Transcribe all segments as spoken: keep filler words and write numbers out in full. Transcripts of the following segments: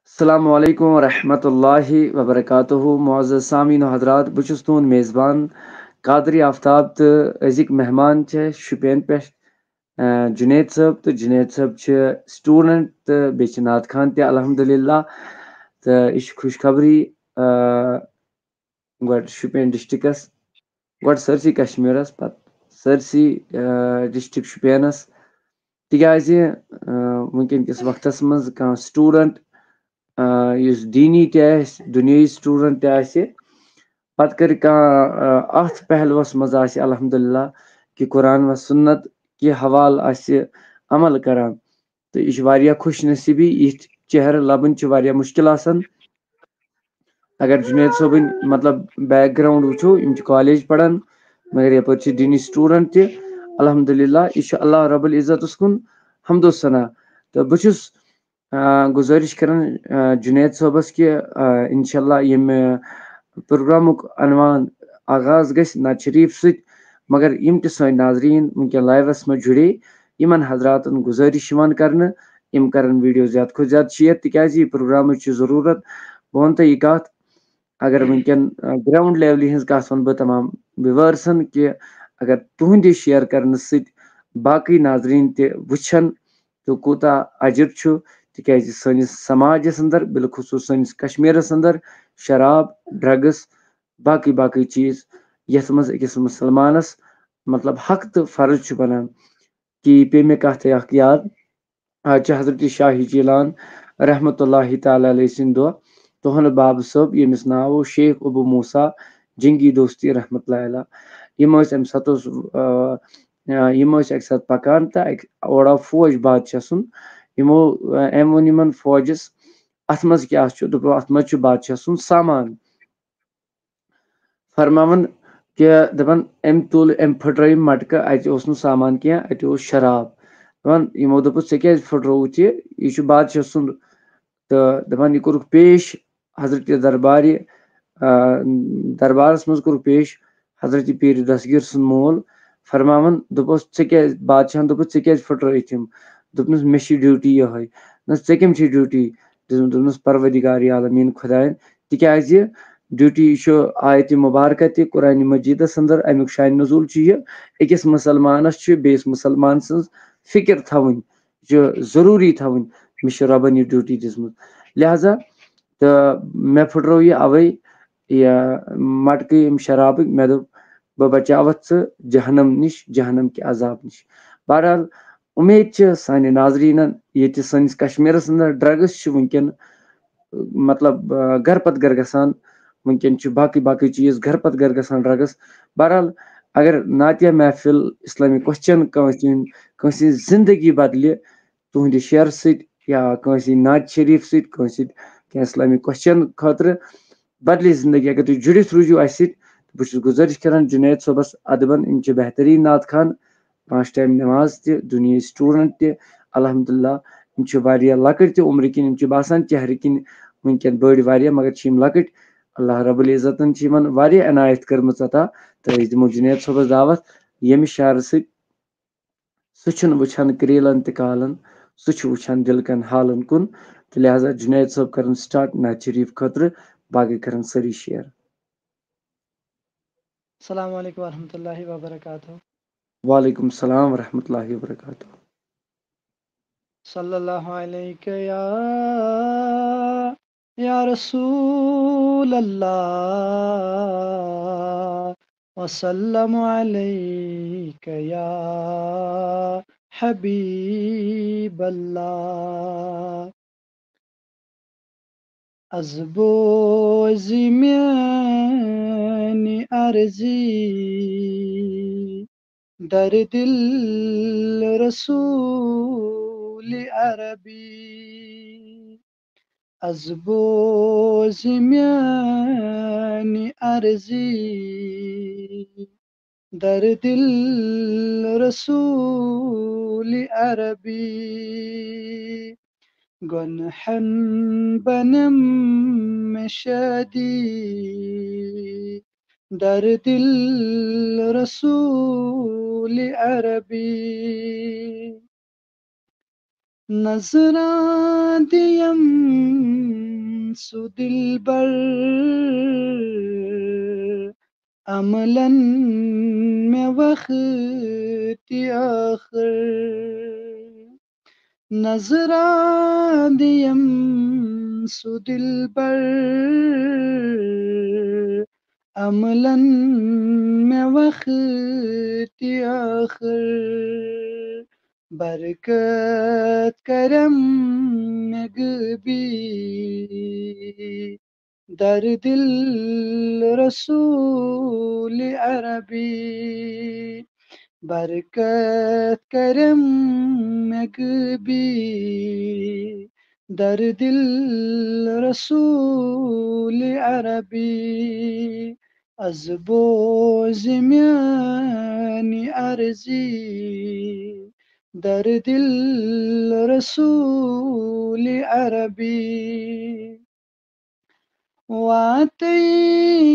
السلام علیکم ورحمۃ اللہ وبرکاتہ۔ معزز سامعین و حضرات، بہٕ چھُس تُہُنٛد میزبان قادری آفتاب، تہٕ أزِکۍ مہمان چھِ شُپین پٮ۪ٹھ، آ، جُنید صٲب، تہٕ جُنید صٲب چھِ student تہٕ بیٚیہِ چھِ نعت خوان تہِ الحمدللہ۔ تہٕ یہِ چھِ خوشخبری، آ، گۄڈٕ شُپین ڈسٹرکٹس، گۄڈٕ سٲرسٕے کشمیرس، پتہٕ سٲرسٕے، آ، ڈسٹرکٹ شُپینس، تِکیازِ، آ، وٕنکیٚن کِس وقتس منٛز کانٛہہ student، آ، یُس دیٖنی تہِ آسہِ، دُنیٲیی student تہِ آسہِ، پتہٕ کرِ کانٛہہ، آ، اتھ پہلوس منٛز آسہِ الحمدللہ کہِ قرآن و سنت کہِ حوالہٕ آسہِ عمل کران۔ تہٕ یہِ چھِ واریاہ خوش نصیٖبی، یِتھۍ چہرٕ لبٕنۍ چھِ واریاہ مُشکِل آسان۔ اگر جُنید صٲبٕنۍ، مطلب، background وٕچھو، یِم چھِ کالیج پران، مگر یپٲرۍ چھِ دیٖنی student تہِ۔ الحمدللہ، یہِ چھُ اللہ رب العزتس کُن حمد و ثنا۔ تہٕ بہٕ چھُس، آ، گُزٲرِش کران، آ، جُنید صٲبس کہِ، آ، انشاءاللہ ییٚمہِ پروگرامُک عنوان آغاز گژھِ نعت شریف سۭتۍ، مگر یِم تہِ سٲنۍ ناظریٖن وٕنکیٚن لایوس منٛز جُڑے، یِمن حضراتن گُزٲرِش یِوان کرنہٕ، یِم کرن video زیادٕ کھۄتہٕ زیادٕ share، تِکیازِ یہِ پروگرامٕچ چھِ ضروٗرت۔ بہٕ وَنہٕ تۄہہِ یہِ کتھ، اگر وٕنکیٚن، آ، ground levelہِ ہٕنٛز کتھ وَنہٕ بہٕ تمام viewersن کہِ اگر تُہٕنٛدِ share کرنہٕ سۭتۍ باقٕے ناظریٖن تہِ وٕچھن تہٕ کوٗتاہ اجر چھُ، تِکیازِ سٲنِس سماجس اندر، بالخصوٗص سٲنِس کشمیرس اندر، شراب، drugs، باقٕے باقٕے چیٖز، یتھ منٛز أکِس مسلمانس، مطلب، حق تہٕ فرض چھُ بنان کہِ یہِ پیٚیہِ مےٚ کتھ اکھ یاد۔ آز چھِ حضرت شاہ جیلان رحمتہ اللہ تعالیٰ علیہ سٕنٛدۍ دۄہ، تُہنٛد بابہٕ صٲب، ییٚمِس ناو اوس شیخ ابو موسیٰ جنگی دوستی رحمتہ اللہ علیہ۔ یِم ٲسۍ اَمہِ ساتہٕ اوس، آ، آ، یِم ٲسۍ اَکہِ ساتہٕ پکان تہٕ اَکہِ، اورٕ آو فوج بادشاہ سُنٛد۔ یِمو، آ، أمۍ ووٚن یِمن فوجس، "اَتھ منٛز کیٛاہ چھُ؟" دوٚپُکھ، "اَتھ منٛز چھُ بادشاہ سُنٛد سامان۔" فرماوان کہِ دَپان، أمۍ تُل، أمۍ پھٕٹرٲو یِم مَٹکہٕ، اَتہِ اوس نہٕ سامان کینٛہہ، اَتہِ اوس شراب۔ دَپان، یِمو دوٚپُس، "ژےٚ کیٛازِ پھٕٹرووُتھ یہِ؟ یہِ چھُ بادشاہ سُنٛد۔" تہٕ دَپان، یہِ کوٚرُکھ پیش حضرت دربارِ، آ، دربارَس منٛز کوٚرُکھ پیش حضرت پیٖر دستگیٖر سُنٛد مول۔ فرماوان دوٚپُس، "ژےٚ کیٛازِ؟" بادشاہَن دوٚپُس، "ژےٚ کیٛازِ پھٕٹرٲوِتھ یِم؟" دوٚپنَس، "مےٚ چھِ duty یِہوٚے۔" "نہ، ژےٚ کٔمۍ چھے duty دِژمٕژ؟" دوٚپنَس، "پروردگار عالمیٖن خۄدایَن، تِکیٛازِ duty چھُ آیتِ مُبارکہ تہِ قرآنِ مجیٖدَس اندر، اَمیُک شانِ نزول چھُ یہِ، أکِس مُسلمانَس چھُ بیٚیِس مُسلمان سٕنٛز فِکر تھاوٕنۍ، یہِ چھُ ضروٗری تھاوٕنۍ، مےٚ چھِ رۄبَن یہِ duty دِژمٕژ۔" لہذا تہٕ مےٚ پھٕٹرٲو یہِ اَوَے، یہِ مَٹکہٕ ییٚمہِ شرابٕکۍ، مےٚ دوٚپ، "بہٕ بچاوَتھ ژٕ جہنم نِش، جہنم کہِ عذاب نِش۔" بہرحال، اُمید چھِ سانہِ ناظریٖنَن، ییٚتہِ سٲنِس کشمیٖرَس اندر drugs چھِ وٕنکیٚن، مطلب، آ، گرٕ پتہٕ گرٕ گژھان، وٕنکیٚن چھِ باقٕے باقٕے چیٖز گرٕ پتہٕ گرٕ گژھان drugs۔ بہرحال، اگر نعتیہ محفل، اسلامی question کٲنٛسہِ ہِنٛد، کٲنٛسہِ ہِنٛز زندگی بدلہِ تُہٕنٛدِ share سۭتۍ یا کٲنٛسہِ نعت شریٖف سۭتۍ، کٲنٛسہِ سۭتۍ کینٛہہ اسلامی question خٲطرٕ بدلہِ زندگی، اگر تُہۍ جُڑِتھ روٗزِو اَسہِ سۭتۍ، بہٕ چھُس گُزٲرِش کران جُنید صٲبَس ادبن، یِم چھِ بہتریٖن نعت خوان، پانٛژھ time نماز تہِ، دُنیاہٕکۍ student تہِ، الحمدللہ، یِم چھِ واریاہ لۄکٕٹۍ تہِ عمرٕ کِنۍ، یِم چھِ باسان چہرٕ کِنۍ وٕنکیٚن بٔڑۍ واریاہ، مگر چھِ یِم لۄکٕٹۍ۔ اللہ رب العزتن چھِ یِمن واریاہ عنایت کٔرمٕژ عطا، تہٕ أسۍ دِمو جُنید صٲبَس دعوت، ییٚمہِ شعرٕ سۭتۍ سُہ چھُنہٕ وٕچھان کرٛیٖلن تہٕ کالن، سُہ چھُ وٕچھان دِل کٮ۪ن حالن کُن۔ تہٕ لہذا جُنید صٲب کرن start نعت شریٖف خٲطرٕ، باقٕے کرن سٲری share۔ السلام علیکم ورحمۃ اللہ وبرکاتہ۔ وعلیکم السلام ورحمۃ اللہ وبرکاتہ۔ صلی اللہ علیک یا، یا رسول اللہ، وسلم علیک یا حبیب اللہ۔ از بوزِ میٛانہِ عرضی در دل رسول عربی۔ از بوزِ میٛانہِ عرضی در دل رسول عربی۔ گۄنہن بنم شادی در دل رسول عربی۔ نظراں دیم سُہ دِلبر، عملن مےٚ وقتِ ٲخٕر۔ نظرا دِیم سُہ دِلبر، عملن مےٚ وقتِ ٲخٕر۔ برکت کرم مےٚ غٲبی، در دِل رسولِ عربی۔ برکت کرم مےٚ غٲبی، در دِل رسولِ عربی۔ از بوزِ میٛانہِ عرضی، در دِل رسولِ عربی۔ واتے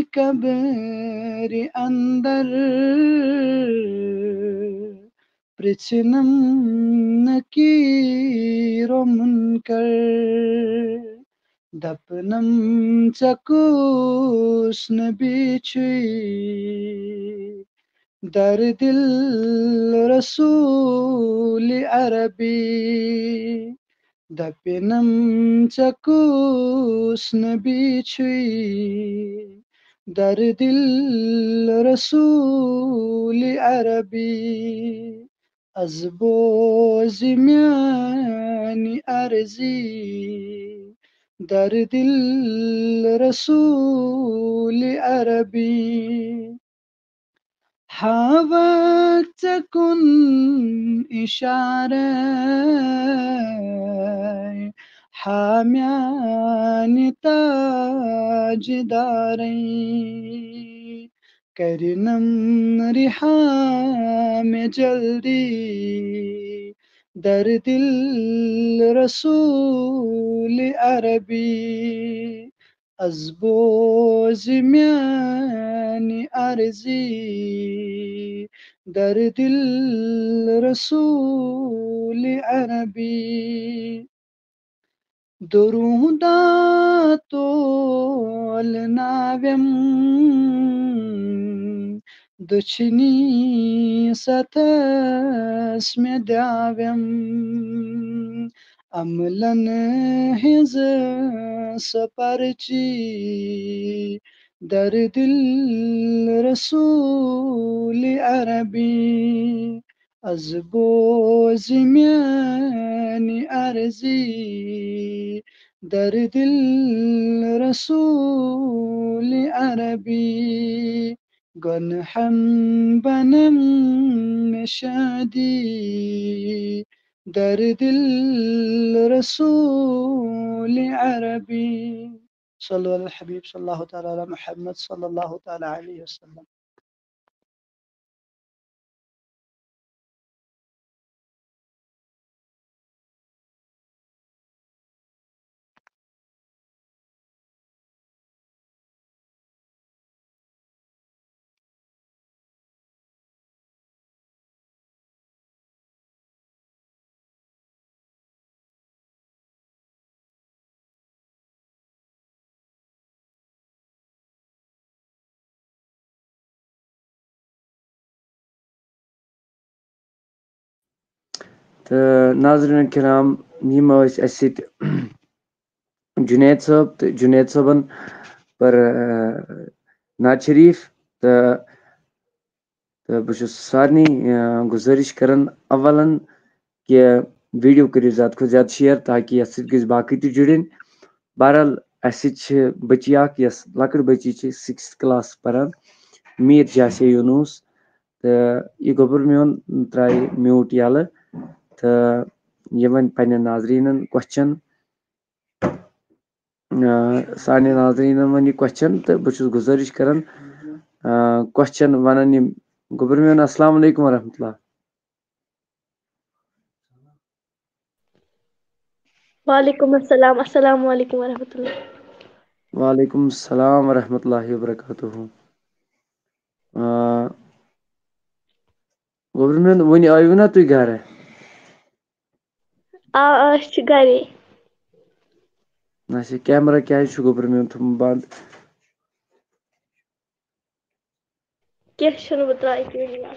قبرِ اندر، پرٛژھنم نکیر و منکر، دپنم ژےٚ کُس نبی چھُے، در دِل رسولِ عربی۔ دپنم ژےٚ کُس نبی چھُے، در دِل رسولِ عربی۔ از بوزِ میٛانہِ عرضی، در دِل رسولِ عربی۔ ہاوکھ ژےٚ کُن اِشارے، ہا میٛانہِ تاجدارے۔ کرنم رِہا مےٚ جلدی، در دِل رسولِ عربی۔ از بوزِ میٛانہِ عرضی، در دِل رسولِ عربی۔ درودہ تولناویم، دچھنی ستس مےٚ دیاویم، عملن ہنز سپرچی، در دِل رسولِ عربی۔ از بوزِ میٛانہِ عرضی، در دِل رسولِ عربی۔ گۄنہن بنم مےٚ شٲدی، در دِل رسولِ عربی۔ صلوا علی الحبیب صلی اللہ تعالیٰ علی محمد صلی اللہ تعالیٰ علیہ وسلم۔ تہٕ ناظریٖن کرام، یِم ٲسۍ اَسہِ سۭتۍ جُنید صٲب، تہٕ جُنید صٲبن پٔر، آ، نعت شریٖف۔ تہٕ، تہٕ بہٕ چھُس سارنٕے، آ، گُزٲرِش کران، اولن کہِ video کٔرِو زیادٕ کھۄتہٕ زیادٕ share، تاکہِ یَتھ سۭتۍ گٔژھۍ باقٕے تہِ جُڑٕنۍ۔ بہرحال، اَسہِ سۭتۍ چھِ بٔچی اکھ، یۄس لۄکٕٹ بٔچی چھِ، sixth class پران، میٖر جاسے یوٗنوٗس۔ تہٕ یہِ گوٚبُر میون ترٛایہِ mute یَلہٕ، تہٕ یہِ وَنہِ پنٛنٮ۪ن ناظریٖنَن question۔ آ، سانٮ۪ن ناظریٖنَن وَنہِ یہِ question، تہٕ بہٕ چھُس گُزٲرِش کران، آ، question وَنَن یِم۔ گوٚبُر میون، السلام علیکم ورحمتہ اللہ۔ وعلیکم السلام، السلام علیکم ورحمۃ اللہ۔ وعلیکم السلام ورحمۃ اللہ وبرکاتہ۔ آ، گوٚبُر میون، وۄنۍ آیوٕ نا تُہۍ گرٕ؟ آ، آ، أسۍ چھِ گرے۔ نہ سا، کیمرہ کیٛازِ چھُ گوٚبرٕ میون تھوٚمُت بنٛد؟ کینٛہہ چھُنہٕ، بہٕ ترٛاوٕ ییٚکیٛاہ یہِ یَلہٕ۔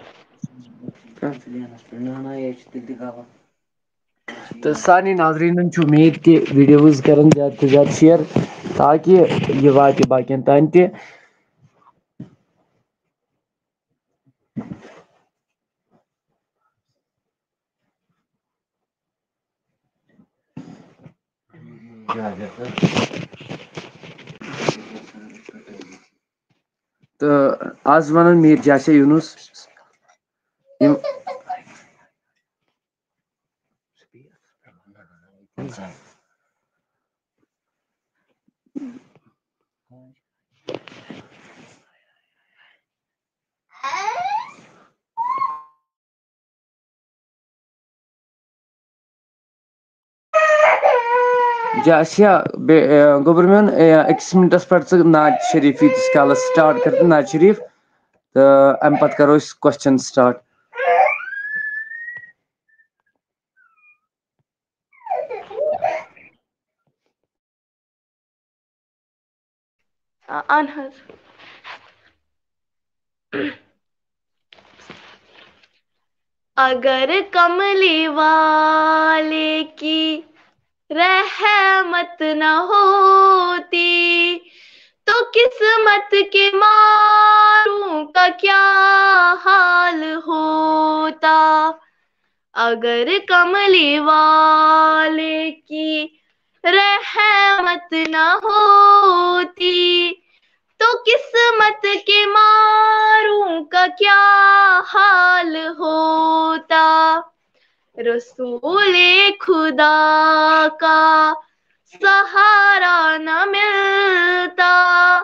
تہٕ سارنٕے ناظریٖنَن چھُ اُمید کہِ ویٖڈیوز کَرَن زیادٕ کھۄتہٕ زیادٕ شِیَر، تاکہِ یہِ واتہِ باقیَن تام تہِ۔ تہٕ آز وَنان میٖر جاسے یوٗنُس یِم جاسیا، بے-، اے، گوٚبُر میون، اے، أکِس مِنٹَس پٮ۪ٹھ ژٕ نعت شریٖف ییٖتِس کالَس سٹارٹ کَر تہٕ نعت شریٖف، تہٕ اَمہِ پَتہٕ کَرو أسۍ کوسچن سٹارٹ۔ آ، اہن حظ۔ اگر کملی والے کی رحمت نہ ہوتی تو قسمت کے ماروں کا کیا حال ہوتا۔ اگر کملی والے کی رحمت نہ ہوتی تو قسمت کے ماروں کا کیا حال ہوتا۔ رسول خدا کا سہارا نہ ملتا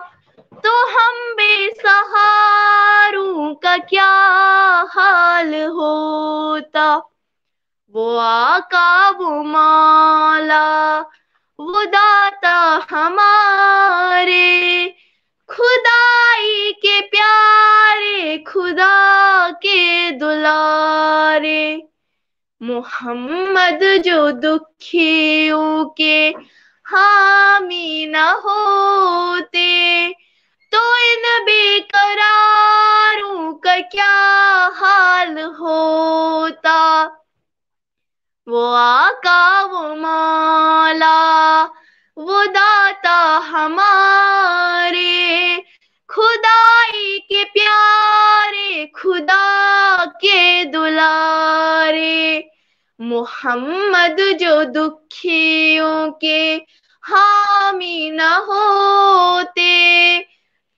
تو ہم بے سہاروں کا کیا حال ہوتا۔ وہ آقا، وہ مولا، وہ داتا ہمارے، خدائی کے پیارے، خدا کے دلارے۔ محمد جو دکھیوں کے حامی نہ ہوتے تو ان بے قراروں کا کیا حال ہوتا۔ وہ آقا، وہ مولا، وہ داتا ہمارے، خدائی کے پیارے، خدا کے دلارے۔ محمد جو دکھیوں کے حامی نہ ہوتے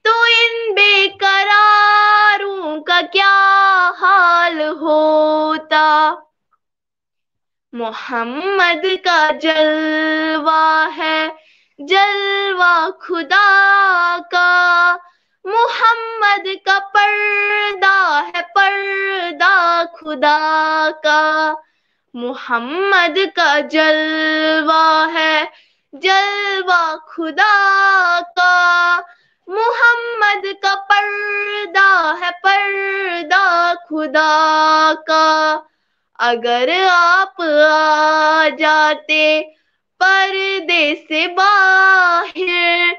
تو ان بے قراروں کا کیا حال ہوتا۔ محمد کا جلوہ ہے جلوہ خدا کا، محمد کا پردہ ہے پردہ خدا کا۔ محمد کا جلوہ ہے جلوہ خدا کا، محمد کا پردہ ہے پردہ خدا کا۔ اگر آپ آ جاتے پردے سے باہر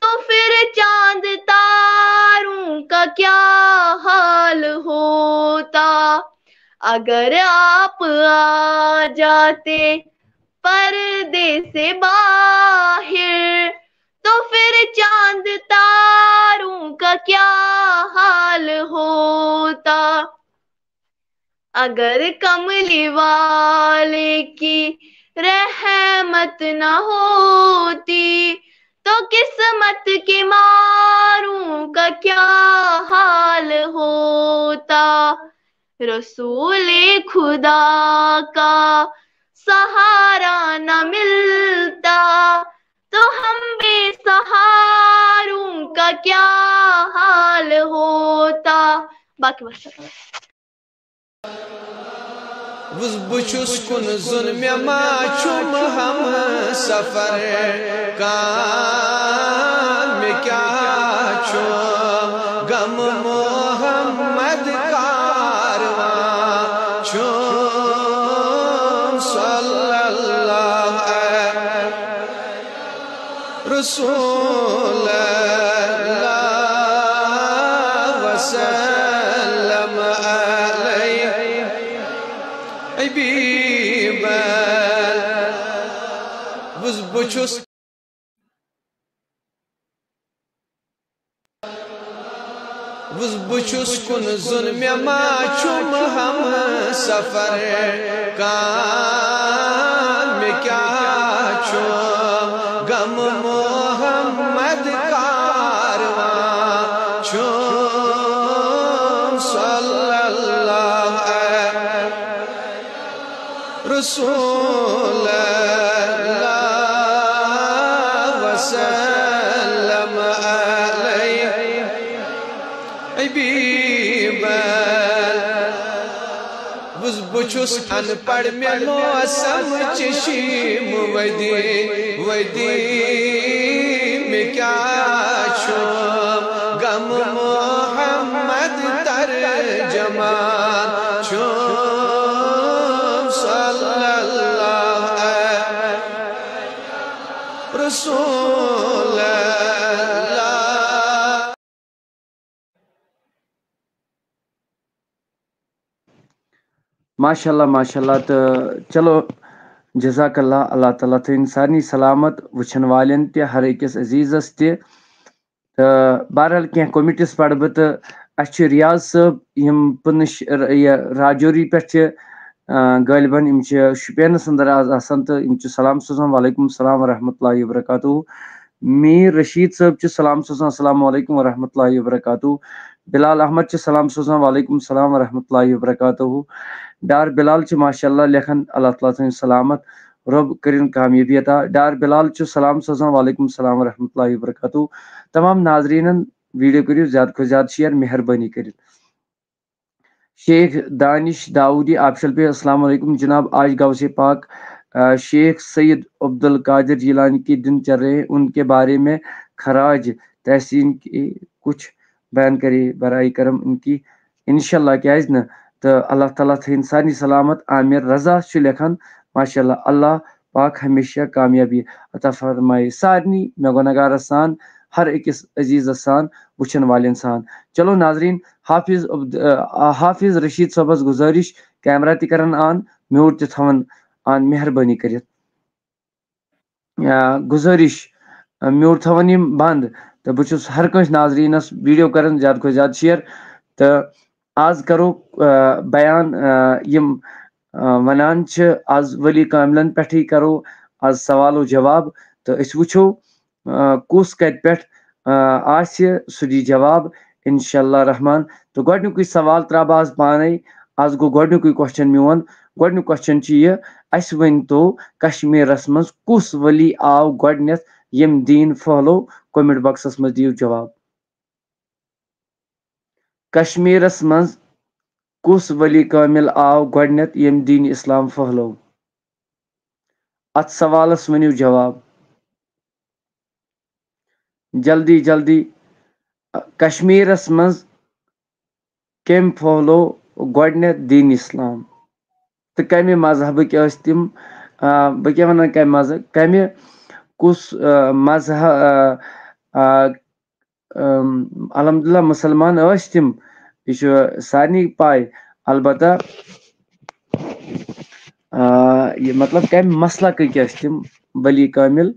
تو پھر چاند تاروں کا کیا حال ہوتا۔ اگر آپ آ جاتے پردے سے باہر تو پھر چاند تاروں کا کیا حال ہوتا۔ اگر کملی والے کی رحمت نہ ہوتی تو قسمت کے ماروں کا کیا حال ہوتا۔ رسول خدا کا سہارا نہ ملتا تو ہم بے سہاروں کا کیا حال ہوتا۔ باقی وسلم۔ وُز بہٕ چھُس کُن زوٚن، مےٚ ما چھُم ہم سفر کانٛہہ، مےٚ کیٛاہ چھُم غم محمد کاروان چھُم صلی اللہ علیہ۔ رسول اللہ وسلم علیہ حبیب۔ بہٕ، بہٕ چھُس، بہٕ، بہٕ چھُس کُن زوٚن، مےٚ ما چھُم ہم سفر کانٛہہ، مےٚ کیٛاہ چھُم غم محمد کاروان چھُم صلی اللہ علیہ رسول اللہ وسلم علیہ حبیب۔ بہٕ، بہٕ چھُس ان پڑھ، مےٚ موسم چشم ودی ودی، مےٚ کیٛاہ چھُم غم محمد ترجمان چھُم صلی اللہ علیہ رسول اللہ۔ ماشاء اللہ، ماشاء اللہ۔ تہٕ چلو، جزاک اللہ، اللہ تعالیٰ تھٲیِن سارنٕے سلامت، وٕچھن والٮ۪ن تہِ، ہر أکِس عزیٖزس تہِ۔ تہٕ بہرحال، کینٛہہ comments پرٕ بہٕ، تہٕ اَسہِ چھُ ریاض صٲب، یِم پُنش-، یہِ راجوری پٮ۪ٹھ چھِ، آ، غٲلباً یِم چھِ شُپینَس اندر آز آسان، تہٕ یِم چھِ سلام سوزان، وعلیکم السلام ورحمۃ اللہ وبرکاتہ۔ میٖر رشیٖد صٲب چھِ سلام سوزان، السلام علیکم ورحمۃ اللہ وبرکاتہ۔ بلال احمد چھِ سلام سوزان، وعلیکم السلام ورحمۃ اللہ وبرکاتہ۔ ڈار بلال چھِ ماشاء اللہ لیکھان، اللہ تعالیٰ تھٲیِن سلامت، رۄب کٔرِن کامیٲبی عطا۔ ڈار بلال چھُ سلام سوزان، وعلیکم السلام ورحمۃ اللہ وبرکاتہ۔ تمام ناظریٖنن video کٔرِو زیادٕ کھۄتہٕ زیادٕ share، مہربٲنی کٔرِتھ۔ شیخ دانش داؤدی آفیشل پہ، السلام علیکم جناب، آج غوث پاک، آ، شیخ سید عبد القادر جیلانی کے دن چل رہے ہیں، ان کے بارے میں خراج تحسین کے کچھ بیان کرے برائے کرم ان کی۔ انشاءاللہ، کیازِ نہٕ؟ تہٕ اللہ تعالیٰ تھٲیِن سارنٕے سلامت۔ عامر رضا چھُ لیکھان، ماشاءاللہ، اللہ پاک ہمیشہ کامیابی عطا فرمایہِ سارنٕے مےٚ گۄنہگارس سان، ہر أکِس عزیٖزس سان، وٕچھن والٮ۪ن سان۔ چلو ناظریٖن، حافظ عبد-، آ، حافظ رشیٖد صٲبس گُزٲرِش، camera تہِ کرن on، mute تہِ تھاوان on، مہربٲنی کٔرِتھ۔ آ، گُزٲرِش، آ، mute تھاوان یِم بنٛد۔ تہٕ بہٕ چھُس ہر کٲنٛسہِ ناظریٖنس video کران زیادٕ کھۄتہٕ زیادٕ share۔ تہٕ آز کرو، آ، بیان، آ، یِم، آ، ونان چھِ، آز ولی کاملن پٮ۪ٹھٕے کرو آز سوال و جواب۔ تہٕ أسۍ وٕچھو، آ، کُس کتہِ پٮ۪ٹھ، آ، آسہِ، سُہ دی جواب انشاءاللہ رحمان۔ تہٕ گۄڈنیُکُے سوال ترٛاوٕ بہٕ آز پانے۔ آز گوٚو گۄڈنیُکُے question میون۔ گۄڈنیُک question چھُ یہِ، اسہِ ؤنۍ تو، کشمیرس منٛز کُس ولی آو گۄڈنیتھ ییٚمۍ دیٖن پھٔہلو؟ Comment boxس منٛز دِیِو جواب۔ کشمیرس منٛز کُس ولی کامل آو گۄڈنیتھ ییٚمۍ دیٖن اسلام پھٔہلو؟ اتھ سوالس ؤنِو جواب۔ جلدی جلدی، کشمیرس منٛز کٔمۍ پھٔہلو گۄڈنیتھ دیٖن اسلام؟ تہٕ کمہِ مذہبٕکۍ ٲسۍ تِم؟ آ، بہٕ کیٛاہ ونان، کمہِ مذہب، کمہِ، کُس، آ، مذہب، آ، آ، ام، الحمدللہ، مُسلمان ٲسۍ تِم، یہِ چھُ سارنٕے پاے۔ البتہ، آ، یہِ مطلب، کمہِ مسلکٕکۍ ٲسۍ تِم ولی کامل؟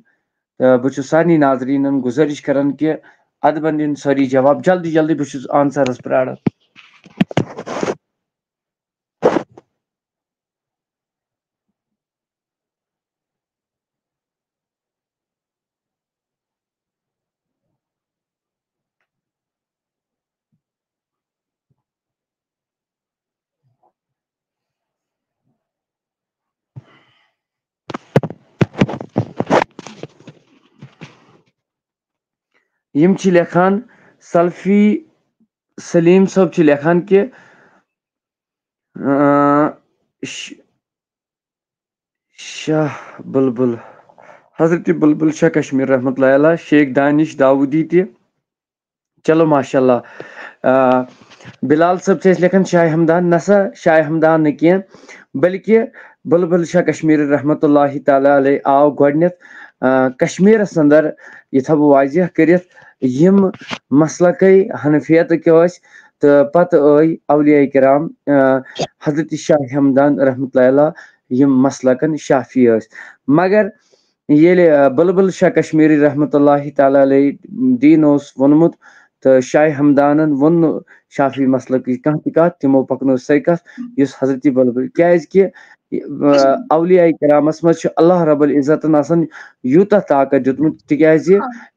تہٕ بہٕ چھُس سارنٕے ناظریٖنن گُزٲرِش کران کہِ ادبن دِن سٲری جواب جلدی جلدی، بہٕ چھُس answerس پراران۔ یِم چھِ لیکھان، سلفی سلیٖم صٲب چھِ لیکھان کہِ، اۭں، ش-، شاہ بلبل، حضرت بلبل شاہ کشمیر رحمتہ اللہ علیہ، شیخ دانش داوودی تہِ۔ چلو، ماشاء اللہ۔ آ، بلال صٲب چھِ اَسہِ لیکھان شاہ ہمدان، نسا شاہ ہمدان نہٕ کینٛہہ، بلکہِ بلبل شاہ کشمیٖری رحمتہ اللہ تعالیٰ علیہ آو گۄڈٕنٮ۪تھ، آ، کشمیرس اندر، یہِ تھاوٕ بہٕ واضح کٔرِتھ، یِم مسلکے حنفیتٕکۍ ٲسۍ، تہٕ پتہٕ ٲے اولیاء کرام، آ، حضرت شاہ ہمدان رحمتہ اللہ علیہ، یِم مسلکن شافعی ٲسۍ۔ مگر ییٚلہِ، آ، بلبل شاہ کشمیری رحمتہ اللہ تعالیٰ علیہ دین اوس ووٚنمُت، تہٕ شاہ ہمدانن ووٚن نہٕ شافعی مسلکٕچ کانٛہہ تہِ کتھ، تِمو پکنٲو سۄے کتھ یُس حضرت بلبل، کیازِ کہِ، آ، اولیاء کرامس منٛز چھُ اللہ رب العزتن آسان یوٗتاہ طاقت دیُتمُت، تِکیازِ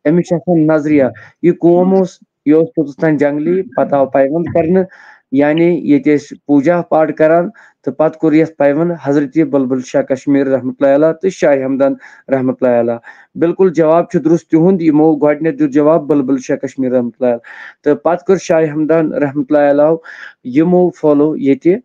أمِس چھُ آسان نظریہ۔ یہِ قوم اوس، یہِ اوس توٚتَس تام جنگلی، پتہٕ آو پیوند کرنہٕ، یعنی ییٚتہِ ٲسۍ پوٗجا پاٹھ کران، تہٕ پتہٕ کوٚر یتھ پیوند حضرت بلبل شاہ کشمیر رحمتہ اللہ علیہ تہٕ شاہ ہمدان رحمتہ اللہ علیہ۔ بالکل جواب چھُ درست تِہُنٛد، یِمو گۄڈٕنیتھ دیُت جواب بلبل شاہ کشمیر رحمتہ اللہ علیہ۔ تہٕ پتہٕ کوٚر شاہ ہمدان رحمتہ اللہ علیہ، یِمو follow ییٚتہِ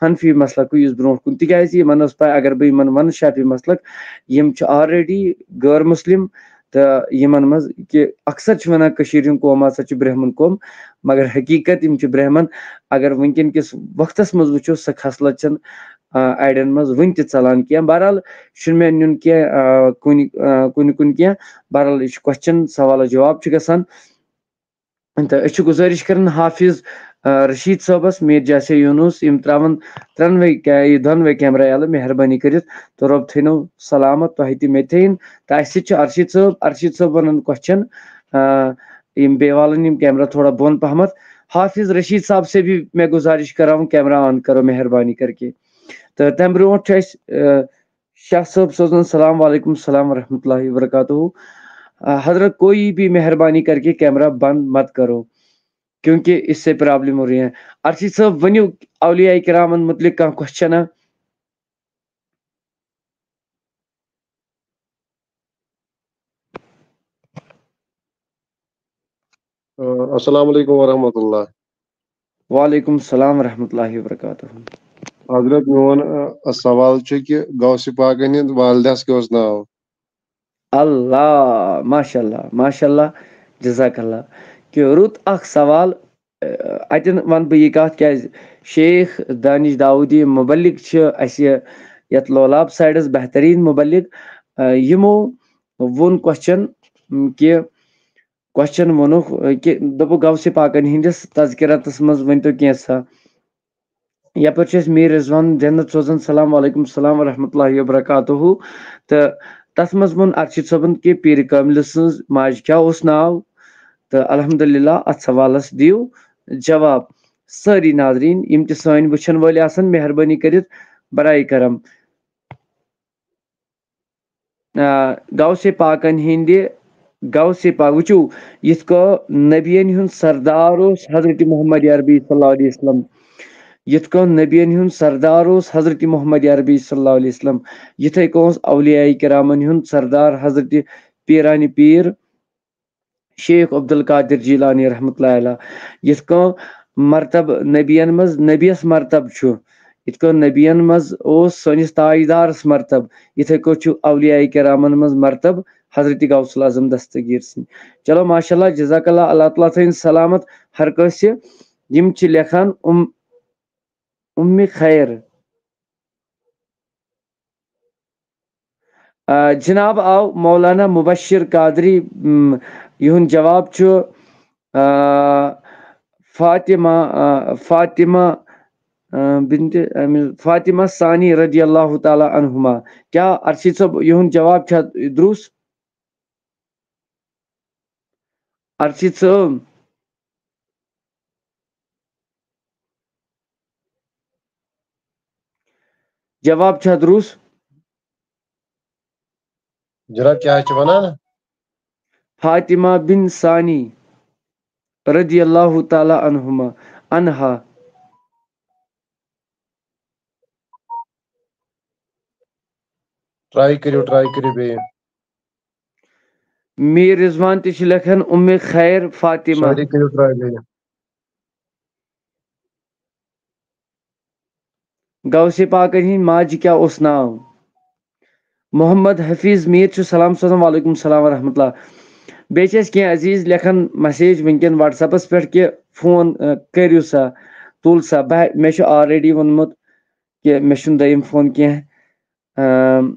حنفی مسلکٕے یُس برونٛٹھ کُن، تِکیازِ یِمن ٲس پاے اگر بہٕ یِمن ونہٕ شافعی مسلک، یِم چھِ already غٲر مسلم، تہٕ یِمن منٛز کہِ اکثر چھِ ونان کٔشیٖرِ ہُنٛد قوم ہسا چھُ برہمن قوم، مگر حقیقت یِم چھِ برہمن۔ اگر وٕنکیٚن کِس وقتس منٛز وٕچھو، سۄ خصلت چھَنہٕ، آ، اَڑٮ۪ن منٛز وٕنہِ تہِ ژلان کینٛہہ۔ بہرحال، چھُنہٕ مےٚ نیُن کینٛہہ، آ، کُنہِ، آ، کُنہِ کُن کینٛہہ۔ بہرحال، یہِ چھُ question، سوالس جواب چھُ گژھان۔ تہٕ أسۍ چھِ گُزٲرِش کران حافظ، آ، رشیٖد صٲبس، میٖر جاسے یوٗنُس، یِم ترٛاوَن ترٛٮ۪نوَے کیا-، یہِ دۄنوَے camera یَلہٕ مہربٲنی کٔرِتھ۔ تہٕ رۄب تھٲینو سلامت تۄہہِ تہِ مےٚ تہِ۔ تہٕ اَسہِ سۭتۍ چھُ ارشید صٲب، ارشید صٲب وَنان question، آ، یِم بیٚیہِ والَن یِم camera تھوڑا بۄن پہمتھ۔ حافظ رشید صاحب سے بھی میں گزارش کر رہا ہوں، camera on کرو مہربانی کر کے۔ تہٕ تَمہِ برونٛٹھ چھُ اَسہِ، آ، شاہ صٲب سوزان سلام، وعلیکم السلام ورحمۃ اللہ وبرکاتہ۔ آ، حضرت، کوئی بھی مہربانی کر کے camera بند مت کرو، کیونکہ اس سے problem ہو رہی ہے۔ ارشید صٲب، ؤنِو اولیاء کرامن متعلق کانٛہہ question۔ آ، السلام علیکم ورحمۃ اللہ۔ وعلیکم السلام ورحمۃ اللہ وبرکاتہ۔ حضرت، میون، آ، سوال چھُ کہِ غوث پاکن ہُنٛد والدس کیٛاہ اوس ناو؟ اللہ، ماشاء اللہ، ماشاء اللہ، جزاک اللہ۔ کہِ رُت اکھ سوال۔ آ، اتٮ۪ن ونہٕ بہٕ یہِ کتھ، کیازِ شیخ دانش داؤدی مبلغ چھِ اسہِ یتھ لولاب sideس بہتریٖن مبلغ۔ آ، یِمو ووٚن question، م، کہِ question ووٚنُکھ، آ، کہِ دوٚپُکھ غوث پاکن ہٕنٛدِس تذکرتس منٛز ؤنۍتو کینٛژھا۔ یپٲرۍ چھُ اَسہِ میٖر رضوان جنت سوزان سلام، وعلیکم السلام ورحمۃ اللہ وبرکاتہ۔ تہٕ تَتھ منٛز ووٚن ارشد صٲبن کہِ پیٖرِ کٲملہِ سٕنٛز ماجہِ کیٛاہ اوس ناو؟ تہٕ الحمدللہ اَتھ سوالس دِیِو جواب۔ سٲری ناظریٖن یِم تہِ سٲنۍ وٕچھن وٲلۍ آسن، مہربٲنی کٔرِتھ برائے کرم۔ آ، غوث پاکن ہٕنٛدِ، غوث پاک، وٕچھِو، یِتھ کٔنۍ نبین ہُنٛد سردار اوس حضرت محمد عربی صلی اللہ علیہ وسلم، یِتھ کٔنۍ نبین ہُنٛد سردار اوس حضرت محمد عربی صلی اللہ علیہ وسلم، یِتھے کٔنۍ اوس اولیاء کرامن ہُنٛد سردار حضرت پیرانِ پیر شیخ عبدالقادر جیلانی رحمۃ اللہ علیہ۔ یِتھ کٔنۍ مرتب نبین منٛز نبیس مرتب چھُ، یِتھ کٔنۍ نبین منٛز اوس سٲنِس تاجدارس مرتب، یِتھے کٔنۍ چھُ اولیاء کرامن منٛز مرتب حضرت غوث الاعظم دستگیر سٕنٛدۍ۔ چلو، ماشاء اللہ، جزاک اللہ، اللہ تعالیٰ تھٲیِن سلامت ہر کٲنٛسہِ۔ یِم چھِ لیکھان ام، ام خیر۔ آ، جناب آو مولانا مبشر قادری، م، یِہُنٛد جواب چھُ، آ، فاطمہ، آ، فاطمہ، آ، بنت، آ، فاطمہ ثانی رضی اللہ تعالیٰ عنہما۔ کیٛاہ ارشد صٲب، یِہُنٛد جواب چھا درُست؟ ارشد صٲب۔ جواب چھا درُست؟ جناب، کیٛاہ چھِ وَنان؟ فاطمہ بن ثانی رضی اللہ تعالیٰ عنہما، عنہا۔ Try کٔرِو، try کٔرِو بیٚیہِ۔ میٖر رضوان تہِ چھِ لیکھان اُمِ خیر فاطمہ۔ سٲری کٔرِو try بیٚیہِ۔ غوث پاکن ہٕنٛدۍ ماجہِ کیٛاہ اوس ناو؟ محمد حفیظ میٖر چھُ سلام سوزان، وعلیکم السلام ورحمۃ اللہ۔ بیٚیہِ چھِ اَسہِ کینٛہہ عزیٖز لیکھان message وٕنکیٚن WhatsAppس پٮ۪ٹھ کہِ phone، اَ، کٔرِو سا، تُل سا۔ بہٕ، مےٚ چھُ already ووٚنمُت کہِ مےٚ چھُنہٕ دوٚیِم phone کینٛہہ۔ اَم،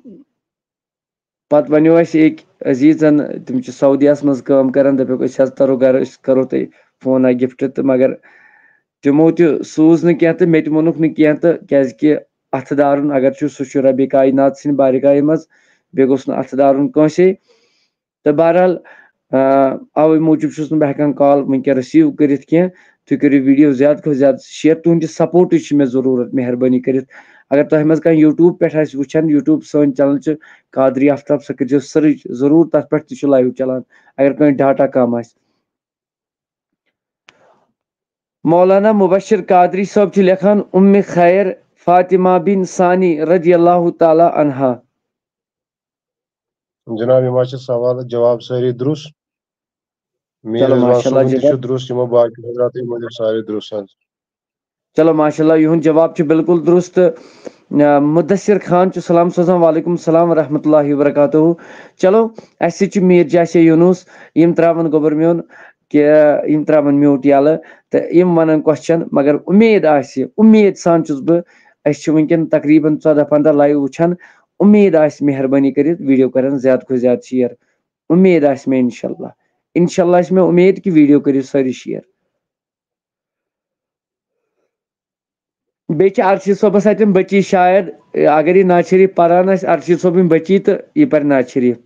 پتہٕ ونیو اسہِ أکۍ عزیزن، تِم چھِ سعودیس منٛز کٲم کران، دپیوکھ أسۍ حظ ترو گرٕ، أسۍ کرو تۄہہِ فونہ گفٹ، تہٕ مگر تِمو تہِ سوٗز نہٕ کینٛہہ تہٕ مےٚ تہِ ووٚنُکھ نہٕ کینٛہہ، تہٕ کیازِ کہِ اتھٕ دارُن اگر چھُ، سُہ چھُ ربِ کائنات سٕنٛدِ بارگاہہِ منٛز، بیٚیہِ گوٚژھ نہٕ اتھٕ دارُن کٲنٛسے۔ تہٕ بہرحال، آ، اوے موٗجوٗب چھُس نہٕ بہٕ ہٮ۪کان کال وٕنکیٚن رٔسیٖو کٔرِتھ کینٛہہ۔ تُہۍ کٔرِو ویٖڈیو زیادٕ کھۄتہٕ زیادٕ شِیر، تُہٕنٛدِ سپوٹٕچ چھِ مےٚ ضروٗرت، مہربٲنی کٔرِتھ۔ اگر تۄہہِ منٛز کانٛہہ YouTube پٮ۪ٹھ آسہِ وٕچھان، YouTube سٲنۍ چینل چھِ قادری آفتاب، سۄ کٔرۍزیو سٔرٕچ ضروٗر، تَتھ پٮ۪ٹھ تہِ چھُ لایِو چلان، اگر کٲنٛسہِ ڈاٹا کم آسہِ۔ مولانا مبشر قادری صٲب چھِ لیکھان، اُمہِ خیر فاطمہ بن ثانی رضی اللہ تعالیٰ عنہا۔ جناب، یِم حظ چھِ سوال جواب سٲری درُست۔ میٖر چلو، رضوان ماشاء اللہ، صٲبُن تہِ جواب۔ چھُ درُست، یِمو باقٕے حضرات یِمو تہِ سارے درُست حظ۔ چلو، ماشاء اللہ، یِہُنٛد جواب چھُ بالکل درُست۔ آ، مدثر خان چھُ سلام سوزان، وعلیکم السلام ورحمۃ اللہ وبرکاتہ۔ چلو، اَسہِ سۭتۍ چھُ میٖر جاسے یونس، یِم ترٛاوَن گوٚبُر میون کہِ یِم ترٛاوَن میوٗٹ یَلہٕ تہٕ یِم وَنَن کوسچن، مگر اُمید آسہِ، اُمید سان چھُس بہٕ، أسۍ چھِ وٕنکیٚن تقریباً ژۄداہ پنٛداہ لایِو وٕچھان، اُمید آسہِ مہربٲنی کٔرِتھ ویٖڈیو کَرَن زیادٕ کھۄتہٕ زیادٕ شِیر۔ اُمید آسہِ مےٚ، انشاءاللہ۔ انشاءاللہ آسہِ مےٚ اُمید کہِ ویٖڈیو کٔرِو سٲری شِیر۔ بیٚیہِ چھِ ارشد صٲبَس اَتٮ۪ن بٔچی شاید، اگر یہِ ناز شریف پَران آسہِ، ارشد صٲبٕنۍ بٔچی، تہٕ یہِ پَرِ ناز شریف۔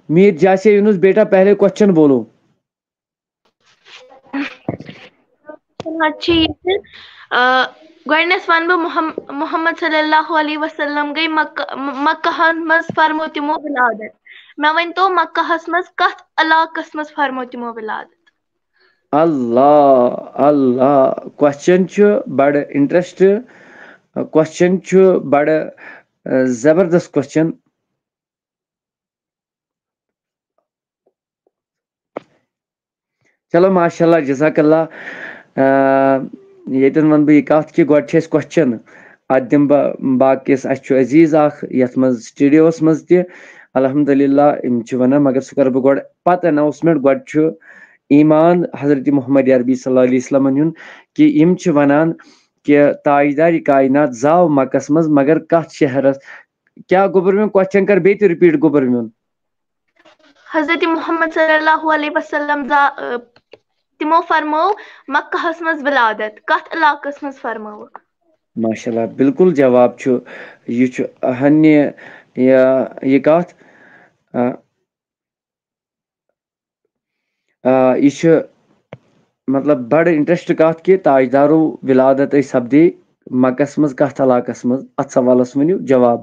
میٖر جاسے یونس، بیٹا پہلے کوسچن بولو۔ کوسچن حظ چھُ یہِ زِ، آ، گۄڈٕنیتھ وَنہٕ بہٕ محم-، محمد صلی اللہ علیہ وسلم گٔے مکہ، م-، مکہَن منٛز فرمو تِمو ولادت۔ مےٚ ؤنۍ تو مکہَس منٛز کَتھ علاقَس منٛز فرمو تِمو ولادت؟ اللہ، اللہ، کوسچن چھُ بڑٕ انٹرسٹ، کوسچن چھُ بڑٕ، آ، زبردست کوسچن۔ چلو، ماشاء اللہ، جزاک اللہ۔ آ، ییٚتٮ۪ن وَنہٕ بہٕ یہِ کَتھ کہِ گۄڈٕ چھِ اَسہِ کوسچن، اَتھ دِمہٕ بہٕ باقیَس، اَسہِ چھُ عزیٖز اَکھ یَتھ منٛز سٹوڈیوَس منٛز تہِ، الحمدللہ، یِم چھِ وَنان، مگر سُہ کَرٕ بہٕ گۄڈٕ پَتہٕ اناؤسمنٹ۔ گۄڈٕ چھُ ایمان حضرت محمد عربی صلی اللہ علیہ وسلمن ہُنٛد کہِ یِم چھِ وَنان کہِ تاجدار کائنات زاو مکس منٛز، مگر کَتھ شہرس؟ کیٛاہ گوٚبُر میون؟ کوسچن کر بیٚیہِ تہِ رِپیٖٹ، گوٚبُر میون۔ حضرت محمد صلی اللہ علیہ وسلم زا-، آ، تِمو فرموو مکہس منٛز ولادت، کتھ علاقس منٛز فرمٲوٕکھ؟ ماشاء اللہ، بالکل جواب چھُ، یہِ چھُ اہنہِ، یہِ، یہِ کتھ، آ، آ، یہِ چھُ، مطلب، بڑٕ انٹرسٹ کتھ کہِ تاجدارو ولادت أسۍ سپدے مکس منٛز کتھ علاقس منٛز؟ اتھ سوالس ؤنِو جواب۔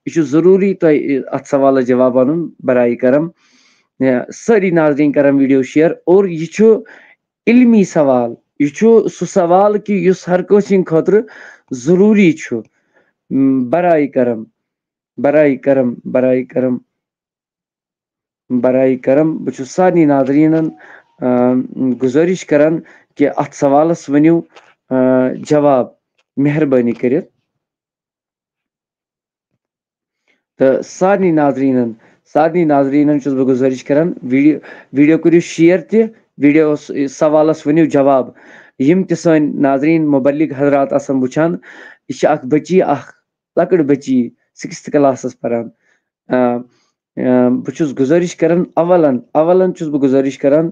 یہِ چھُ ضروٗری تۄہہِ اتھ سوالس جواب ونُن، برائے کرم۔ یا سٲری ناظرین کرن ویڈیو شیئر۔ اور یہِ چھُ علمی سوال، یہِ چھُ سُہ سوال کہِ یُس ہر کٲنٛسہِ ہٕنٛدِ خٲطرٕ ضروٗری چھُ۔ م، برائے کرم، برائے کرم، برائے کرم، برائے کرم، بہٕ چھُس سارنٕے ناظریٖنَن، آ، گُزٲرِش کران کہِ اَتھ سوالَس ؤنِو، آ، جواب، مہربٲنی کٔرِتھ۔ تہٕ سارنٕے ناظریٖنَن، سارنٕے ناظریٖنَن چھُس بہٕ گُزٲرِش کران، ویڈیو، ویڈیو کٔرِو شیئر تہِ، ویڈیوَس، سوالَس ؤنِو جواب۔ یِم تہِ سٲنۍ ناظریٖن مُبلِغ حضرات آسَن وٕچھان، یہِ چھِ اَکھ بٔچی، اَکھ لۄکٕٹ بٔچی، سِکِستھ کلاسَس پَران۔ آ، آ، بہٕ چھُس گُزٲرِش کران، اولن، اولن چھُس بہٕ گُزٲرِش کران،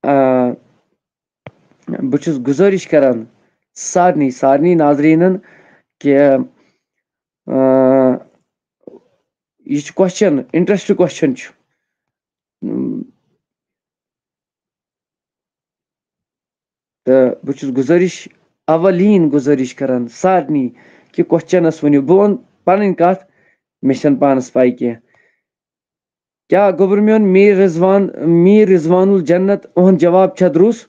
آ، بہٕ چھُس گُزٲرِش کران سارنٕے، سارنٕے ناظریٖنَن کہِ، آ، یہِ چھُ کوسچن، انٹرسٹ کوسچن چھُ۔ تہٕ بہٕ چھُس گُزٲرِش، اولین گُزٲرِش کران سارنٕے کہِ کوسچنس ؤنِو۔ بہٕ وَنہٕ پنٕنۍ کَتھ، مےٚ چھَنہٕ پانَس پَے کینٛہہ۔ کیٛاہ گوٚبُر میون میٖر رضوان، میٖر رضوان الجنت، اُہُنٛد جواب چھا درُست؟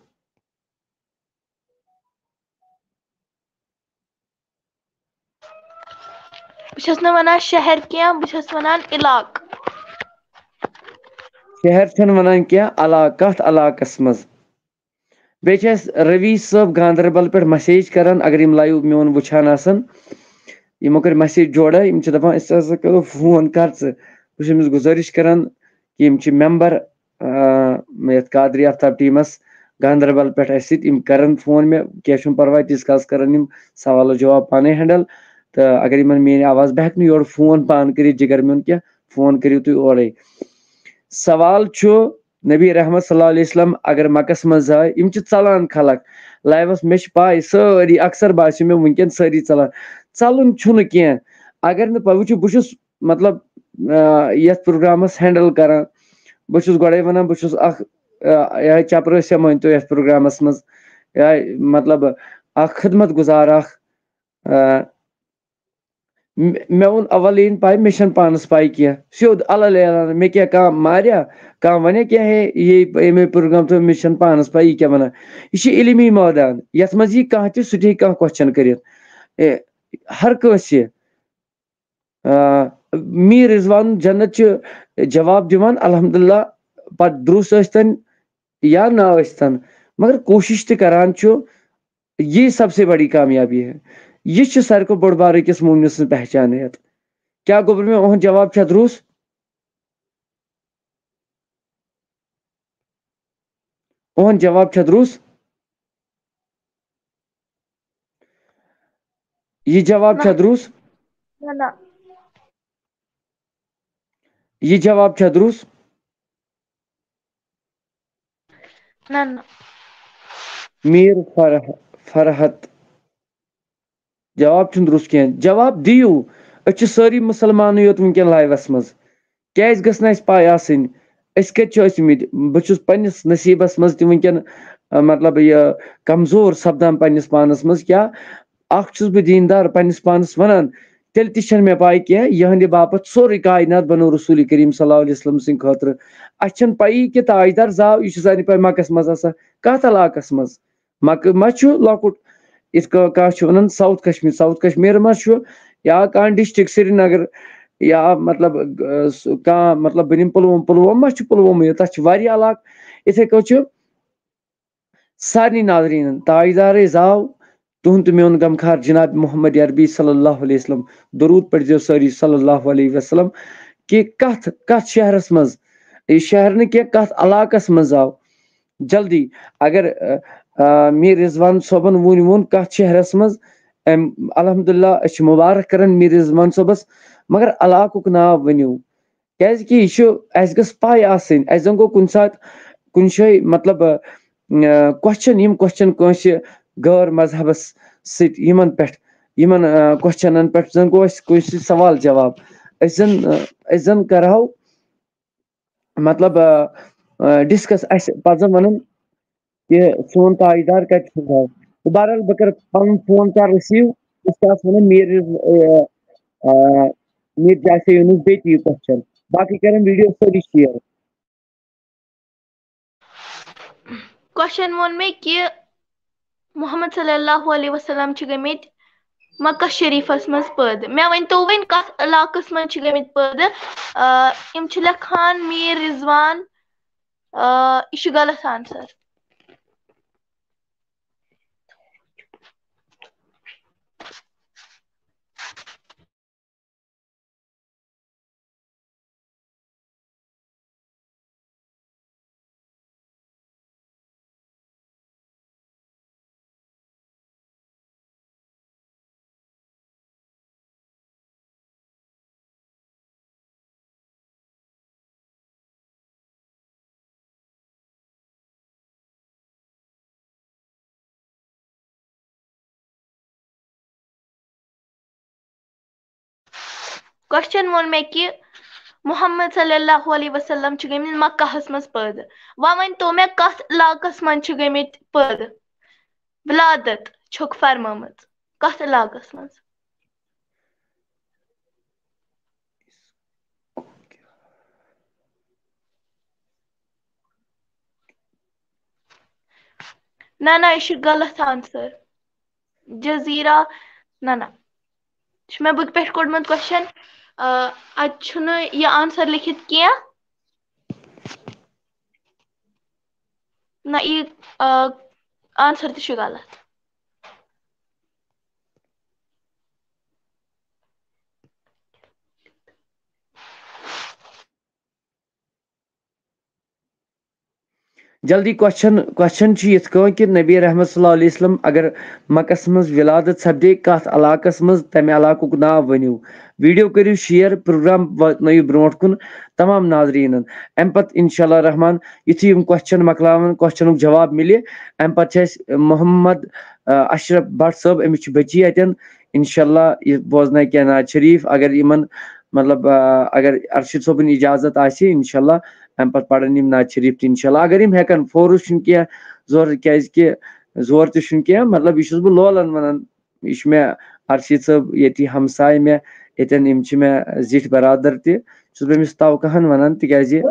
بہٕ چھَس نہٕ وَنان شہر کینٛہہ، بہٕ چھَس وَنان علاقہٕ۔ شہر چھَنہٕ وَنان کینٛہہ، علاقہٕ، کَتھ علاقَس منٛز؟ بیٚیہِ چھِ اَسہِ روی صٲب گاندربل پٮ۪ٹھ message کران، اگر یِم live میون وٕچھان آسَن، یِمو کٔرۍ message جوڑا، یِم چھِ دَپان، "أسۍ ہسا کَرو فون، کر ژٕ؟" بہٕ چھُس أمِس گُزٲرِش کران کہِ یِم چھِ member، آ، یَتھ قادری آفتاب ٹیٖمَس، گاندربل پٮ۪ٹھ اَسہِ سۭتۍ، یِم کرن فون مےٚ، کینٛہہ چھُنہٕ پرواے، تیٖتِس کالس کرن یِم سوال و جواب پانے ہینڈل۔ تہٕ اگر یِمن میٲنۍ آواز، بہٕ ہٮ۪کہٕ نہٕ یورٕ فون پان کٔرِتھ، جگر میون، کینٛہہ، فون کٔرِو تُہۍ اورے۔ سوال چھُ، نبی رحمت صلی اللہ علیہ وسلم اگر مکس منٛز آے، یِم چھِ ژلان خلق لایوس، مےٚ چھِ پاے سٲری، اکثر باسیو مےٚ وٕنکیٚن سٲری ژلان۔ ژلُن چھُنہٕ کینٛہہ۔ اگر نہٕ پَ-، وٕچھِو، بہٕ چھُس مطلب، آ، یَتھ پروگرامَس ہینڈل کران۔ بہٕ چھُس گۄڈَے وَنان، بہٕ چھُس اکھ، آ، یِہوٚے چپرٲسۍ مٲنۍ تو یَتھ پروگرامَس منٛز، یِہوٚے مطلب اکھ خدمت گُزار اکھ۔ آ، مےٚ، مےٚ ووٚن اولین پاے، مےٚ چھَنہٕ پانَس پاے کینٛہہ۔ سیوٚد الل اعلان، مےٚ کیٛاہ کانٛہہ ماریا، کانٛہہ وَنیا کیٛاہ ہے، یہِ ییٚمے پروگرام تھوٚو، مےٚ چھَنہٕ پانَس پاے یہِ کیٛاہ وَنان۔ یہِ چھُ علمی مٲدان، یَتھ منٛز یی کانٛہہ تہِ، سُہ تہِ ہیٚکہِ کانٛہہ کوسچن کٔرِتھ۔ اے، ہر کٲنٛسہِ۔ آ، میٖر رضوان جنت چھُ جواب دِوان، الحمدللہ، پتہٕ درُس ٲسۍتن یا نہ ٲسۍتن، مگر کوٗشِش تہِ کران چھُ، یی سب سے بڑی کامیابی ہے۔ یہِ چھُ ساروی کھۄتہٕ بوٚڑ بار أکِس مومنہٕ سٕنٛز پہچان ہیٚتھ۔ کیٛاہ گوٚبُر مےٚ، اُہُنٛد جواب چھا درُس؟ اُہُنٛد جواب چھا درُس؟ یہِ جواب چھا نہ۔ درُس؟ نہ، نہ۔ یہِ جواب چھا درُس؟ نہ، نہ۔ میٖر فرح-، فرحت۔ جواب چھُنہٕ درُس کینٛہہ۔ جواب دِیِو۔ أسۍ چھِ سٲری مُسلمانٕے یوت وٕنکیٚن لایوَس منٛز۔ کیٛازِ گٔژھ نہٕ اَسہِ پَے آسٕنۍ؟ أسۍ کَتہِ چھِ ٲسۍمٕتۍ؟ بہٕ چھُس پنٛنِس نصیٖبَس منٛز تہِ وٕنکیٚن، آ، مطلب، یہِ کمزور سپدان پنٛنِس پانَس منٛز۔ کیٛاہ اکھ چھُس بہٕ دیٖندار پنٛنِس پانَس وَنان، تیٚلہِ تہِ چھَنہٕ مےٚ پَے کینٛہہ، یِہٕنٛدِ باپتھ سورُے کائنات بنوو رسول کریم صلی اللہ علیہ وسلم سٕنٛدِ خٲطرٕ۔ اَسہِ چھَنہٕ پَیی کہِ تاجدار زاو، یہِ چھُ سانہِ پَے مَکَس منٛز آسان، کَتھ علاقَس منٛز؟ مَکہٕ ما چھُ لۄکُٹ، یِتھ کٔنۍ کانٛہہ چھُ وَنان ساوُتھ کشمیر، ساوُتھ کشمیر ما چھُ، یا کانٛہہ ڈسٹرکٹ سرینگر، یا مطلب، آ، سُہ کانٛہہ مطلب، بہٕ نِمہٕ پُلووم، پُلووم ما چھُ پُلوومٕے یوت، تَتھ چھِ واریاہ علاقہٕ۔ یِتھَے کٔنۍ چھُ سارنٕے ناظریٖنَن، تاجدارے زاو تُہُنٛد تہٕ میون غمخار جناب محمد عربی صلی اللہ علیہ وسلم، درود پٔرۍزیو سٲری صلی اللہ علیہ وسلم، کہِ کَتھ، کَتھ شہرَس منٛز، یہِ شہر نہٕ کینٛہہ، کَتھ علاقَس منٛز زاو۔ جلدی، اگر، آ، آ، میٖر رضوان صٲبَن وُنۍ ووٚن کَتھ شہرَس منٛز، أمۍ، الحمدللہ، أسۍ چھِ مُبارک کران میٖر رضوان صٲبَس، مگر علاقُک ناو ؤنِو۔ کیٛازِ کہِ یہِ چھُ، اَسہِ گٔژھ پَے آسٕنۍ، اَسہِ زَن گوٚو کُنہِ ساتہٕ، کُنہِ جایہِ، مطلب، آ، کوسچن، یِم کوسچن کٲنٛسہِ غٲر مذہبَس سۭتۍ، یِمَن پٮ۪ٹھ، یِمَن، آ، کوسچنَن پٮ۪ٹھ زَن گوٚو اَسہِ کُنہِ سۭتۍ سوال جواب۔ أسۍ زَن، آ، أسۍ زَن کَرہو، مطلب، آ، آ، ڈسکس، اَسہِ پَزَن وَنُن کہِ سون تاجدار کَتہِ چھُ؟ بہرحال، بہٕ کَرٕ پَنُن فون کَر رِسیٖو، أسۍ کَرَس وَنان میٖر، آ، آ، میٖر جاسے یوٗنُس بیٚیہِ تہِ یہِ کوسچن۔ باقٕے کَرَن ویٖڈیو سٲری شِیَر۔ کوسچن ووٚن مےٚ کہِ محمد صلی اللہ علیہ وسلم چھِ گٔمٕتۍ مکہ شریٖفَس منٛز پٲدٕ۔ مےٚ ؤنۍ تو وۄنۍ کَتھ علاقَس منٛز چھِ گٔمٕتۍ پٲدٕ؟ آ، یِم چھِ لیکھان میٖر رضوان، آ، یہِ چھُ غلط آنسر۔ کوسچن ووٚن مےٚ کہِ محمد صلی اللہ علیہ وسلم چھِ گٔمٕتۍ مکہس منٛز پٲدٕ۔ وۄنۍ ؤنۍ تو مےٚ، کتھ علاقس منٛز چھِ گٔمٕتۍ پٲدٕ؟ ولادت چھکھ فرمٲمٕژ کتھ علاقس منٛز؟ نہ، نہ، یہِ چھُ غلط آنسر۔ جزیرہ، نہ، نہ۔ یہِ چھُ مےٚ بُکہِ پٮ۪ٹھ کوٚڑمُت کوسچن۔ آ، اَتہِ چھُنہٕ یہِ آنسر لیکھِتھ کینٛہہ۔ نہ، یہِ، آ، آنسر تہِ چھُ غلط۔ جلدی کوسچن کوسچن چھُ یِتھ کٔنۍ کہِ نبی رحمت صلی اللہ علیہ وسلم اگر مکس منٛز ولادت سپدے، کتھ علاقس منٛز، تمہِ علاقُک ناو ؤنِو۔ ویڈیو کٔرِو شیئر، پروگرام واتنٲیِو برونٛٹھ کُن تمام ناظریٖنن۔ امہِ پتہٕ انشاءاللہ رحمان یُتھُے یِم کوسچن مۄکلاون، کوسچنُک جواب مِلہِ، امہِ پتہٕ چھِ اَسہِ محمد، آ، اشرف بٹ صٲب، أمِس چھِ بٔچی اتٮ۪ن، انشاءاللہ یہِ بوزناے کینٛہہ نعت شریف، اگر یِمن، مطلب، آ، اگر ارشد صٲبُن اجازت آسہِ، انشاءاللہ امہِ پتہٕ پرن یِم نعت شریف تہِ، انشاءاللہ اگر یِم ہٮ۪کن۔ فورس چھُنہٕ کینٛہہ زورٕ، کیازِ کہِ زور تہِ چھُنہٕ کینٛہہ، مطلب، یہِ چھُس بہٕ لولن ونان۔ یہِ چھُ مےٚ ارشد صٲب ییٚتی ہمساے مےٚ، ییٚتٮ۪ن یِم چھِ مےٚ زِٹھۍ برادر تہِ، چھُس بہٕ أمِس توقہن ونان، تِکیازِ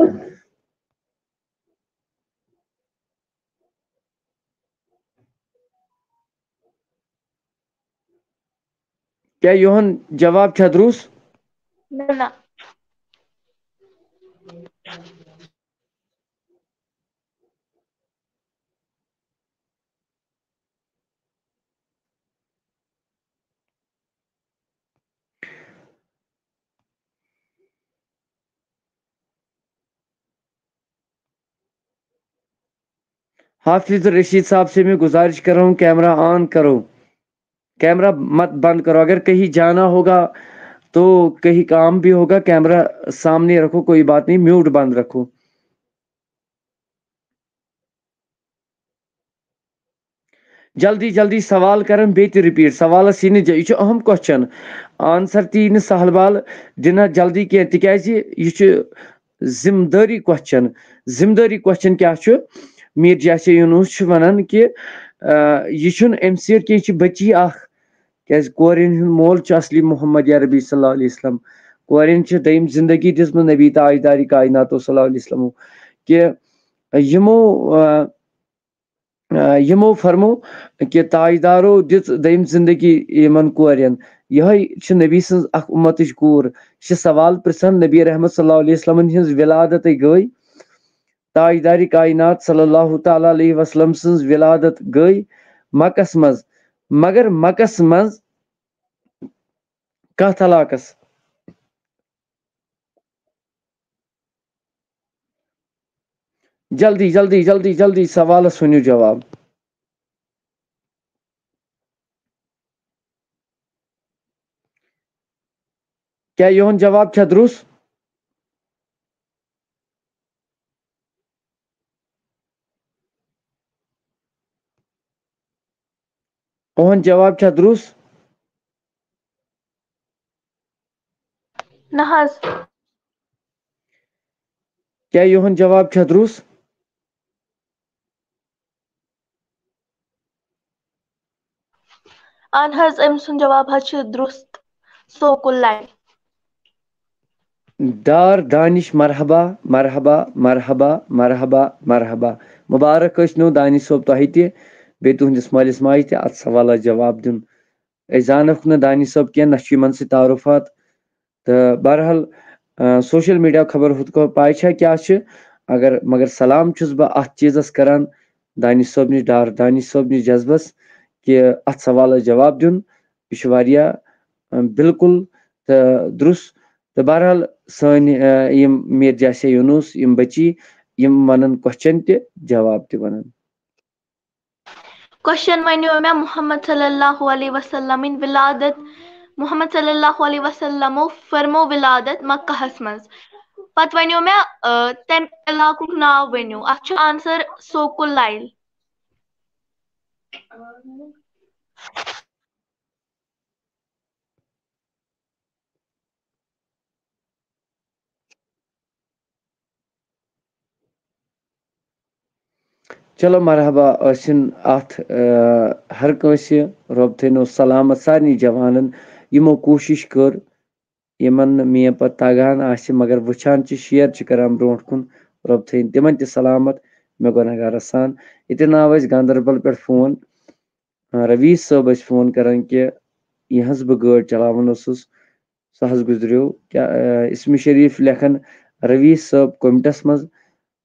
کیٛاہ یِہُنٛد جواب چھا درُس؟ نہ، نہ۔ حافظ رشید صاحب سے میں گزارش کر رہا ہوں، کیمرہ آن کرو، کیمرہ مت بند کرو۔ اگر کہیں جانا ہوگا تو کہیں کام بھی ہوگا، کیمرہ سامنے رکھو، کوئی بات نہیں، میوٹ بند رکھو۔ جلدی جلدی سوال کرن بیٚیہِ تہِ رِپیٖٹ۔ سوالس یی نہٕ ج-، یہِ چھُ اہم کوسچن، آنسر تہِ یی نہٕ سہل بال دِنہٕ جلدی کینٛہہ، تِکیازِ یہِ چھُ ذمہٕ دٲری کوسچن۔ ذمہٕ دٲری کوسچن کیٛاہ چھُ؟ میٖر جاسے یوٗنوٗس چھُ ونان کہِ، آ، یہِ چھُنہٕ أمۍ سۭتۍ کینٛہہ، یہِ چھِ بٔچی اکھ۔ کیازِ کورٮ۪ن ہُنٛد مول چھُ اصلی محمد عربی صلی اللہ علیہ وسلم۔ کورٮ۪ن چھِ دوٚیِم زندگی دِژمٕژ نبی تاجدارِ کائناتو صلی اللہ علیہ وسلم کہِ یِمو، آ، آ، یِمو فرمو کہِ تاجدارو دِژ دوٚیِم زندگی یِمن کورٮ۪ن۔ یِہوٚے چھِ نبی سٕنٛز اکھ اُمتٕچ کوٗر۔ یہِ چھِ سوال پرژھان، نبی رحمت صلی اللہ علیہ وسلمن ہٕنٛز ولادتٕے گٔے، تاجدارِ کائنات صلی اللہ تعالیٰ علیہ وسلم سٕنٛز ولادت گٔے مکس منٛز، مگر مکس منٛز کتھ علاقس؟ جلدی، جلدی، جلدی، جلدی سوالس ؤنِو جواب۔ کیٛاہ یِہُنٛد جواب چھا درُس؟ اُہُنٛد جواب چھا درُس؟ نہ حظ۔ کیٛاہ یِہُنٛد جواب چھا درُس؟ اہن حظ، أمۍ سُنٛد جواب حظ چھُ درُست، سوکُل لرِ۔ ڈار دانش، مرحبا، مرحبا، مرحبا، مرحبا، مرحبا۔ مبارک ٲسۍ نو دانش صٲب تۄہہِ تہِ، بیٚیہِ تُہنٛدِس مٲلِس ماجہِ تہِ اَتھ سوالس جواب دیُن۔ أسۍ زانکھ نہٕ دانش صٲب کینٛہہ، نہ چھُ یِمن سۭتۍ تعارُفات۔ تہٕ بہرحال، آ، سوشل میڈیا خبر ہُتھ کٔنۍ پاے چھا کیٛاہ چھِ، اگر، مگر سلام چھُس بہٕ اَتھ چیٖزس کران، دانش صٲب نِش، ڈار دانش صٲب نِش جذبس، کہِ اَتھ سوالس جواب دیُن۔ یہِ چھُ واریاہ، آ، بالکل تہٕ درُس۔ تہٕ بہرحال سٲنۍ، آ، یِم میٖر جاسے یوٗنوٗس، یِم بچی، یِم وَنَن کوسچن تہِ، جواب تہِ وَنَن۔ کوسچن ونیو مےٚ، محمد صلی اللہ علیہ وسلمٕنۍ ولادت، محمد صلی اللہ علیہ وسلمو فرمو ولادت مکہس منٛز۔ پتہٕ ونیو مےٚ، آ، تمہِ علاقُک ناو ؤنِو۔ اتھ چھُ آنسر سوکُل لایل۔ چلو مرحبا ٲسِن اَتھ، آ، ہر کٲنٛسہِ۔ رۄب تھٲینو سلامت سارنٕے جوانن، یِمو کوٗشِش کٔر، یِمن نہٕ میٛٲنۍ پتہٕ تگان آسہِ مگر وٕچھان چھِ، شیئر چھِ کران برونٛٹھ کُن۔ رۄب تھٲیِن تِمن تہِ سلامت، مےٚ گۄناہگارس سان۔ ییٚتہِ ناو اَسہِ گاندربل پٮ۪ٹھ فون، آ، رویش صٲب ٲسۍ فون کران کہِ یِہٕنٛز بہٕ گٲڑۍ چلاوان اوسُس، سُہ حظ گُزریو۔ کیٛاہ، آ، اسمِ شریٖف لیکھن رویش صٲب کومٹس منٛز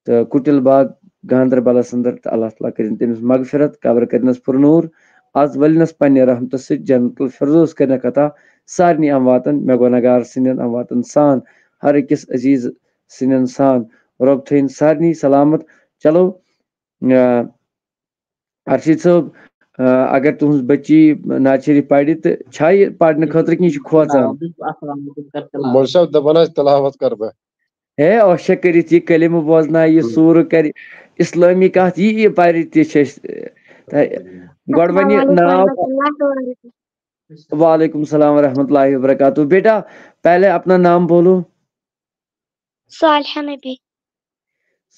تہٕ کُٹِل باغ گاندربلس اندر، تہٕ اللہ تعالیٰ کٔرِن تٔمِس مغفرت، قبر کٔرِنس پُرنوٗر، از ؤلِنس پننہِ رحمتہٕ سۭتۍ جنت الفردوس کٔرِنکھ عطا سارنٕے امواتن، مےٚ گۄناہگار سٕنٛدٮ۪ن امواتن سان، ہر أکِس عزیز سٕنٛدٮ۪ن سان۔ رۄب تھٲیِن سارنٕے سلامت۔ چلو، آ، ارشد صٲب، آ، اگر تُہٕنٛز بٔچی نعت شریف پرِ، تہٕ چھا یہِ پرنہٕ خٲطرٕ کِنہٕ یہِ چھُ کھوژان؟ السلام علیکم، السلام علیکم، کر تلاوت۔ مولوی صٲب دپان ٲسۍ تلاوت کرٕ بہٕ۔ ہے، عٲشہ کٔرِتھ یہِ کلمہٕ بوزنایہِ، یہِ سوٗرٕ کرِ، اسلٲمی کتھ یہِ، یہِ پرِ تہِ چھِ أسۍ۔ تہٕ گۄڈٕ ونہِ ناو۔ وعلیکم السلام ورحمۃ اللہ وبرکاتہ۔ بیٹا، پہلے اپنا نام بولو۔ صالحہ نبی۔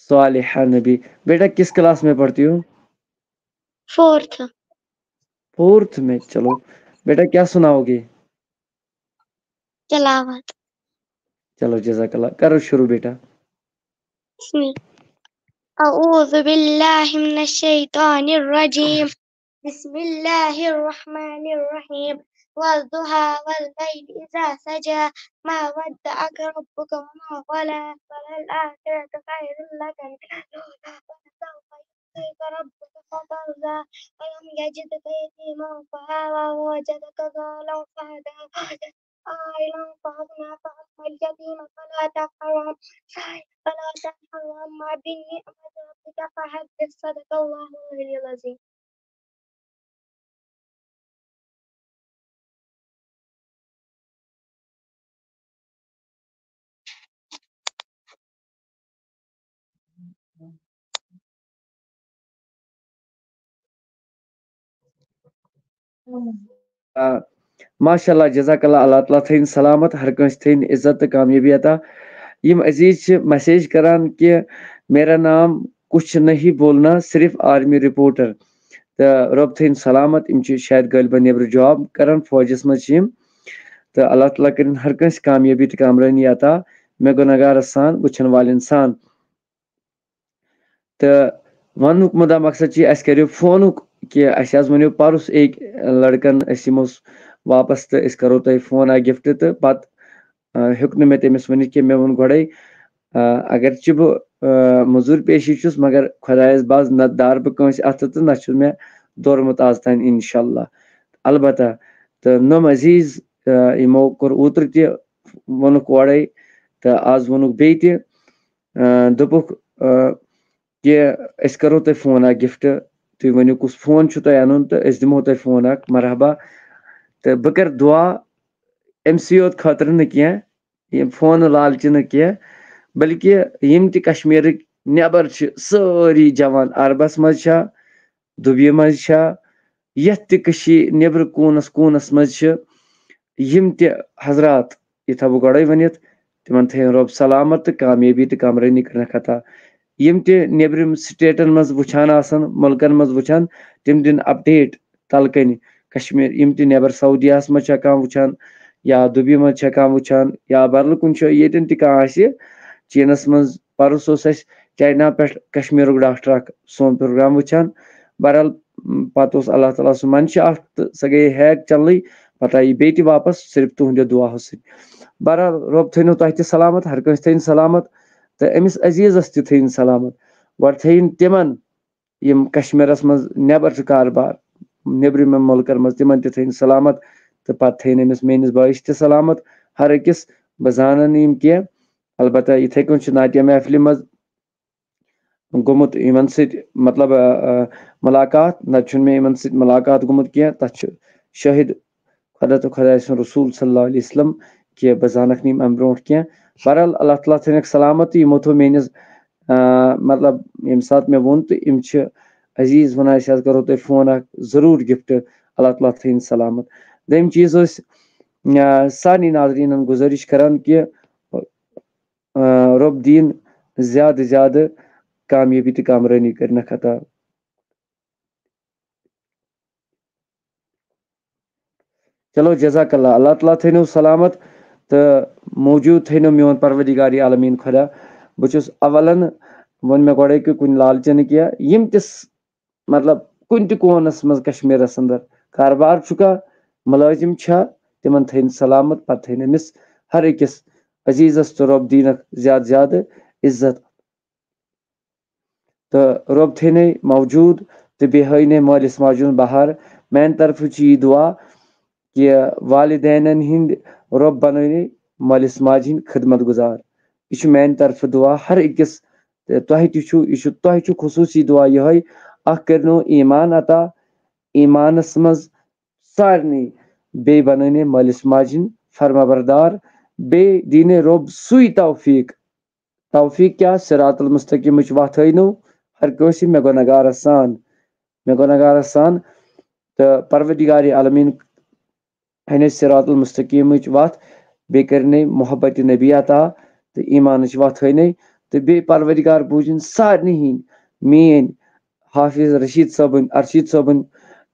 صالحہ نبی۔ بیٹا، کس کلاس میں پڑھتی ہو؟ فورتھ۔ فورتھ میں۔ چلو بیٹا، کیا سناؤ گے؟ تلاوت۔ چلو، جزاک اللہ، کرو شروع بیٹا۔ بسم الله۔ أعوذ بالله من الشيطان الرجيم۔ بسم الله الرحمن الرحيم۔ والضحى والليل إذا سجى۔ ما ودعك ربك وما قلى۔ وللآخرة خير لك من الأولى۔ ولسوف يعطيك ربك فترضى۔ ألم يجدك يتيما فآوى ووجدك ضالا فهدى ووجدك عائلا فأغنى فأما اليتيم فلا تقهر وأما السائل فلا تنهر وأما بنعمة ربك فحدث. صدق الله العلي العظيم. آ، ماشاء اللہ، جزاک اللہ، اللہ تعالیٰ تھٲیِن سلامت، ہر کٲنٛسہِ تھٲیِن عزت تہٕ کامیٲبی عطا۔ یِم عزیز چھِ message کران کہ میرا نام کچھ نہیں بولنا، صرف آرمی رپورٹر۔ تہٕ رۄب تھٲیِن سلامت، یِم چھِ شاید غٲلبن نیبرٕ job کران، فوجس منٛز چھِ یِم۔ تہٕ اللہ تعالیٰ کٔرِن ہر کٲنٛسہِ کامیٲبی تہٕ کامرٲنی عطا، مےٚ گُناہگارس سان، وٕچھن والٮ۪ن سان۔ تہٕ وننُک مُدا مقصد چھُ، اَسہِ کَریو فونُک کہِ اَسہِ حظ ؤنِو پَرُس أکۍ لڑکن، أسۍ یِمو س-، واپس تہٕ أسۍ کَرو تۄہہِ فون اکھ gift، تہٕ پَتہٕ، آ، ہیوٚک نہٕ مےٚ تٔمِس ؤنِتھ کینٛہہ، مےٚ ووٚن گۄڈَے، آ، اگرچہِ بہٕ، آ، مٔزوٗرۍ پیشی چھُس، مگر خۄدایَس باز نہ دارٕ بہٕ کٲنٛسہِ اَتھٕ تہٕ نہ چھُ مےٚ دورمُت آز تام، اِنشاء اللہ۔ البتہ تہٕ نۄم عزیز، آ، یِمو کوٚر اوترٕ تہِ ووٚنُکھ اورَے تہٕ آز ووٚنُکھ بیٚیہِ تہِ، آ، دوٚپُکھ، آ، کہِ أسۍ کرو تۄہہِ فون اکھ gift، تُہۍ ؤنِو کُس فون چھُ تۄہہِ اَنُن تہٕ أسۍ دِمو تۄہہِ فون اکھ، مرحبا۔ تہٕ بہٕ کرٕ دُعا أمۍ سٕے یوت خٲطرٕ نہٕ کینٛہہ، یِم فون لالچہِ نہٕ کینٛہہ، بلکہِ یِم تہِ کشمیٖرٕکۍ نٮ۪بر چھِ سٲری جوان، عربس منٛز چھا، دُبیہِ منٛز چھا، یتھ تہِ کٔشیٖرِ نٮ۪برٕ کوٗنس کوٗنس منٛز چھِ، یِم تہِ حضرات، یہِ تھاوٕ بہٕ گۄڈَے ؤنِتھ، تِمن تھٲیِن رۄب سلامت تہٕ کامیٲبی تہٕ کامرٲنی کٔرنَکھ عطا۔ یِم تہِ نیٚبرِم stateن منٛز وٕچھان آسن، مُلکن منٛز وٕچھان، تِم دِن update تَلہٕ کَنہِ کشمیٖر۔ یِم تہِ نیٚبر سعودیاہَس منٛز چھِ کانٛہہ وٕچھان یا دُبیہِ منٛز چھِ کانٛہہ وٕچھان یا بدل کُنہِ جایہِ ییٚتٮ۪ن تہِ کانٛہہ آسہِ، چیٖنَس منٛز پَرُس اوس اَسہِ چاینا پٮ۪ٹھ کشمیٖرُک ڈاکٹر اکھ سون program وٕچھان۔ بہرحال، م، پَتہٕ اوس اللہ تعالیٰ سُنٛد منشا اکھ تہٕ سۄ گٔیے hack channelٕے۔ پَتہٕ آیہِ بیٚیہِ تہِ واپس صرف تُہنٛدِ دُعاہو سۭتۍ۔ بہرحال، رۄب تھٲینو تۄہہِ تہِ سلامت، ہر کٲنٛسہِ تھٲیِن سلامت تہٕ أمِس عزیزس تہِ تھٲیِن سلامت۔ گۄڈٕ تھٲیِن تِمن، یِم کشمیٖرس منٛز نٮ۪بر چھِ کاربار، نیٚبرِمٮ۪ن مُلکن منٛز، تِمن تہِ تھٲیِن سلامت تہٕ پتہٕ تھٲیِن أمِس میٲنِس بٲیِس تہِ سلامت۔ ہر أکِس، بہٕ زانن نہٕ یِم کینٛہہ، البتہ یِتھے کٔنۍ چھُ نعتیہ محفلہِ منٛز گوٚمُت یِمن سۭتۍ، مطلب، آ، آ، مُلاقات، نتہٕ چھُنہٕ مےٚ یِمن سۭتۍ مُلاقات گوٚمُت کینٛہہ۔ تتھ چھُ شٲہِد خۄدا تہٕ خۄداے سُنٛد رسول صلی اللہ علیہ وسلم کہِ بہٕ زانکھ نہٕ یِم امہِ برونٛٹھ کینٛہہ۔ بہرحال، اللہ تعالیٰ تھٲینکھ سلامت تہٕ یِمو تھوٚو میٲنِس، آ، مطلب، ییٚمہِ ساتہٕ مےٚ ووٚن تہٕ یِم چھِ عزیز ونان، أسۍ حظ کرو تۄہہِ فون اکھ، ضروٗر gift، اللہ تعالیٰ تھٲیِن سلامت۔ دوٚیِم چیٖز ٲسۍ، آ، سارنٕے ناظریٖنن گُزٲرِش کران کہِ آ، رۄب دِیِن زیادٕ زیادٕ کامیٲبی تہٕ کامرٲنی کٔرنَکھ عطا۔ چلو، جزاک اللہ، اللہ تعالیٰ تھٲینو سلامت تہٕ موجود تھٲینو میون پروردگار عالمین خۄدا۔ بہٕ چھُس اولن، ووٚن مےٚ گۄڈے کہِ کُنہِ لالچہِ نہٕ کینٛہہ، یِم تہِ س-، مطلب، کُنہِ تہِ کوٗنس منٛز کشمیٖرس اندر کاربار چھُ کانٛہہ، مُلٲزِم چھا، تِمن تھٲیِن سلامت، پتہٕ تھٲیِن أمِس ہر أکِس عزیزس تہٕ رۄب دیٖنکھ زیادٕ زیادٕ عزت۔ تہٕ رۄب تھٲینَے موجوٗد تہٕ بیٚیہِ ہٲینَے مٲلِس ماجہِ ہُنٛد بہار۔ میانہِ طرفہٕ چھِ یہِ دُعا کہِ والدینن ہٕنٛدۍ رۄب بنٲینَے مٲلِس ماجہِ ہٕنٛدۍ خدمت گُزار۔ یہِ چھُ میانہِ طرفہٕ دُعا ہر أکِس تہٕ تۄہہِ تہِ چھُ، یہِ چھُ، تۄہہِ چھُ خصوٗصی دُعا یِہوٚے، اَکھ کٔرنو ایٖمان عطا، ایٖمانَس منٛز سارنٕے، بیٚیہِ بَنٲونَے مٲلِس ماجہِ ہِنٛدۍ فرما بردار، بیٚیہِ دیٖنَے رۄب سُے توفیٖق۔ توفیٖق کیٛاہ؟ صراط المستقیٖمٕچ وَتھ ہٲینو ہر کٲنٛسہِ مےٚ گۄناہگارَس سان، مےٚ گۄناہگارَس سان۔ تہٕ پروردگار عالمیٖن ہٲینَے صراط المستقیٖمٕچ وَتھ، بیٚیہِ کٔرنَے محبت نبی عطا تہٕ ایٖمانٕچ وَتھ ہٲینَے۔ تہٕ بیٚیہِ پروردگار بوٗزِن سارنٕے ہِنٛدۍ، میٛٲنۍ حافظ رشیٖد صٲبٕنۍ، ارشیٖد صٲبٕنۍ،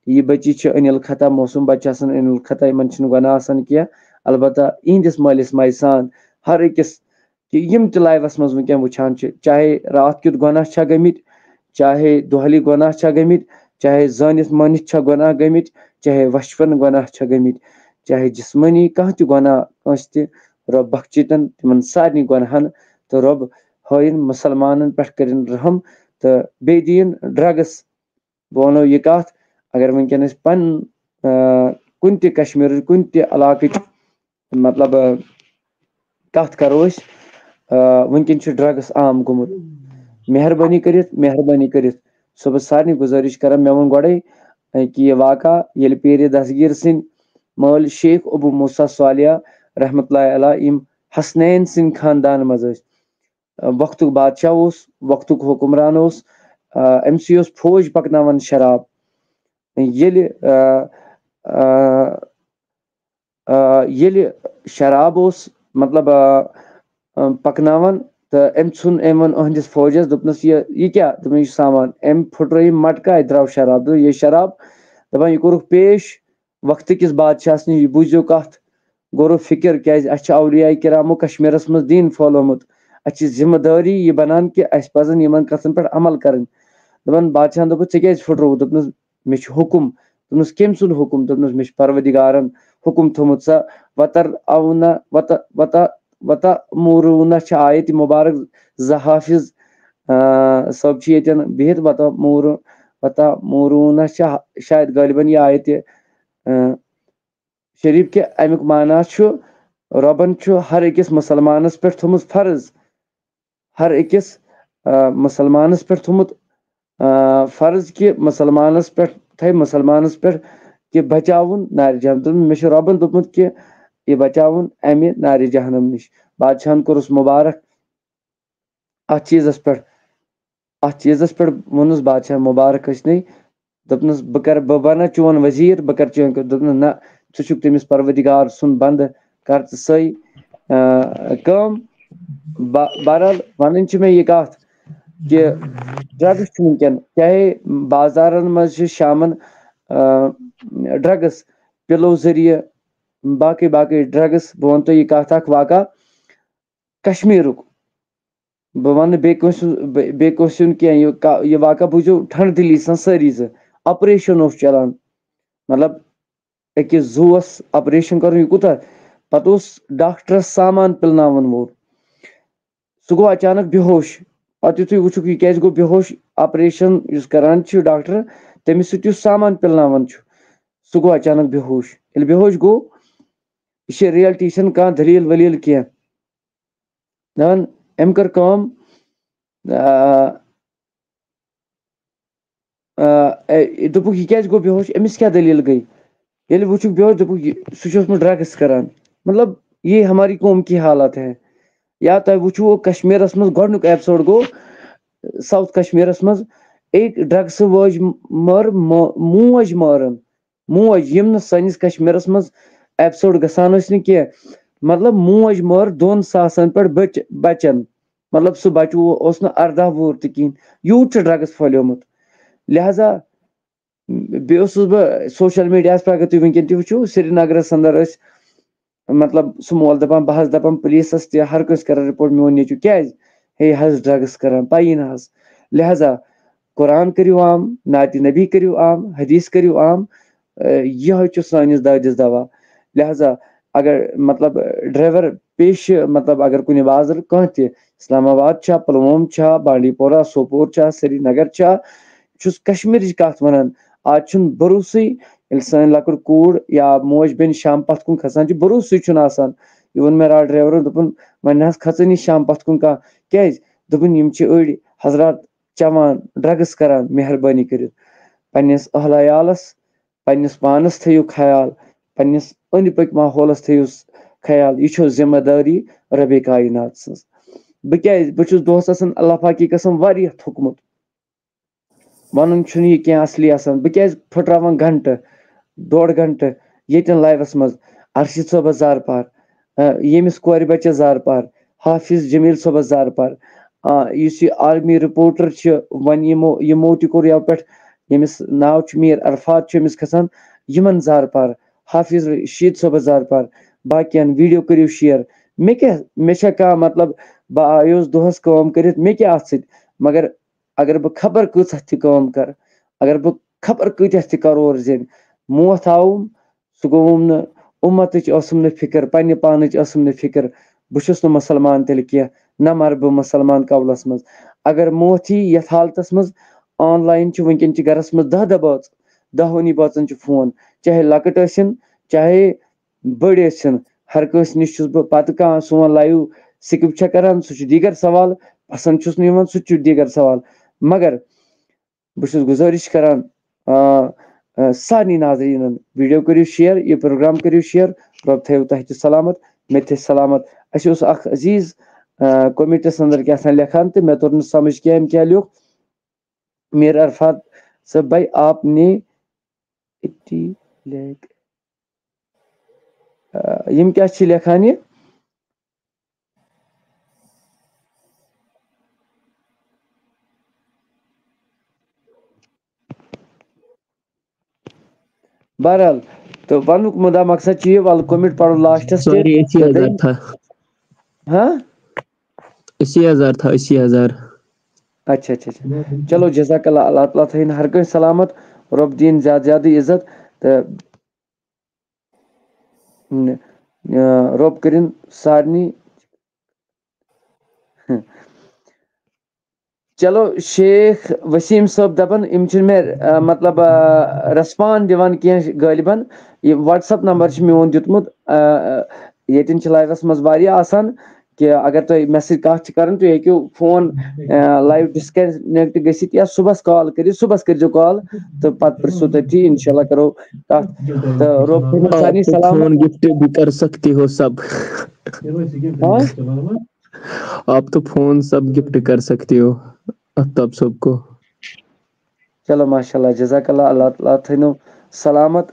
یہِ بٔچی چھِ انل خطا، معصوٗم بچہِ آسان انل خطا، یِمن چھِنہٕ گۄناہ آسان کینٛہہ۔ البتہ یِہنٛدِس مٲلِس ماجہِ سان ہر أکِس، کہِ یِم تہِ لایوَس منٛز وٕنکیٚن وٕچھان چھِ، چاہے راتھ کیُتھ گۄناہ چھا گٔمٕتۍ، چاہے دۄہلی گۄناہ چھا گٔمٕتۍ، چاہے زٲنِتھ مٲنِتھ چھا گۄناہ گٔمٕتۍ، چاہے وَچھوَن گۄناہ چھا گٔمٕتۍ، چاہے جسمٲنی کانٛہہ تہِ گۄناہ کٲنٛسہِ تہِ، رۄب بخچہِ تن تِمن سارنٕے گۄناہن تہٕ رۄب ہٲیِن مُسلمانن پٮ۪ٹھ، کٔرِن رحم تہٕ بیٚیہِ دِیِن ڈرگس۔ بہٕ وَنو یہِ کَتھ، اگر وٕنکیٚن أسۍ پَنُن، آ، کُنہِ تہِ کشمیٖرٕچ، کُنہِ تہِ علاقٕچ، مطلب، آ، کَتھ کَرو أسۍ، آ، وٕنکیٚن چھُ ڈرگس عام گوٚمُت۔ مہربٲنی کٔرِتھ، مہربٲنی کٔرِتھ، چھُسو بہٕ سارنٕے گُزٲرِش کران، مےٚ ووٚن گۄڈَے، آ، کہِ یہِ واقعہ ییٚلہِ پیٖرِ دستگیٖر سٕنٛدۍ مٲلۍ شیخ ابو موسیٰ صالح رحمتہ اللہ علیہ یِم حسنین سٕنٛدۍ خاندان منٛز ٲسۍ، وقتُک بادشاہ اوس، وقتُک حکمران اوس، آ، أمۍ سٕے اوس فوج پکناوان شراب۔ ییٚلہِ، آ، آ، آ، ییٚلہِ شراب اوس، مطلب، آ، آ، پکناوان، تہٕ أمۍ ژھُن، أمۍ ووٚن أہنٛدِس فوجس، دوٚپنس، "یہِ، یہِ کیٛاہ؟" دوٚپُن، "یہِ چھُ سامان۔" أمۍ پھُٹرٲو یہِ مٹکہٕ، اَتہِ درٛاو شراب۔ دوٚپُن، "یہِ شراب"، دَپان، "یہِ کوٚرُکھ پیش وقتہٕ کِس بادشاہس نِش، یہِ بوٗزِو کَتھ، غور و فِکر، کیٛازِ اَسہِ چھِ اولیاء کرامو کشمیٖرس منٛز دیٖن پھٲلومُت۔ اَسہِ چھِ ذمہٕ دٲری یہِ بنان کہِ اَسہِ پزن یِمن کَتھن پٮ۪ٹھ عمل کرٕنۍ۔" دَپان، بادشاہن دوٚپُکھ، "ژےٚ کیٛازِ پھُٹرووُتھ؟" دوٚپنس، "مےٚ چھُ حُکُم۔" دوٚپنس، "کٔمۍ سُنٛد حُکُم؟" دوٚپنس، "مےٚ چھُ پروردگارن حُکُم تھوٚومُت، سا وتر اونا، وت-، وت-، وتامرونا چھِ آیت مُبارک زٕ حافظ، آ، صٲب چھِ ییٚتٮ۪ن بِہِتھ، وتامورو-، وتامورونا چھِ شاید غٲلباً یہِ آیت، آ، شریف کہِ اَمیُک معنی چھُ، رۄبن چھُ ہر أکِس مُسلمانس پٮ۪ٹھ تھوٚومُت فرض، ہر أکِس، آ، مُسلمانس پٮ۪ٹھ تھوٚومُت، آ، فرض کہِ مُسلمانس پٮ۪ٹھ تھاوِ مُسلمانس پٮ۪ٹھ کہِ بچاوُن نارِ جہنم۔ دوٚپُن، مےٚ چھُ رۄبن دوٚپمُت کہِ یہِ بچاوُن امہِ نارِ جہنم نِش۔ بادشاہن کوٚرُس مُبارک اتھ چیٖزس پٮ۪ٹھ، اتھ چیٖزس پٮ۪ٹھ ووٚنُس بادشاہ مُبارک ٲسۍ نے، دوٚپنَس، "بہٕ کَرٕ، بہٕ بَنہٕ چون وزیٖر، بہٕ کَرٕ چون کٲم۔" دوٚپنَس، "نہ، ژٕ چھُکھ تٔمِس پروردگار سُنٛد بنٛدٕ، کر ژٕ سۄے، آ، کٲم۔" ب-، بہرحال، وَنٕنۍ چھِ مےٚ یہِ کَتھ کہِ ڈرگس چھُ وٕنکیٚن، چاہے بازارن منٛز چھِ شامن، آ، ڈرگس، پِلو ذٔریعہٕ، باقٕے باقٕے ڈرگس۔ بہٕ وَنہٕ تۄہہِ یہِ کَتھ اکھ واقعہ کشمیٖرُک۔ بہٕ وَنہٕ بیٚیہِ کٲنٛسہِ ہُنٛد، بے-، بیٚیہِ کٲنٛسہِ ہُنٛد کینٛہہ۔ یہِ کا-، یہِ واقعہ بوٗزِو ٹھنٛڈ دِلی سان سٲری زٕ۔ آپریشن اوس چلان، مطلب، أکِس زُوَس آپریشن کَرُن، یہِ کوٗتاہ؟ پَتہٕ اوس ڈاکٹرَس سامان پِلناوَن وول۔ سُہ گوٚو اچانک بے ہوش۔ پَتہٕ یُتھُے وٕچھُکھ، یہِ کیٛازِ گوٚو بے ہوش؟ آپریشن یُس کَران چھُ ڈاکٹر، تٔمِس سۭتۍ یُس سامان پِلناوَن چھُ، سُہ گوٚو اچانک بے ہوش۔ ییٚلہِ بے ہوش گوٚو، یہِ چھِ ریلٹی، یہِ چھَنہٕ کانٛہہ دٔلیٖل ؤلیٖل کینٛہہ۔ دَپان، أمۍ کٔر کٲم، آ، آ، اے، دوٚپُکھ، "یہِ کیٛازِ گوٚو بے ہوش؟ أمِس کیٛاہ دٔلیٖل گٔے؟" ییٚلہِ وٕچھُکھ بے ہوش، دوٚپُکھ، "یہِ، سُہ چھُ اوسمُت ڈرگس کران۔" مطلب، یہ ہماری قوم کی حالت ہے۔ یا تۄہہِ وٕچھِو، کشمیٖرس منٛز گۄڈٕنیُک ایپسوڈ گوٚو ساؤتھ کشمیٖرس منٛز، أکۍ ڈرگسہٕ وٲج مٲر مو-، موج مٲرٕن۔ موج، یِم نہٕ سٲنِس کشمیٖرس منٛز ایپسوڈ گژھان ٲسۍ نہٕ کینٛہہ۔ مطلب، موج مٲر دۄن ساسن پٮ۪ٹھ بچ-، بچن۔ مطلب، سُہ بچہٕ اوس نہٕ ارداہ وُہُر تہِ کِہینۍ۔ یوٗت چھُ ڈرگس پھٔہلیومُت۔ لہذا بیٚیہِ اوسُس بہٕ سوشل میڈیاہَس پٮ۪ٹھ، اگر تُہۍ وٕنکیٚن تہِ وٕچھِو، سرینگرَس اندر ٲسۍ، مطلب، سُہ مول دَپان، بہٕ حظ دَپان پُلیٖسَس تہِ، ہر کٲنٛسہِ کران رِپورٹ، میون نیٚچوٗ کیٛازِ ہے حظ ڈرگس کران، پَیی نہ حظ۔ لہذا قرآن کٔرِو عام، نعتِ نبی کٔرِو عام، حدیث کٔرِو عام، اے، یِہوٚے چھُ سٲنِس دادِس دوا۔ لہذا اگر، مطلب، ڈرائیور پیشہٕ، مطلب، اگر کُنہِ بازرٕ کانٛہہ تہِ، اسلام آباد چھا، پلووم چھا، بانڈی پورہ، سوپور چھا، سرینگر چھا، چھُس کشمیٖرٕچ کتھ ونان۔ آز چھُنہٕ بروسٕے، ییٚلہِ سٲنۍ لۄکٕٹ کوٗر یا موج بیٚنہِ شام پتھ کُن کھسان چھِ، بروسٕے چھُنہٕ آسان۔ یہِ ووٚن مےٚ راتھ ڈرایورن، دوٚپُن، "وۄنۍ نہ حظ کھژٲنی شام پتھ کُن کانٛہہ۔" کیازِ؟ دوٚپُن، یِم چھِ أڑۍ حضرات چٮ۪وان، ڈرگس کران، مہربٲنی کٔرِتھ پننِس اہل عیالس، پننِس پانس تھٲیِو خیال، پننِس أنٛدۍ پٔکۍ ماحولس تھٲیِو خیال۔ یہِ چھو ذمہ دٲری ربِ کاینات سٕنٛز۔ بہٕ کیازِ، بہٕ چھُس دۄہس آسان اللہ پاکی قسم واریاہ تھوٚکمُت، ونُن چھُنہٕ یہِ کینٛہہ اصلی آسان۔ بہٕ کیازِ پھٕٹراوان گھنٹہٕ، ڈوٚڈ گھنٹہٕ ییٚتٮ۪ن لایوس منٛز ارشد صٲبس زارٕ پار، آ، ییٚمِس کورِ بچس زارٕ پار، حافظ جمیل صٲبس زارٕ پار، آ، یُس یہِ عالمی رپورٹر چھُ، وۄنۍ یِمو، یِمو تہِ کوٚر یَوٕ پٮ۪ٹھ، ییٚمِس ناو چھُ میر عرفات، چھُ أمِس کھسان، یِمن زارٕ پار، حافظ رشید صٲبس زارٕ پار، باقین ویڈیو کٔرِو شیئر۔ مےٚ کیٛاہ، مےٚ چھا کانٛہہ مطلب، بہٕ آیوس دۄہس کٲم کٔرِتھ، مےٚ کیٛاہ اتھ سۭتۍ؟ مگر اگر بہٕ خبر کۭژاہ تہِ کٲم کرٕ، اگر بہٕ خبر کۭتیاہ تہِ کرور زینہٕ، موت آوُم، سُہ گوٚوُم نہٕ، اُمتٕچ ٲسٕم نہٕ فکر، پننہِ پانٕچ ٲسٕم نہٕ فکر، بہٕ چھُس نہٕ مُسلمان تیٚلہِ کینٛہہ، نہ مرٕ بہٕ مُسلمان قولس منٛز۔ اگر موت یی یتھ حالتس منٛز، آن لاین چھِ وٕنکیٚن چھِ گرس منٛز دہ دہ بٲژ، دہونی بٲژن چھُ فون، چاہے لۄکٕٹ ٲسِن، چاہے بٔڑۍ ٲسِن، ہر کٲنٛسہِ نِش چھُس بہٕ۔ پتہٕ کانٛہہ سون لایو سکپ چھا کران، سُہ چھُ دیٖگر سوال، پسند چھُس نہٕ یِوان، سُہ تہِ چھُ دیٖگر سوال۔ مگر بہٕ چھُس گُزٲرِش کران، آ، آ، سارنٕے ناظریٖنن، ویڈیو کٔرِو شیئر، یہِ پروگرام کٔرِو شیئر۔ رۄب تھٲیِو تۄہہِ تہِ سلامت، مےٚ تہِ تھٲیِو سلامت۔ اَسہِ اوس اکھ عزیٖز، آ، کومنٹس اندر کیٛاہ تام لیکھان تہٕ مےٚ توٚر نہٕ سمجھ کینٛہہ، أمۍ کیٛاہ لیوٚکھ۔ میر عرفات صٲب بھائی، آپ نے ایٹی لیک، آ، یِم کیٛاہ چھِ لیکھان یہِ؟ بہرحال، تہٕ ونُک مُدا مقصد چھُ یہِ، وَلہٕ کومنٹ پَرو لاسٹَس تہِ۔ سوری، أسی تہٕ ہزار بیٚیہِ تھا۔ ہاں؟ أسی ہزار تھا، أسی ہزار۔ اچھا، اچھا، اچھا۔ چلو، جزاک اللہ، اللہ تعالیٰ تھٲیِن ہر کٲنٛسہِ سلامت، رۄب دِیِن زیادٕ زیادٕ عزت تہٕ ن-، آ، رۄب کٔرِن سارنٕے۔ چلو، شیخ وسیٖم صٲب دَپان، یِم چھِنہٕ مےٚ، آ، مطلب، آ، ریسپانڈ دِوان کینٛہہ غٲلباً۔ یہِ WhatsApp نمبر چھُ میون دیُتمُت، آ، آ، ییٚتٮ۪ن چھِ لایوَس منٛز واریاہ آسان، کہِ اگر تۄہہِ مےٚ سۭتۍ کَتھ چھِ کَرٕنۍ، تُہۍ ہیٚکِو فون، آ، لایِو ڈِسکَنیکٹ گٔژھِتھ یا صُبحَس کال کٔرِو، صُبحَس کٔرۍزیو کال تہٕ پَتہٕ پرٛژھو تٔتی، اِنشاء اللہ کَرو کَتھ۔ تہٕ رۄب کٔرِنو سارنٕے آپ تو سلامت۔ فون گفٹ بھی کر سکتے ہو سب۔ ہاں؟ آپ تو فون سب گفٹ کر سکتے ہو افتاب صٲب کو۔ چلو، ماشاء اللہ، جزاک اللہ، اللہ تعالیٰ تھٲینو سلامت۔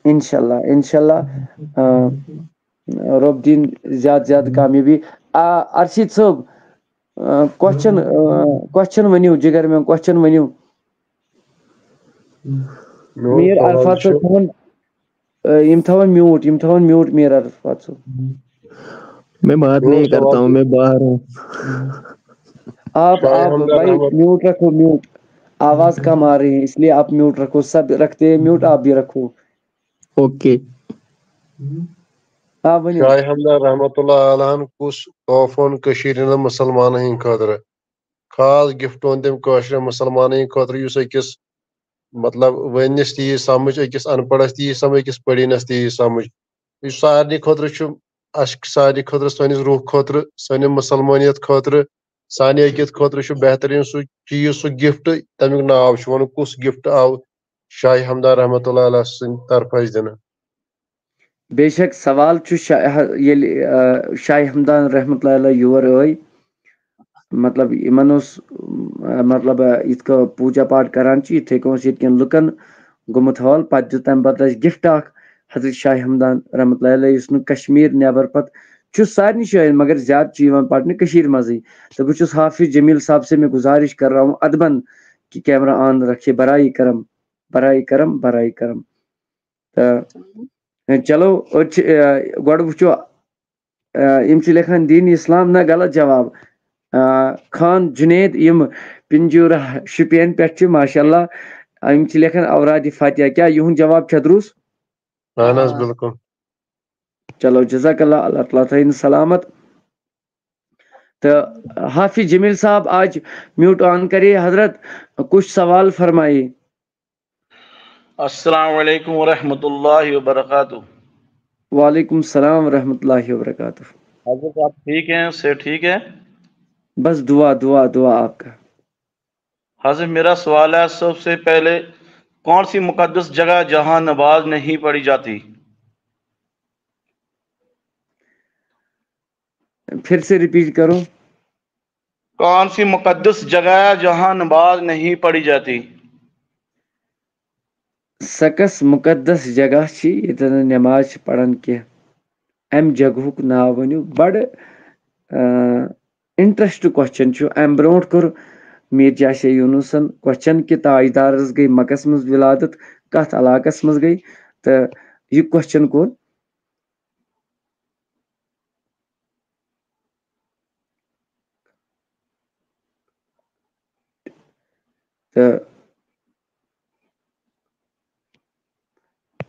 اِنشاء اللہ، اِنشاء اللہ، آ، رۄب دِیِن زیادٕ زیادٕ کامیٲبی۔ آ، ارشید صٲب، آ، کوسچن، آ، کوسچن ؤنِو، جگر میون، کوسچن ؤنِو۔ میون میر سوال عرفات چھُ صٲب تھاوُن، آ، یِم تھاوَن میوٗٹ، یِم تھاوَن میوٗٹ میر عرفات صٲب۔ میں بات میون نہیں کرتا سوال ہوں، چھُ میں باہر ہوں۔ آپ، شاہ آپ ہمدان بھائی احمد۔ میوٹ رکھو، میوٹ۔ آواز کم آ رہی ہے، اس لیے آپ میوٹ رکھو، سب رکھتے ہیں میوٹ، آپ بھی رکھو۔ اوکے۔ آ ؤنِو۔ شاہ ہمدان رحمت اللہ علیہ ہن کُس تحفہٕ اوٚن کٔشیٖرِ ہٕنٛدٮ۪ن مُسلمانن ہٕنٛدِ خٲطرٕ؟ خاص گفٹ اوٚن تٔمۍ کٲشرٮ۪ن مُسلمانن ہٕنٛدِ خٲطرٕ، یُس أکِس، مطلب، ؤنِس تہِ یی سمجھ، أکِس ان پڑھس تہِ یی سمجھ، أکِس پٔڑھِنس تہِ یی سمجھ۔ یُس سارنٕے خٲطرٕ چھُ، اَسہِ سارنٕے خٲطرٕ، سٲنِس روح خٲطرٕ، سانہِ مُسلمانیت خٲطرٕ، سانہِ عقیدٕ خٲطرٕ چھُ بہتریٖن سُہ چیٖز، سُہ گفٹ، تَمیُک ناو چھُ وَنُن، کُس گفٹ آو شاہ ہمدان رحمت اللہ علیہ سٕنٛدِ طرفہٕ اَسہِ دِنہٕ؟ بے شک، سوال چھُ شاہ، ییٚلہِ، آ، شاہ ہمدان رحمت اللہ علیہ یور ٲے، مطلب، یِمن اوس، آ، مطلب، آ، یِتھ کٔنۍ پوٗجا پاٹھ کران چھِ، یِتھَے کٔنۍ اوس ییٚتہِ کٮ۪ن لُکن گوٚمُت حال۔ پتہٕ دیُت تَمہِ پتہٕ اَسہِ گفٹ اکھ حضرت شاہ ہمدان رحمت اللہ علیہ، یُس نہٕ کشمیٖر نٮ۪بر پتہٕ چھُ سارنٕے جایَن، مگر زیادٕ چھُ یِوان پرنہٕ کٔشیٖرِ منٛزٕے۔ تہٕ بہٕ چھُس حافظ جمیٖل صاحب سے میں گزارش کر رہا ہوں ادبن کہ کیمرہ آن رکھے، برائے کرم، برائے کرم، برائے کرم۔ تہٕ چلو، أسۍ چھِ، آ، گۄڈٕ وٕچھو، آ، یِم چھِ لیکھان دین اسلام، نہ، غلط جواب۔ آ، خان جنید، یِم پنجورہ شُپین پٮ۪ٹھ چھِ، ماشاء اللہ، آ، یِم چھِ لیکھان اوراد فاتحہ۔ کیٛاہ یِہُنٛد جواب چھا درُست؟ اہن حظ، آ۔ بِلکُل۔ چلو، جزاک اللہ، اللہ تعالیٰ تھٲیِن سلامت۔ تو حافظ جمیل صاحب، آج میوٹ آن کریے حضرت، کچھ سوال فرمائیے۔ السلام علیکم ورحمۃ اللہ وبرکاتہ۔ وعلیکم السلام ورحمۃ اللہ وبرکاتہ۔ حضرت، آپ ٹھیک ہیں؟ صحت ٹھیک ہے؟ بس دعا، دعا، دعا آپ کا۔ حضرت، میرا سوال ہے، سب سے پہلے کون سی مقدس جگہ جہاں نماز نہیں پڑھی جاتی؟ پھر سے ریپیٹ کرو۔ کون سی مقدس جگہ ہے جہاں نماز نہیں پڑھی جاتی؟ سۄ کۄس مُقدس جگہ چھِ ییٚتٮ۪ن نہٕ نٮ۪ماز چھِ پران کینٛہہ؟ امہِ جگہُک ناو ؤنِو۔ بڑٕ انٹرسٹ کوسچن چھُ۔ امہِ برونٛٹھ کوٚر میٖر جاشے یوٗنُسن کوسچن کہِ تاجدارس گٔے مکس منٛز ولادت، کتھ علاقس منٛز گٔے؟ تہٕ یہِ کوسچن کوٚر تہٕ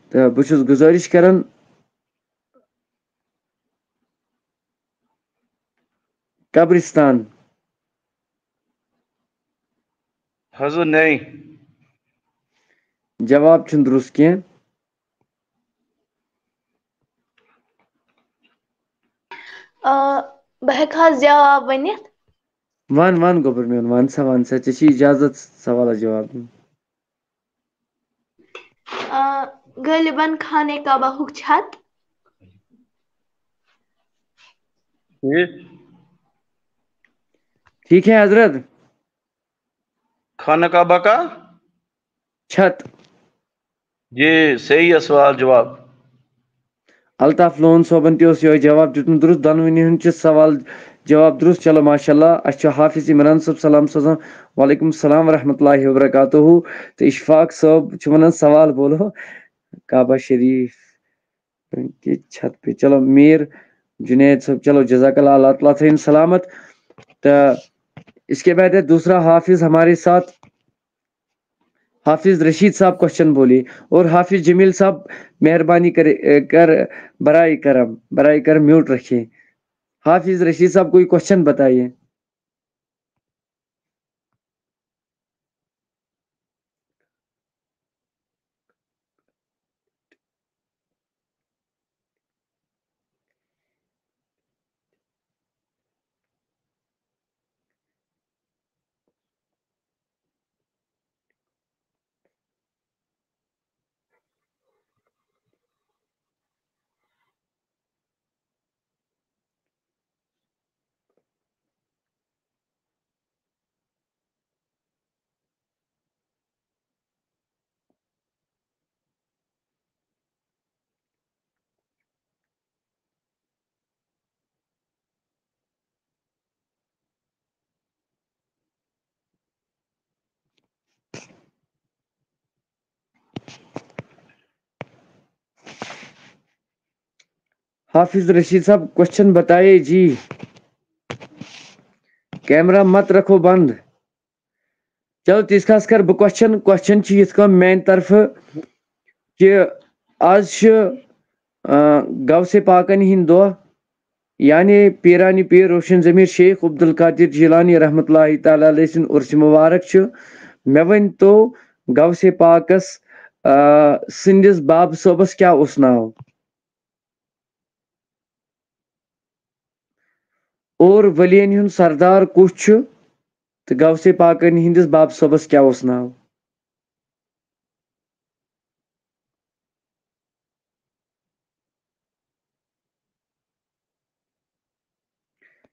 تہٕ بہٕ چھُس گُزٲرِش کران، قبرستان۔ حضور، نہیں۔ جواب چھُنہٕ درست کینٛہہ۔ آ، بہٕ ہٮ۪کہٕ حظ جواب ؤنِتھ؟ وَن، وَن گوٚبُر میون، وَن سا، وَن سا، ژےٚ چھِ اجازت سوالس جواب دیُن۔ آ، غٲلباً خانہ کعبہ ہُک چھت۔ ٹھیٖک۔ ٹھیٖک ہے حضرت۔ خانہ کعبہ کا؟ چھت۔ جی، صحیح ہے سوال جواب۔ الطاف لون صٲبن تہِ اوس یِہوٚے جواب دیُتمُت درست، دۄنوٕنی ہُنٛد چھُ سوال جواب درست۔ چلو ماشاء اللہ، اَسہِ چھُ حافظ عمران صٲب سلام سوزان، وعلیکم السلام ورحمۃ اللہ وبرکاتہ، تہٕ اشفاق صٲب چھُ وَنان سوال بولو کعبہ شریف کی چھت پہ۔ چلو میر جنید صٲب، چلو جزاک اللہ، اللہ تعالیٰ تھٲیِن سلامت۔ تو اس کے بعد ہے دوسرا حافظ ہمارے ساتھ، حافظ رشید صاحب کوسچن بولیے، اور حافظ جمیل صاحب مہربانی کرے، اے، کر برائے کرم، برائے کرم میوٹ رکھیے۔ حافظ رشید صاحب کوئی کوسچن بتائیے۔ حافظ رشید صاحب، کوسچن بتائے جی۔ کیمرہ مت رکھو بند۔ چلو، تیس کھاس کر بہٕ کوسچن۔ کوسچن چھُ یِتھ کٔنۍ میانہِ طرفہٕ کہِ آز چھِ، آ، غوث پاکن ہِنٛدۍ دۄہ، یعنی پیرانی پیر روشن ضمیر شیخ عبدالقادر جیلانی رحمۃ اللہ تعالیٰ علیہ سٕنٛدۍ عرس مبارک چھُ۔ مےٚ ؤنۍ تو غوث پاکس، آ، سٕنٛدِس باب صٲبس کیٛاہ اوس ناو؟ اور ؤلین ہُنٛد سردار کُس چھُ؟ تہٕ غوث پاکن ہٕنٛدِس باب صٲبس کیٛاہ اوس ناو؟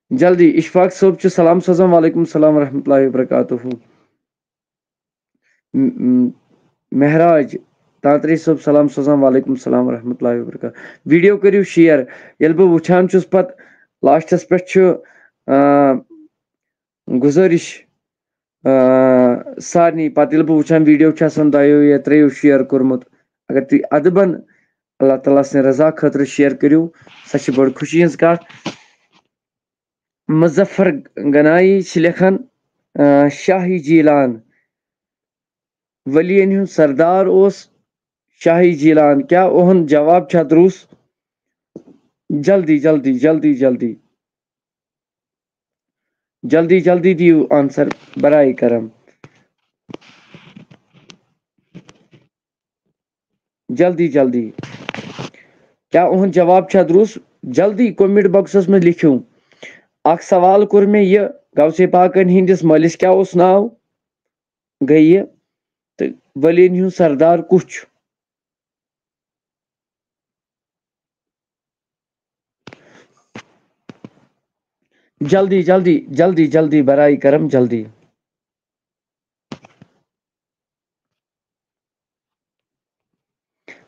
جلدی، اشفاق صٲب چھُ سلام سوزان، وعلیکم السلام ورحمۃ اللہ وبرکاتہ۔ م-، م-، مہراج تانترے صٲب سلام سوزان، وعلیکم السلام ورحمۃ اللہ وبرکاتہ۔ ویڈیو کٔرِو شیئر۔ ییٚلہِ بہٕ وٕچھان چھُس پتہٕ لاسٹس پٮ۪ٹھ چھُ، آ، گُزٲرِش، آ، سارنٕے پتہٕ ییٚلہِ بہٕ وٕچھان ویڈیو چھُ آسان دۄیو یا ترٛیٚیو شیئر کوٚرمُت، اگر تُہۍ ادبن اللہ تعالیٰ سٕنٛدِ رضا خٲطرٕ شیئر کٔرِو، سۄ چھِ بٔڑ خوشی ہٕنٛز کتھ۔ مظفر گنایی چھِ لیکھان، آ، شاہی جیلان ولین ہُنٛد سردار اوس شاہی جیلان۔ کیٛاہ اُہُنٛد جواب چھا درُست؟ جلدی، جلدی، جلدی، جلدی۔ جلدی، جلدی دِیِو آنسر، برائے کرم۔ جلدی، جلدی۔ کیٛاہ اُہُنٛد جواب چھا درُست؟ جلدی کومنٹ باکسس منٛز لیکھِو۔ اکھ سوال کوٚر مےٚ یہِ، غوثے پاکن ہٕنٛدِس مٲلِس کیٛاہ اوس ناو؟ گٔیہِ، تہٕ ؤلین ہُنٛد سردار کُس چھُ؟ جلدی، جلدی، جلدی، جلدی، برائے کرم، جلدی۔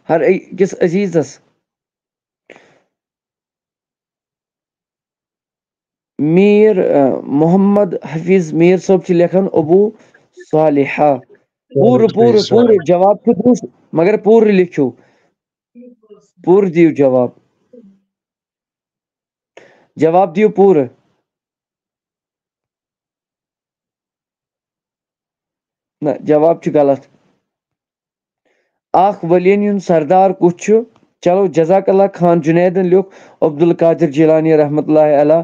ہر أکِس عزیزس۔ میر، آ، محمد حفیظ میر صٲب چھِ لیکھان ابو صالحہ۔ پوٗرٕ، پوٗرٕ، پوٗرٕ جواب چھُ درست، مگر پوٗرٕ لیکھِو۔ پوٗرٕ دِیِو جواب۔ جواب دِیِو پوٗرٕ۔ نہ، جواب چھُ غلط۔ اکھ ولین ہُنٛد سردار کُس چھُ؟ چلو، جزاک اللہ خان جنیدن لیوٚکھ عبدالقادر جیلانی رحمتہ اللہ علیہ،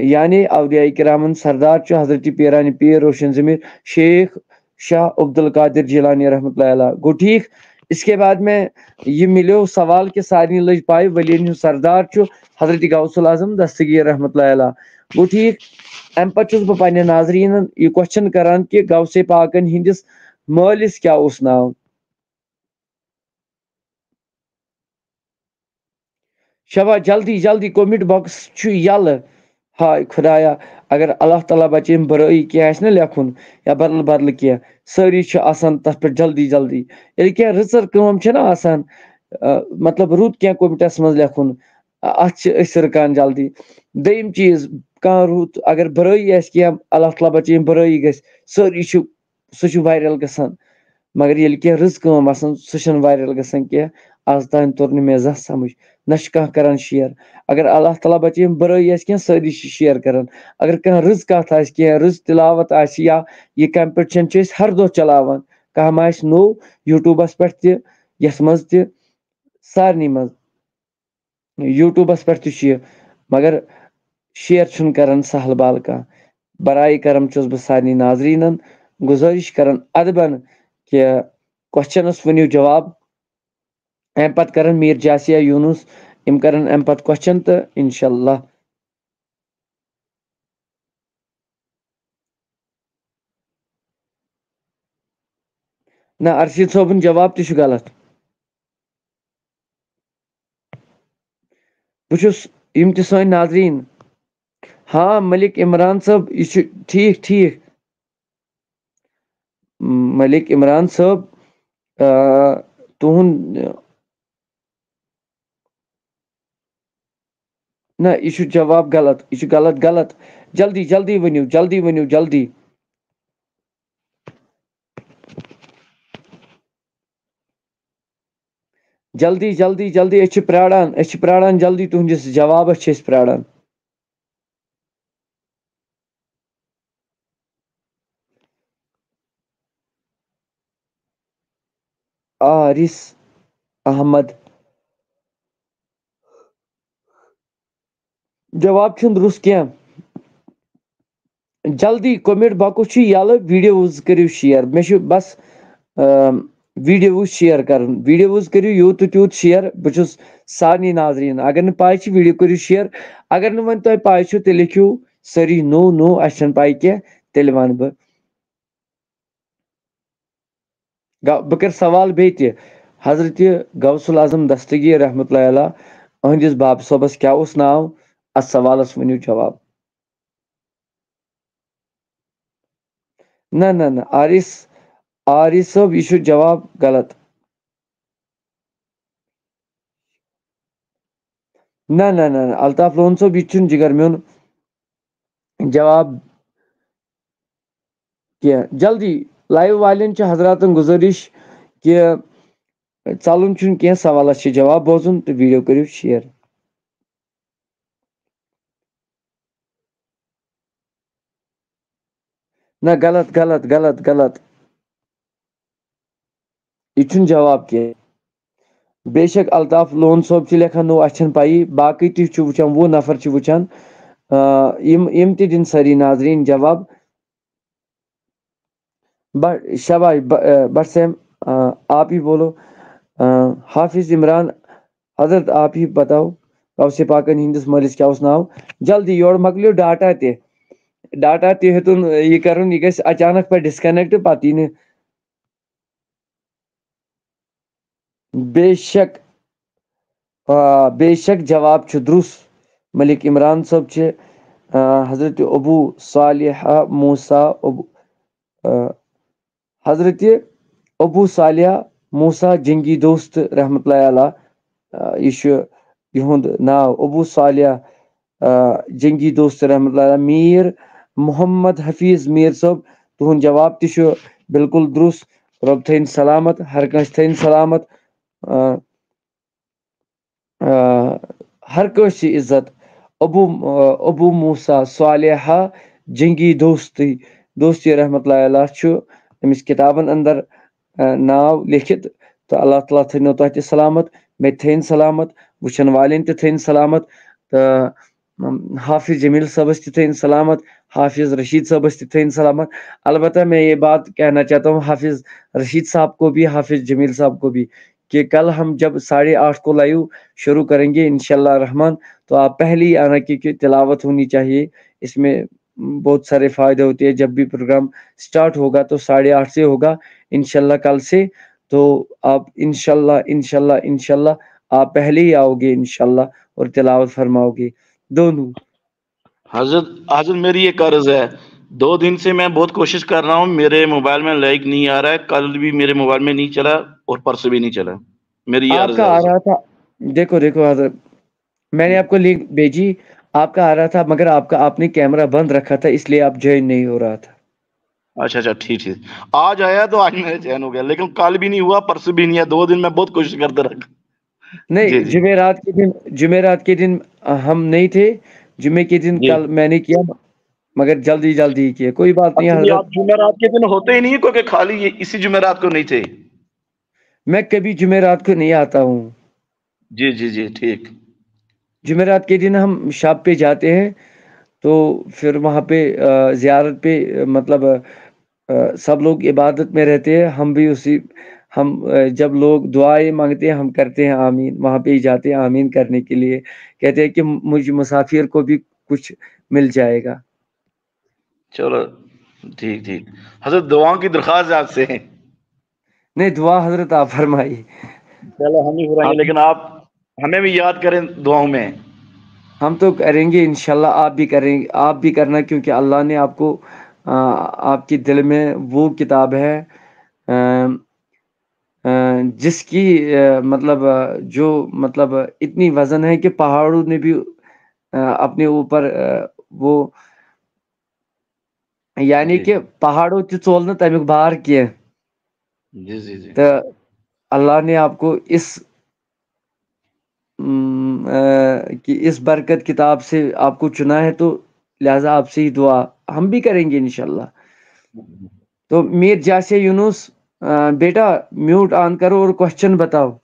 یعنی اولیاء کرامن سردار چھُ حضرت پیرانی پیر روشن ضمیر شیخ شاہ عبدالقادر جیلانی رحمتہ اللہ علیہ۔ گوٚو ٹھیک۔ اس کے بعد میں یہ ملیو سوال کہ سارنٕے لٔج پاے ولین ہُنٛد سردار چھُ حضرت غوث الاعظم دستگیر رحمتہ اللہ علیہ۔ گوٚو ٹھیک۔ امہِ پتہٕ چھُس بہٕ پننٮ۪ن ناظریٖنن یہِ question کران کہ غوث پاکن ہٕنٛدِس مٲلِس کیٛاہ اوس ناو؟ شبا، جلدی، جلدی، comment box چھُ یَلہٕ۔ ہاے خۄدایا، اگر اللہ تعالیٰ بچٲیِن، بُرٲیی کینٛہہ آسہِ نہ لیکھُن یا بدل بدل کینٛہہ، سٲری چھِ آسان تَتھ پٮ۪ٹھ جلدی جلدی۔ ییٚلہِ کینٛہہ رٕژر کٲم چھےٚ نہ آسان، آ، مطلب رُت کینٛہہ commentس منٛز لیکھُن، آ، اَتھ چھِ أسۍ رُکان جلدی۔ دوٚیِم چیٖز، کانٛہہ رُت اگر بُرٲیی آسہِ کینٛہہ، اللہ تعالیٰ بچٲیِن، بُرٲیی گژھِ، سٲری چھِ، سُہ چھُ viral گژھان۔ مگر ییٚلہِ کینٛہہ رٕژ کٲم آسان، سُہ چھُنہٕ viral گژھان کینٛہہ۔ آز تام توٚر نہٕ مےٚ زانٛہہ سمجھ، نہ چھُ کانٛہہ کران share۔ اگر اللہ تعالیٰ بچٲیِن، بُرٲیی آسہِ کینٛہہ، سٲری چھِ share کران۔ اگر کانٛہہ رٕژ کتھ آسہِ، کینٛہہ رٕژ تلاوت آسہِ، یا یہِ competition چھِ أسۍ ہر دۄہ چلاوان، کانٛہہ ما آسہِ نوٚو YouTubeس پٮ۪ٹھ تہِ، یتھ منٛز تہِ، سارنٕے منٛز۔ YouTubeس پٮ۪ٹھ تہِ چھُ یہِ، مگر share چھُنہٕ کران سہل بال کانٛہہ۔ برائے کرم چھُس بہٕ سارنٕے ناظریٖنن گُزٲرِش کران ادبن کہِ questionس ؤنِو جواب۔ امہِ پتہٕ کرن میٖر جاسیا یوٗنُس، یِم کرن امہِ پتہٕ question تہٕ انشاءاللہ۔ نہ، ارشید صٲبُن جواب تہِ چھُ غلط۔ بہٕ چھُس، یِم تہِ سٲنۍ ناظریٖن، ہاں، ملک عمران صٲب، یہِ چھُ ٹھیٖک، ٹھیٖک۔ ملک عمران صٲب، آ، تُہُنٛد، نہ، یہِ چھُ جواب غلط، یہِ چھُ غلط، غلط۔ جلدی، جلدی ؤنِو، جلدی ؤنِو، جلدی۔ جلدی، جلدی، جلدی، أسۍ چھِ پرٛاران، أسۍ چھِ پرٛاران، جلدی تُہٕنٛدِس جوابس چھِ أسۍ پرٛاران۔ آرِس احمد۔ جواب چھُنہٕ درست کینٛہہ۔ جلدی، comment box چھُ یَلہٕ، videos کٔرِو share۔ مےٚ چھُ بس، آم، videos share کرُن۔ Videos کٔرِو یوٗت تہٕ تیوٗت share۔ بہٕ چھُس سارنٕے ناظریٖن، اگر نہٕ پاے چھِ، video کٔرِو share۔ اگر نہٕ وۄنۍ تۄہہِ پاے چھُ، تیٚلہِ لیکھِو سٲری no no، اَسہِ چھَنہٕ پاے کینٛہہ، تیٚلہِ وَنہٕ بہٕ۔ گا-، بہٕ کَرٕ سوال بیٚیہِ تہِ۔ حضرت غوث الاعظم دستگیر رحمتہ اللہ علیہ، أہٕنٛدِس باب صٲبَس کیٛاہ اوس ناو؟ اَتھ سوالَس ؤنِو جواب۔ نہ، نہ، نہ، آرِس، آرِس صٲب، یہِ چھُ جواب غلط۔ نہ، نہ، نہ، نہ، الطاف لون صٲب، یہِ تہِ چھُنہٕ جِگر میون جواب کینٛہہ۔ جلدی، live والٮ۪ن چھِ حضراتن گُزٲرِش کہِ ژَلُن چھُنہٕ کینٛہہ، سوالَس چھِ جواب بوزُن تہٕ video کٔرِو share۔ نہ، غلط، غلط، غلط، غلط۔ یہِ چھُنہٕ جواب کینٛہہ۔ بے شک الطاف لون صٲب چھِ لیکھان، نو، اَسہِ چھَنہٕ پَیی۔ باقٕے تہِ چھِ وٕچھان، وُہ نفر چھِ وٕچھان۔ آ، یِم، یِم تہِ دِن سٲری ناظریٖن جواب۔ ب-، شاباش، ب-، آ، بٹ سیم، آ، آپ ہی بولو۔ آ، حافظ عمران، حضرت آپ ہی بتاؤ۔ غوث پاکن ہٕنٛدِس مٲلِس کیٛاہ اوس ناو؟ جلدی، یورٕ مۄکلیو ڈاٹا تہِ۔ ڈاٹا تہِ ہیوٚتُن یہِ کرُن، یہِ گژھِ اچانک پتہٕ ڈسکنیکٹ، پتہٕ یی نہٕ۔ بے شک، آ، بے شک جواب چھُ درُس۔ ملک عمران صٲب چھِ، آ، حضرت ابو صالح موسیٰ ابو، آ، حضرت ابو صالح موسیٰ جنگی دوست رحمت اللہ علیہ، آ، یہِ چھُ یِہُنٛد ناو، ابو صالح، آ، جنگی دوست رحمت اللہ علیہ۔ میر محمد حفیظ میر صٲب، تُہُنٛد جواب تہِ چھُ بالکل درُست۔ رۄب تھٲیِن سلامت، ہر کٲنٛسہِ تھٲیِن سلامت۔ آ، آ، ہر کٲنٛسہِ چھِ عزت۔ ابو، آ، ابو موسیٰ صالحہ جنگی دوستی، دوستی رحمت اللہ علیہ چھُ أمِس کِتابن اندر، آ، ناو لیکھِتھ۔ تہٕ اللہ تعالیٰ تھٲینو تۄہہِ تہِ سلامت، مےٚ تہِ تھٲیِن سلامت، وٕچھن والٮ۪ن تہِ تھٲیِن سلامت۔ تہٕ، ام، حافظ جمیل صٲبس تہِ تھٲیِن سلامت، حافظ رشید صٲبس تہِ تھٲیِن سلامت۔ البتہ میں یہ بات کہنا چاہتا ہوں حافظ رشید صاحب کو بھی، حافظ جمیل صاحب کو بھی، کہ کل ہم جب ساڑھے آٹھ کو لائیو شروع کریں گے انشاءاللہ الرحمن، تو آپ پہلے ہی آنا، کیونکہ تلاوت ہونی چاہیے، اس میں بہت سارے فائدے ہوتے ہیں۔ جب بھی پروگرام سٹارٹ ہوگا تو ساڑھے آٹھ سے ہوگا انشاءاللہ کل سے۔ تو آپ انشاءاللہ، انشاءاللہ، انشاءاللہ آپ پہلے ہی آؤ گے انشاءاللہ، اور تلاوت فرماؤ گے دونوں۔ حضرت، حضرت میری ایک عرض ہے، دو دن سے میں بہت کوشش کر رہا ہوں، میرے موبائل میں لائیو نہیں آ رہا ہے، کل بھی میرے موبائل میں نہیں چلا اور پرسوں بھی نہیں چلا۔ میری یہ آپ عرض کا ہے آ حضرت۔ رہا تھا، دیکھو، دیکھو حضرت، میں نے آپ کو لنک بھیجی، آپ کا آ رہا تھا، مگر آپ کا، آپ نے کیمرہ بند رکھا تھا، اس لیے آپ جوائن نہیں ہو رہا تھا۔ اچھا اچھا، ٹھیک ٹھیک۔ آج آیا تو آج میرا چین ہو گیا، لیکن کل بھی نہیں ہوا، پرسوں بھی نہیں ہے، دو دن میں بہت کوشش کرتا رہا۔ نہیں، جی جی۔ جمعرات کے دن، جمعرات کے دن ہم نہیں تھے، جمعے کے دن جی۔ کل میں نے کیا، مگر جلدی جلدی ہی کیا، کوئی بات نہیں اصل حضرت۔ آپ جمعرات کے دن ہوتے ہی نہیں ہے، کیونکہ خالی یہ اسی جمعرات کو نہیں تھے۔ میں کبھی جمعرات کو نہیں آتا ہوں۔ جی جی جی، ٹھیک۔ جمعرات کے دن ہم شاپ پہ جاتے ہیں، تو پھر وہاں پہ، آ، زیارت پہ، آ، مطلب، آ، سب لوگ عبادت میں رہتے ہیں، ہم بھی اسی، ہم، آ، جب لوگ دعائیں مانگتے ہیں، ہم کرتے ہیں آمین، وہاں پہ ہی جاتے ہیں آمین کرنے کے لیے، کہتے ہیں کہ مجھ مسافر کو بھی کچھ مل جائے گا۔ چلو، ٹھیک ٹھیک۔ حضرت، دعاؤں کی درخواست ہے آپ سے۔ نہیں، دعا حضرت آپ فرمائیے۔ چلو، ہم بھی فرمائیں گے، آپ لیکن آپ ہمیں بھی یاد کریں دعاؤں میں۔ ہم تو کریں گے انشاءاللہ، آپ بھی کریں، آپ بھی کرنا، کیونکہ اللہ نے آپ کو، آ، آپ کے دل میں وہ کتاب ہے، آ، آ، جس کی، آ، مطلب، آ، جو، مطلب، اتنی وزن ہے کہ پہاڑوں نے بھی، آ، اپنے اوپر، آ، وہ، یعنی جی۔ کہ پہاڑوں تہِ ژول نہٕ تَمیُک بار کینٛہہ۔ جی جی جی۔ تو اللہ نے آپ کو اس، ام، آ، کہ اس برکت کتاب سے آپ کو چنا ہے، تو لہذا آپ سے ہی دعا، ہم بھی کریں گے انشاءاللہ۔ تو میر جاسے یونس، آ، بیٹا میوٹ آن کرو اور کوشچن بتاؤ۔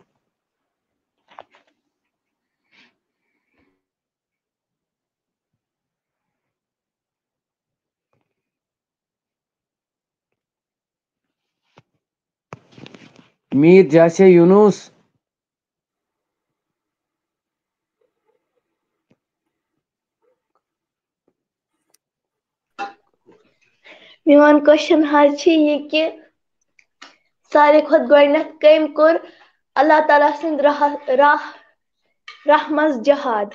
میر جاسے یونس۔ میون کوشچن حظ چھِ یہِ کہِ ساروی کھۄتہٕ گۄڈٕنٮ۪تھ کٔمۍ کوٚر اللہ تعالیٰ سٕنٛدِ راہ، راہ، راہ منٛز جہاد؟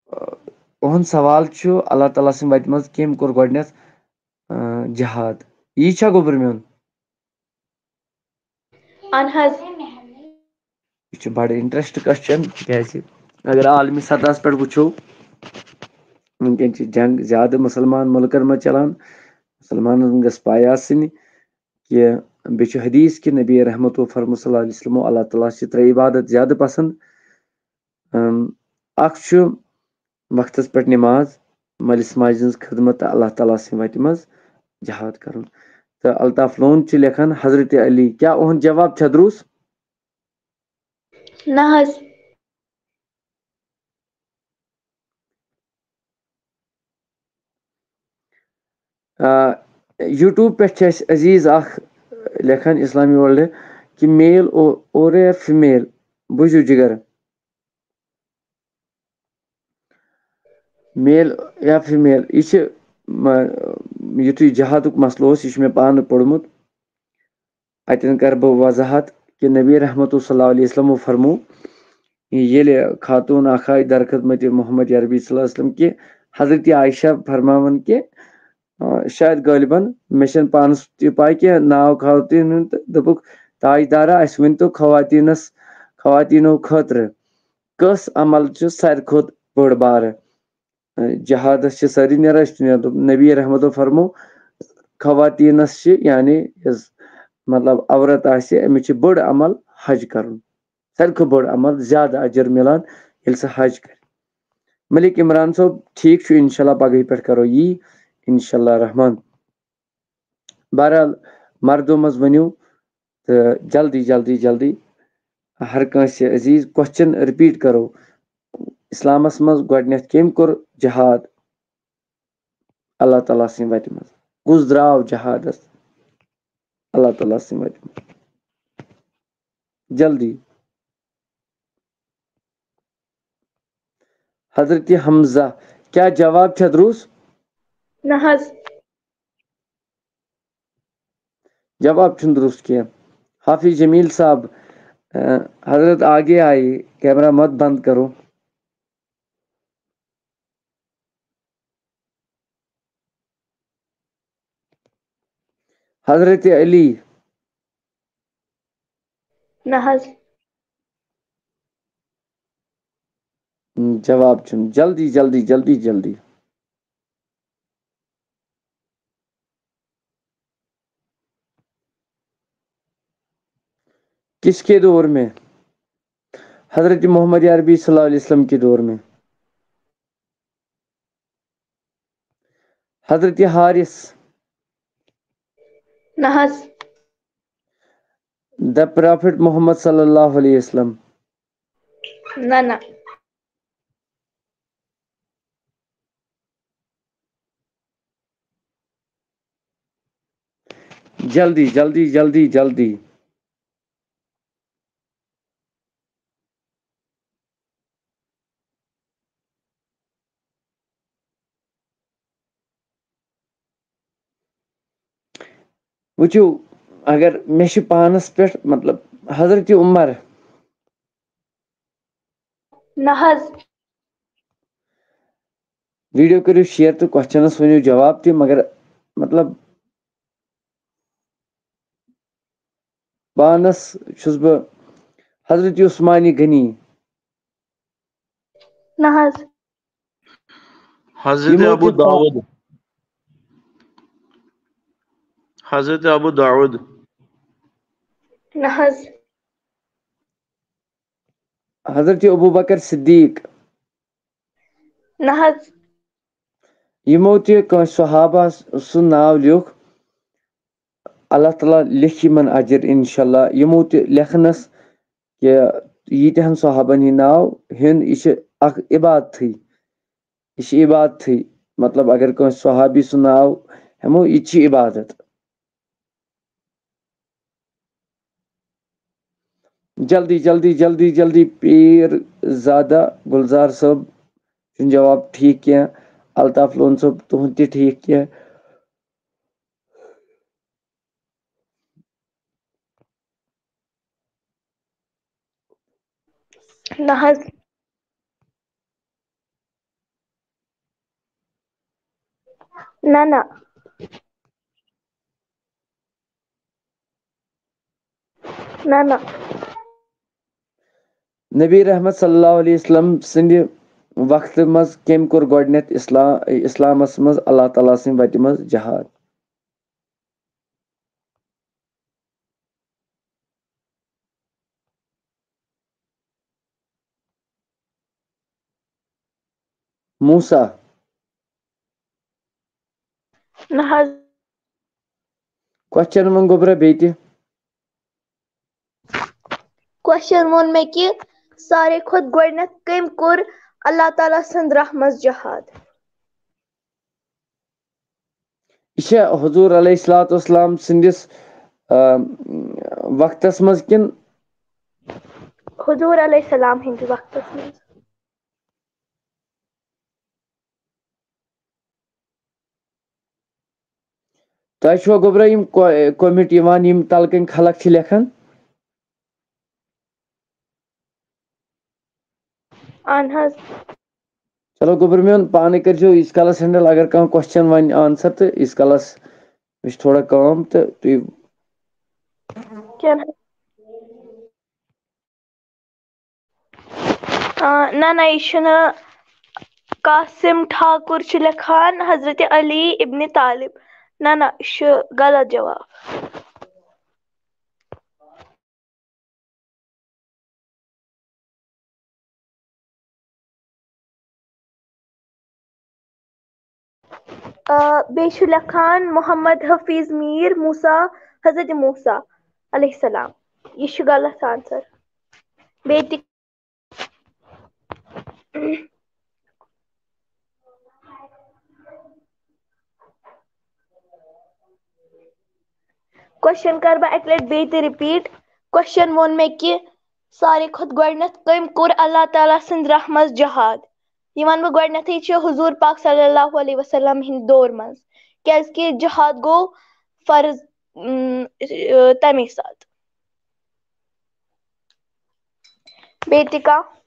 اُہُنٛد سوال چھُ، اللہ تعالیٰ سٕنٛدِ وَتہِ منٛز کٔمۍ کوٚر گۄڈٕنٮ۪تھ، آ، جہاد؟ یی چھا گوٚبُر میون؟ اہن حظ۔ یہِ چھُ بڑٕ انٹرسٹ کوسچن، تِکیازِ اگر عالمی سطحس پٮ۪ٹھ وٕچھو، وٕنکیٚن چھِ جنگ زیادٕ مُسلمان مُلکن منٛز چلان۔ مُسلمانن گٔژھ پاے آسٕنۍ کہِ بیٚیہِ چھُ حدیث کہِ نبی رحمت و فرمو صلی اللہ علیہ وسلم، اللہ تعالیٰ چھِ ترٛےٚ عبادت زیادٕ پسند۔ اَم، اکھ چھُ وقتس پٮ۪ٹھ نماز، مٲلِس ماجہِ ہٕنٛز خدمت تہٕ اللہ تعالیٰ سٕنٛدِ وتہِ منٛز جہاد کرُن۔ تہٕ الطاف لون چھُ لیکھان، حضرت علی، کیٛاہ اُہُنٛد جواب چھا درُست؟ نہ حظ۔ آ، یوٗٹیوب پٮ۪ٹھ چھِ اَسہِ عزیٖز اکھ لیکھان، اسلامی ورلڈ، کہِ میل اور یا فیمیل؟ بوٗزِو جِگر، میل یا فیمیل، یہِ چھِ، م-، یُتھُے جہادُک مسلہٕ اوس، یہِ چھُ مےٚ پانہٕ پوٚرمُت۔ اَتٮ۪ن کَرٕ بہٕ وضاحت کہِ نبی رحمت صلی اللہ علیہ وسلمو فرموو، ییٚلہِ خاتوٗن اَکھ آیہِ درخدمت محمد عربی صلی اللہ علیہ وسلم کہِ حضرت عائشہ فرماوان کہِ، آ، شاید غٲلباً مےٚ چھَنہٕ پانَس تہِ پَے کینٛہہ ناو خاتوٗن ہُنٛد، تہٕ دوٚپُکھ، "تاجدارا، اَسہِ ؤنۍ تو خواتیٖنَس، خواتیٖنو خٲطرٕ کٔژ عمل چھِ ساروی کھۄتہٕ بٔڑ بارٕ؟" جہادس چھِ سٲری نیران، أسۍ چھِ نیران۔ دوٚپ نبی رحمتو فرمو، خواتیٖنس چھِ، یعنی یۄس، مطلب، عورت آسہِ، أمِس چھِ بٔڑ عمل حج کرُن۔ ساروی کھۄتہٕ بٔڑ عمل، زیادٕ اجر مِلان، ییٚلہِ سۄ حج کرِ۔ ملک عمران صٲب، ٹھیٖک چھُ، انشاءاللہ پگہٕے پٮ۪ٹھ کرو یی، انشاءاللہ رحمان۔ بہرحال، مردو منٛز ؤنِو، تہٕ جلدی، جلدی، جلدی، ہر کٲنٛسہِ عزیز، question repeat کرو۔ اسلامس منٛز گۄڈٕنیتھ کٔمۍ کوٚر جہاد؟ اللہ تعالیٰ سٕنٛدِ وتہِ منٛز۔ کُس درٛاو جہادس اللہ تعالیٰ سٕنٛدِ وتہِ منٛز؟ جلدی۔ حضرت حمزہ، کیٛاہ جواب چھا درُست؟ نہ حظ۔ جواب چھُنہٕ درُست کینٛہہ۔ حافظ جمیل صاحب، اَ، حضرت آگے آئے، کیمرہ مت بند کرو۔ حضرت علی۔ نہ حظ۔ جواب چھُنہٕ۔ جلدی، جلدی، جلدی، جلدی۔ کس کے دور میں؟ حضرت محمد عربی صلی اللہ علیہ وسلم کے دور میں۔ حضرت حارث۔ نہ حظ۔ The Prophet محمد صلی اللہ علیہ وسلم۔ نہ، نہ۔ جلدی، جلدی، جلدی، جلدی۔ وٕچھِو، اگر مےٚ چھِ پانَس پٮ۪ٹھ، مطلب، حضرت عمر۔ نہ حظ۔ ویڈیو کٔرِو share تہٕ questionس ؤنِو جواب تہِ، مگر، مطلب، پانَس چھُس بہٕ حضرت عثمانِ غنی۔ نہ حظ۔ حضرت یِمو ابو تہِ پا- داؤد۔ حضرت ابو داؤد۔ نہ حظ۔ حضرت ابو بکر صدیق۔ نہ حظ۔ یِمو تہِ کٲنٛسہِ صحابہ سُنٛد ناو لیوٚکھ، اللہ تعالیٰ لیکھِ یِمن اجر انشاءاللہ۔ یِمو تہِ لیکھنس کہِ ییٖتیٛاہن صحابن ہٕنٛدۍ ناو ہیوٚن، یہِ چھِ اکھ عبادتھٕے، یہِ چھِ عبادتھٕے۔ مطلب، اگر کٲنٛسہِ صحابی سُنٛد ناو ہٮ۪مو، یہِ تہِ چھِ عبادت۔ جلدی، جلدی، جلدی، جلدی، پیٖر زادہ گُلزار صٲب چھُنہٕ جواب ٹھیٖک کینٛہہ۔ الطاف لون صٲب، تُہُنٛد تہِ ٹھیٖک کینٛہہ۔ نہ حظ۔ نہ، نہ۔ نہ، نہ۔ نبی رحمت صلی اللہ علیہ وسلم سٕنٛدِ وقتہٕ منٛز کٔمۍ کوٚر گۄڈٕنیتھ اسلام، اسلامس منٛز اللہ تعالیٰ سٕنٛدِ وتہِ منٛز جہاد؟ موسیٰ۔ نہ حظ۔ Question وۄنۍ گوٚبرا بیٚیہِ تہِ۔ Question ووٚن مےٚ کہِ ساروی کھۄتہٕ گۄڈٕنیتھ کٔمۍ کوٚر اللہ تعالیٰ سٕنٛد راہ منٛز جہاد؟ یہِ چھےٚ حضور علیہ الصلوۃ والسلام سٕنٛدِس، آ، وقتس منٛز کِنہٕ؟ حضور علیہ السلام ہٕنٛدِ وقتس منٛز۔ تۄہہِ چھُوا گوٚبرا یِم کو-، کوٚمِٹ یِوان، یِم تَلہٕ کَنۍ خلق چھِ لیکھان؟ اہن حظ۔ چلو گوٚبُر میون، پانے کٔرزیو ییٖتِس کالس ہینڈل، اگر کانٛہہ کوسچن ونہِ آنسر تہٕ ییٖتِس کالس مےٚ چھِ تھوڑا کٲم تہٕ تُہۍ۔ کینٛہہ نہ۔ آ، نہ نہ، یہِ چھُنہٕ۔ قاسم ٹھاکُر چھُ لیکھان حضرت علی ابن طالب۔ نہ نہ، یہِ چھُ غلط جواب۔ آ، بیٚیہِ چھُ لیکھان محمد حفیظ میر موسیٰ حضرت موسیٰ علیہ السلام۔ یہِ چھُ غلط آنسر۔ بیٚیہِ تہِ کوسچن کر بہٕ اکہِ لٹہِ بیٚیہِ تہِ رِپیٖٹ۔ کوسچن ووٚن مےٚ کہِ ساروی کھۄتہٕ گۄڈٕنیتھ کٔمۍ کوٚر اللہ تعالیٰ سٕنٛدِ راہ منٛز جہاد؟ یہِ وَنہٕ بہٕ گۄڈٕنیتھٕے چھُ حضور پاک صلی اللہ علیہ وسلم ہٕنٛدِ دور منٛز، کیازِ کہِ جہاد گوٚو فرض، اۭں، تَمے ساتہٕ۔ بیٚیہِ تہِ کانٛہہ؟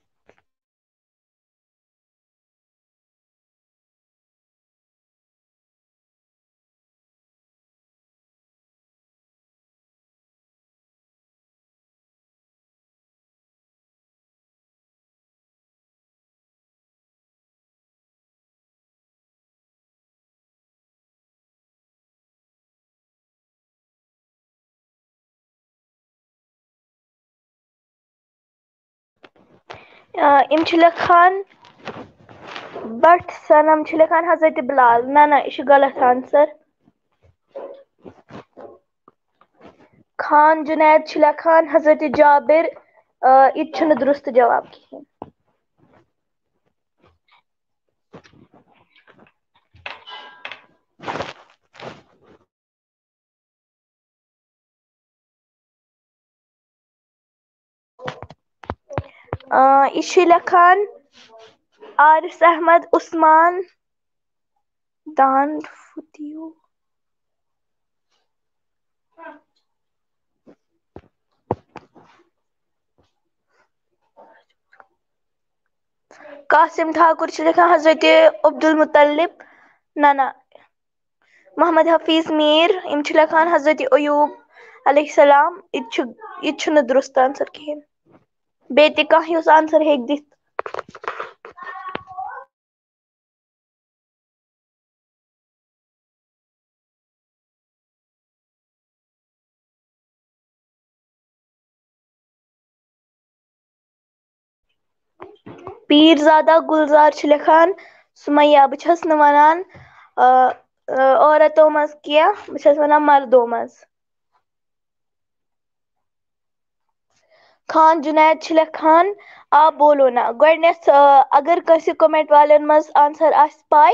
آ، یِم چھِ لیکھان، بٹ صنم چھِ لیکھان حضرت بلال۔ نہ نہ، یہِ چھُ غلط آنسر۔ خان جنید چھِ لیکھان حضرت جابر۔ آ، یہِ تہِ چھُنہٕ درست جواب کِہیٖنۍ۔ آ، یہِ چھُ لیکھان عارف احمد عثمان دانڈ فوتیو۔ قاسم ٹھاکر چھُ لیکھان حضرت عبدالمطلب۔ نہ نہ، محمد حفیظ میر، یِم چھِ لیکھان حضرت ایوب علیہ السلام۔ یہِ تہِ چھُ، یہِ تہِ چھُنہٕ درست آنسر کِہیٖنۍ۔ بیٚیہِ تہِ کانٛہہ یُس آنسر ہیٚکہِ دِتھ؟ پیٖر زادہ گُلزار چھِ لیکھان، سُمَییا، بہٕ چھَس نہٕ وَنان، آ، آ، عورتو منٛز کینٛہہ، بہٕ چھَس وَنان مردو منٛز۔ خان جُنید چھِ لیکھان، آ، بولو نا۔ گۄڈٕنٮ۪تھ، آ، اگر کٲنٛسہِ کومنٹ والٮ۪ن منٛز آنسر آسہِ پاے،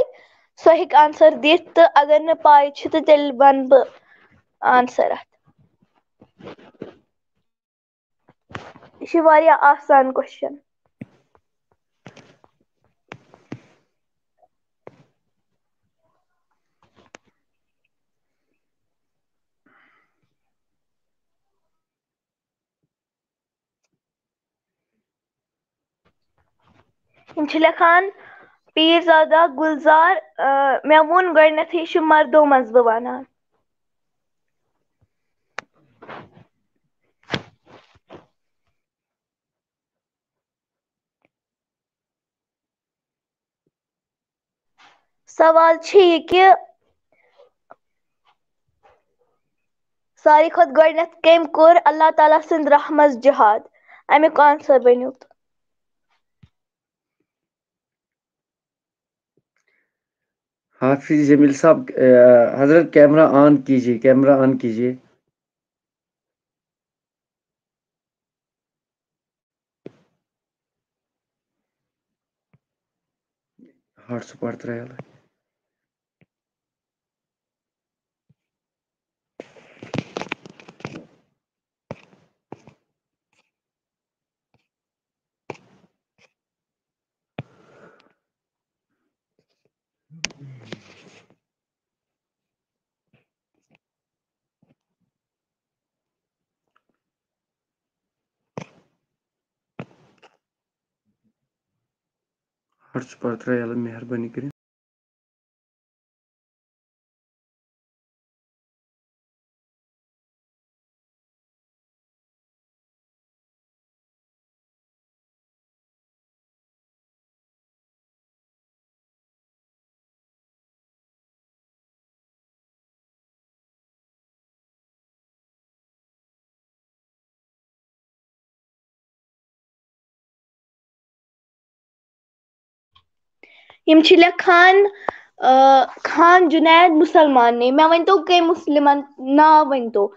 سُہ ہیٚکہِ آنسر دِتھ، تہٕ اگر نہٕ پاے چھِ، تہٕ تیٚلہِ وَنہٕ بہٕ آنسر اَتھ۔ یہِ چھِ واریاہ آسان کوسچن۔ یِم چھِ لیکھان، پیٖر زادہ گُلزار، آ، مےٚ ووٚن گۄڈٕنٮ۪تھٕے، یہِ چھُ مردو منٛز بہٕ وَنان۔ سوال چھُ یہِ کہِ ساروی کھۄتہٕ گۄڈٕنٮ۪تھ کٔمۍ کوٚر اللہ تعالیٰ سٕنٛدِ راہ منٛز جہاد؟ اَمیُک آنسر ؤنِو تہٕ۔ حافظ جمیل صاحب، اے، حضرت کیمرہ آن کیجیے، کیمرہ آن کیجیے۔ ہاٹ سپاٹ ترٛایہِ یَلہٕ۔ ہارٹس پتھ ترٛاو یَلہٕ مہربٲنی کٔرِتھ۔ یِم چھِ لیکھان، آ، خان جُنید مُسلمان نے۔ مےٚ ؤنۍ تو کٔمۍ مُسلِمن ناو ؤنۍ تو؟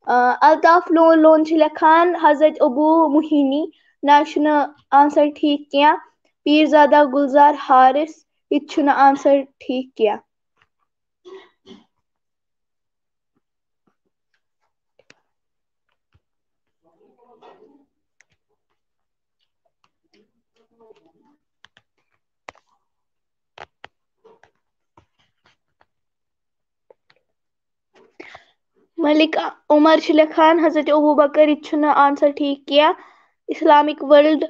آ، الطاف لون لون چھِ لیکھان حضرت ابو محینی۔ نہ، یہِ چھُنہٕ آنسر ٹھیٖک کینٛہہ۔ پیٖرزادہ گُلزار حارث، یہِ تہِ چھُنہٕ آنسر ٹھیٖک کینٛہہ۔ ملک عمر چھُ لیکھان حضرت ابو بکر، یہِ تہِ چھُنہٕ آنسر ٹھیٖک کینٛہہ۔ اسلامک ورلڈ،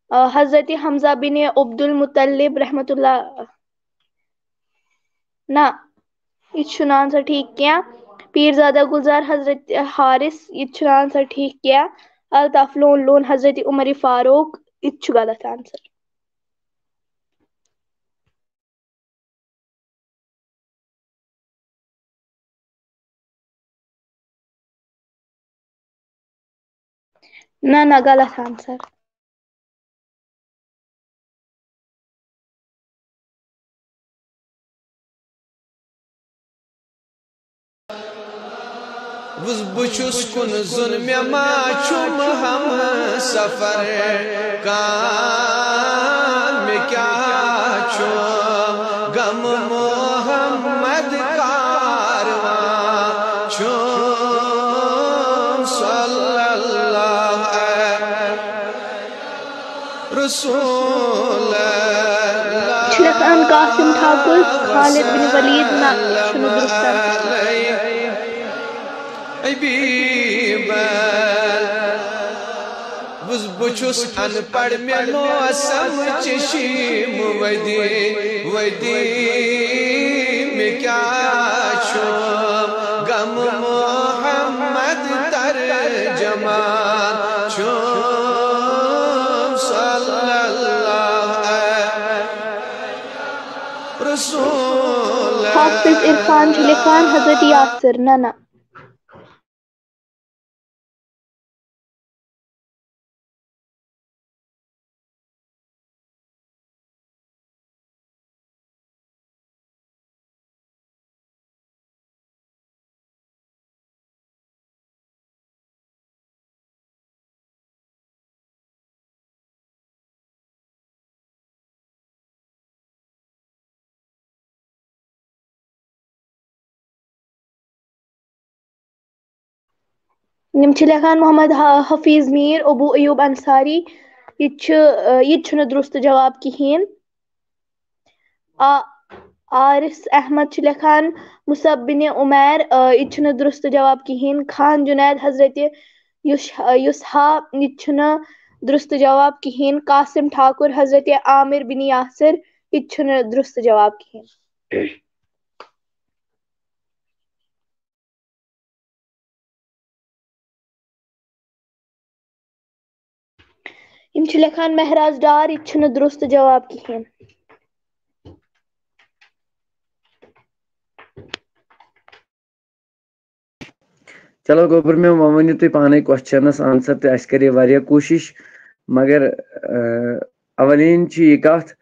آ، حضرت حمزہ بن عبد المطلب رحمت اللہ۔ نہ، یہِ تہِ چھُنہٕ آنسر ٹھیٖک کینٛہہ۔ پیٖرزادہ گُلزار حضرت حارث، یہِ تہِ چھُنہٕ آنسر ٹھیٖک کینٛہہ۔ الطاف لون لون حضرت عمر فاروق، یہِ تہِ چھُ غلط آنسر۔ نہ، نہ، غلط آنسر۔ وُز بہٕ چھُس کُن زوٚن، مےٚ ما چھُم ہم سفر کانٛہہ، مےٚ کیٛاہ چھُ غم محمد کاروان چھُم صلی اللہ علیہ رسول اللہ۔ چھِ لیکھان قاسم ٹھاکر، خالد بن ولید، نہ، چھُنہٕ درست۔ حبیب، بہٕ چھُس ان پڑھ، مےٚ موسم چشم ودی ودی، مےٚ کیٛاہ چھُ غم محمد ترجمان چھُم صلی اللہ علیہ رسول۔ حافظ عرفان چھُ لیکھان حضرت یاسر، نہ، نہ۔ یِم چھِ لیکھان محمد ح-، حفیظ میٖر، ابو ایوب انصاری۔ یہِ تہِ چھُ، آ، یہِ تہِ چھُنہٕ درست جواب کِہیٖنۍ۔ آ-، عارف احمد چھُ لیکھان مصعب بن عمیر، آ، یہِ تہِ چھُنہٕ درست جواب کِہیٖنۍ۔ خان جنید حضرت یُس، آ، یُس ہا، یہِ تہِ چھُنہٕ درست جواب کِہیٖنۍ۔ قاسم ٹھاکر حضرت عامر بن یاسر، یہِ تہِ چھُنہٕ درست جواب کِہیٖنۍ۔ یِم چھِ لیکھان مہراز ڈار، یہِ تہِ چھُنہٕ درست جواب کِہیٖنۍ۔ چلو گوٚبُر، مےٚ وۄنۍ ؤنِو تُہۍ پانے کوسچنس آنسر تہِ، اَسہِ کَرے واریاہ کوٗشِش، مگر، آ، اولین چھِ یہِ کَتھ،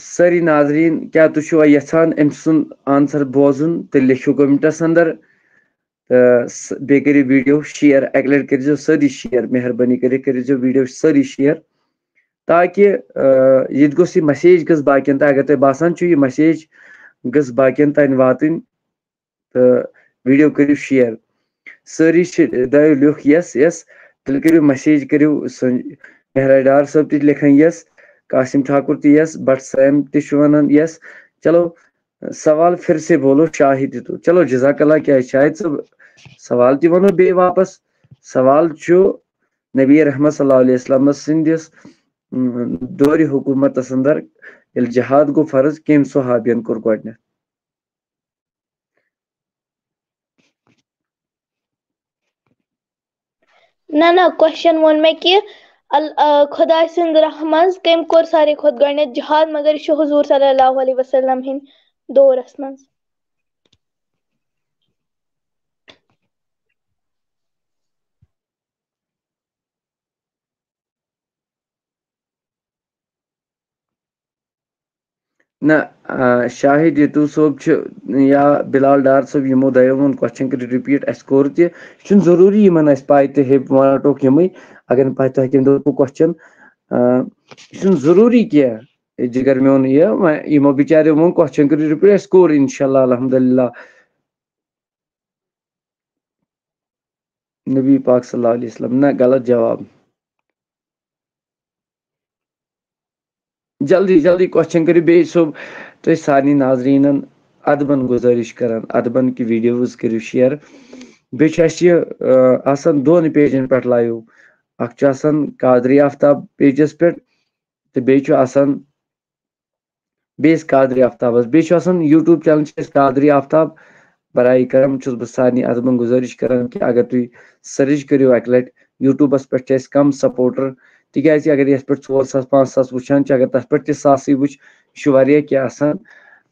سٲری ناظریٖن، کیٛاہ تُہۍ چھِوا یژھان أمۍ سُنٛد آنسر بوزُن؟ تیٚلہِ لیکھِو کمنٹس اندر، تہٕ س-، بیٚیہِ کٔرِو ویڈیو شیئر، اَکہِ لٹہِ کٔرۍزیو سٲری شیئر، مہربٲنی کٔرِتھ کٔرۍزیو ویڈیو سٲری شیئر، تاکہِ، آ، یہِ تہِ گوٚژھ، یہِ مسیج گٔژھ باقین تام، اگر تۄہہِ باسان چھُ یہِ مسیج گٔژھ باقین تام واتٕنۍ، تہٕ ویڈیو کٔرِو شیئر۔ سٲری چھِ دایو لیوٚکھ یس یس، تیٚلہِ کٔرِو مسیج، کٔرِو سُہ مہراج ڈار صٲب تہِ چھِ لیکھان یس، قاسم ٹھاکُر تہِ یس، بٹ سیم تہِ چھُ ونان یس۔ چلو، سوال پھر سے بولو، شاہد تہِ تو۔ چلو، جزاک اللہ، کیٛازِ شاہد صٲب، سوال تہِ ونو بیٚیہِ واپس۔ سوال چھُ نبی رحمت صلی اللہ علیہ وسلم سٕنٛدِس دورِ حکوٗمتس اندر ییٚلہِ جہاد گوٚو فرض، کٔمۍ صحابین کوٚر گۄڈٕنٮ۪تھ؟ نہ نہ، کوسچن ووٚن مےٚ کہِ ال- آ، خۄداے سٕنٛدِ راہ منٛز کٔمۍ کوٚر ساروی کھۄتہٕ گۄڈٕنٮ۪تھ جہاد؟ مگر یہِ چھُ حضور صلی اللہ علیہ وسلم ہٕنٛدِ دورس منٛز۔ نہ، آ، شاہد یتو صٲب چھُ یا بلال ڈار صٲب، یِمو دۄیو ووٚن کوسچن کٔرِو رِپیٖٹ، اَسہِ کوٚر تہِ۔ یہِ چھُنہٕ ضروٗری یِمن آسہِ پاے تہِ ہے، بہٕ وَنو ٹوک یِمٕے، اگر نہٕ پاے تۄہہِ کٔمۍ دوٚپ کوسچن، آ، یہِ چھُنہٕ ضروٗری کینٛہہ۔ جِگر میون یہِ، وۄنۍ یِمو بِچاریو ووٚن کوسچن کٔرِو رِپیٖٹ، اَسہِ کوٚر اِنشاء اللہ الحمدللہ۔ نبی پاک صلی اللہ علیہ وسلم، نہ، غلط جواب۔ جلدی جلدی کوسچن کٔرِو بیٚیہِ صٲب، تُہۍ سارنٕے ناظریٖنن ادبن گُزٲرِش کران، ادبن کہِ ویٖڈیوز کٔرِو شِیر۔ بیٚیہِ چھُ اَسہِ یہِ، آ، آسان دۄن پیجن پٮ۪ٹھ لایِو۔ اکھ چھُ آسان قادری آفتاب پیجس پٮ۪ٹھ تہٕ بیٚیہِ چھُ آسان بیٚیِس قادری آفتابس۔ بیٚیہِ چھُ آسان YouTube چینل چھُ اَسہِ قادری آفتاب۔ برائے کرم چھُس بہٕ سارنٕے ادبن گُزٲرِش کران کہِ اگر تُہۍ سٔرٕچ کٔرِو اَکہِ لٹہِ، YouTubeس پٮ۪ٹھ چھِ اَسہِ کم سپورٹر، تِکیازِ اگر یتھ پٮ۪ٹھ ژور ساس پانٛژھ ساس وٕچھان چھِ، اگر تتھ پٮ۪ٹھ تہِ ساسٕے وٕچھ، یہِ چھُ واریاہ کینٛہہ آسان۔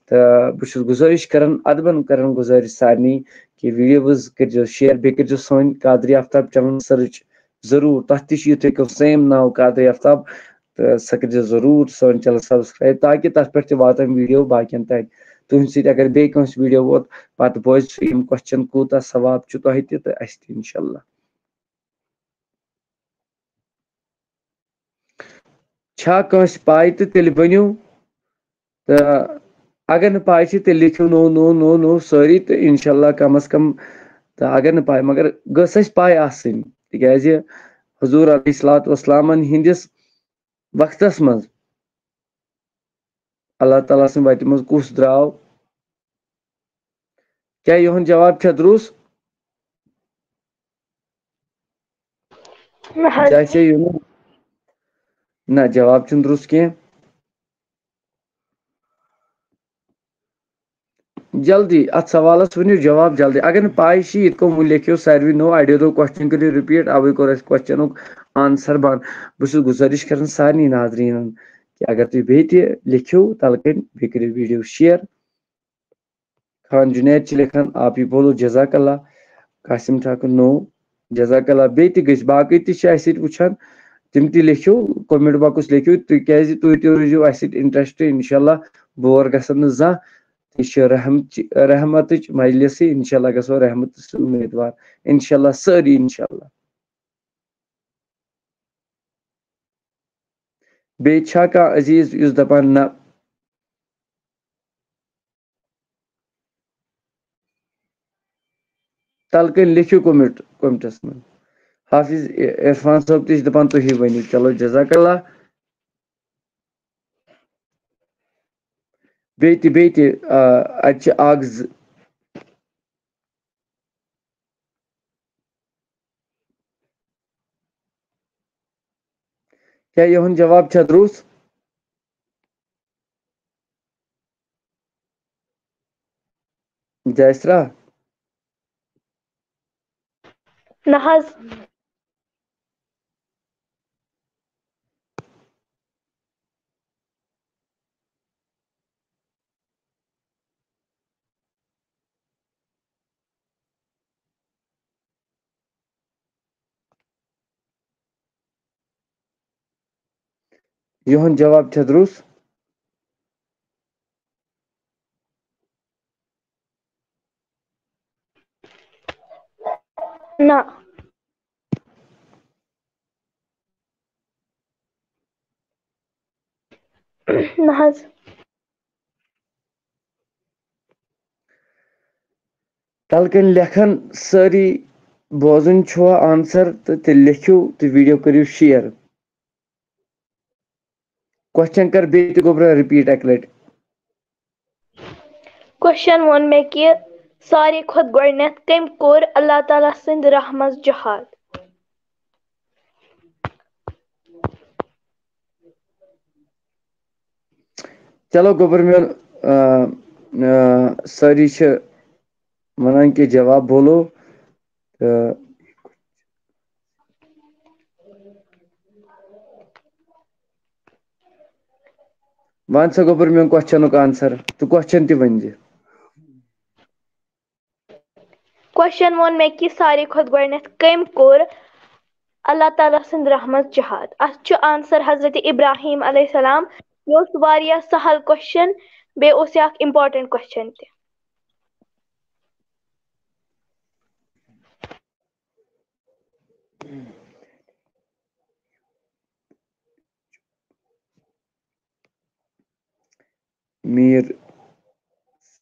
تہٕ بہٕ چھُس گُزٲرِش کران، ادبن کران گُزٲرِش سارنٕے کہِ ویٖڈیوز کٔرۍزیو شِیر، بیٚیہِ کٔرۍزیو سٲنۍ قادری آفتاب چینل سٔرٕچ ضروٗر، تتھ تہِ چھُ یِتھُے کٔنۍ سیم ناو قادری آفتاب، تہٕ سۄ کٔرۍزیو ضروٗر سٲنۍ چینل سبسکرایب، تاکہِ تتھ پٮ۪ٹھ تہِ واتن ویٖڈیو باقین تام۔ تُہنٛدِ سۭتۍ اگر بیٚیہِ کٲنٛسہِ ویٖڈیو ووت، پتہٕ بوزِ سُہ یِم کوسچن کوٗتاہ ثواب چھُ تۄہہِ تہِ تہٕ اَسہِ تہِ اِنشاءاللہ۔ چھا کٲنٛسہِ پاے تہٕ تیٚلہِ ؤنِو، تہٕ اگر نہٕ پاے چھِ تیٚلہِ لیکھِو نو نو نو نو سٲری، تہٕ اِنشاءاللہ کم از کم، تہٕ اگر نہٕ پاے، مگر گٔژھ اَسہِ پاے آسٕنۍ، تِکیازِ حضور علیہ الصلوۃ والسلامن ہٕنٛدِس وقتس منٛز اللہ تعالیٰ سٕنٛدِ وتہِ منٛز کُس درٛاو؟ کیٛاہ یِہُنٛد جواب چھا درُست؟ نہ حظ۔ جیسے یِہُنٛد، نہ، جواب چھُنہٕ درُست کینٛہہ۔ جلدی اتھ سوالس ؤنِو جواب جلدی۔ اگر نہٕ پاے چھِ، یِتھ کٔنۍ وۄنۍ لیکھِو ساروٕے نو، اڑیو دوٚپ کوسچن کٔرِو رِپیٖٹ، اوے کوٚر اَسہِ کوسچنُک آنسر بنٛد۔ بہٕ چھُس گُزٲرِش کران سارنٕے ناظریٖنن کہِ اگر تُہۍ بیٚیہِ تہِ لیکھِو تلہٕ کٔنۍ، بیٚیہِ کٔرِو ویٖڈیو شِیر۔ خان جُنید چھِ لیکھان، آپ ہی بولو جزاک اللہ۔ قاسم ٹھاکر نو، جزاک اللہ۔ بیٚیہِ تہِ گٔژھۍ، باقٕے تہِ چھِ اَسہِ ییٚتہِ وٕچھان، تِم تہِ لیکھِو، کومنٹ باکس لیکھِو، تُہۍ کیازِ، تُہۍ تہِ روٗزِو اَسہِ سۭتۍ انٹرسٹ، انشاءاللہ بور گژھن نہٕ زانٛہہ۔ یہِ چھِ رحمت، رحمتٕچ مجلسٕے، انشاءاللہ گژھو رحمتس امیدوار، انشاءاللہ سٲری، انشاءاللہ۔ بیٚیہِ چھا کانٛہہ عزیز یُس دپان نہ؟ تلہٕ کٔنۍ لیکھِو کومنٹ، کومنٹس منٛز۔ حافظ عرفان صٲب تہِ چھِ دپان تُہی ؤنِو۔ چلو، جزاک اللہ۔ بیٚیہِ تہِ، بیٚیہِ تہِ، آ، اتہِ چھِ اکھ زٕ۔ کیٛاہ یِہُنٛد جواب چھا درُست؟ جاسرا؟ نہ حظ۔ یِہُنٛد جواب چھا درُست؟ نہ۔ نہ حظ۔ تلہٕ کٔنۍ لیکھن سٲری، بوزُن چھُوا آنسر تہٕ تیٚلہِ لیکھِو تہٕ ویٖڈیو کٔرِو شِیر۔ کوسچن کر بیٚیہِ تہِ گوٚبرا رِپیٖٹ اَکہِ لٹہِ۔ کوسچن ووٚن مےٚ کہِ ساروی کھۄتہٕ گۄڈٕنیتھ کٔمۍ کوٚر اللہ تعالیٰ سٕنٛدِ راہ منٛز جہاد؟ چلو گوٚبُر میون، آ، آ، سٲری چھِ وَنان کہِ جواب بولو۔ تہٕ وَن سا گوٚبُر میون کوسچنُک آنسر، تہٕ کوسچن تہِ ؤنۍ زِ۔ کوسچن ووٚن مےٚ کہِ ساروی کھۄتہٕ گۄڈٕنیتھ کٔمۍ کوٚر اللہ تعالیٰ سٕنٛدِ راہ منٛز جہاد؟ اتھ چھُ آنسر حضرت ابراہیم علیہ السلام۔ یہِ اوس واریاہ سہل کوسچن، بیٚیہِ اوس یہِ اکھ امپورٹنٹ کوسچن تہِ۔ Mir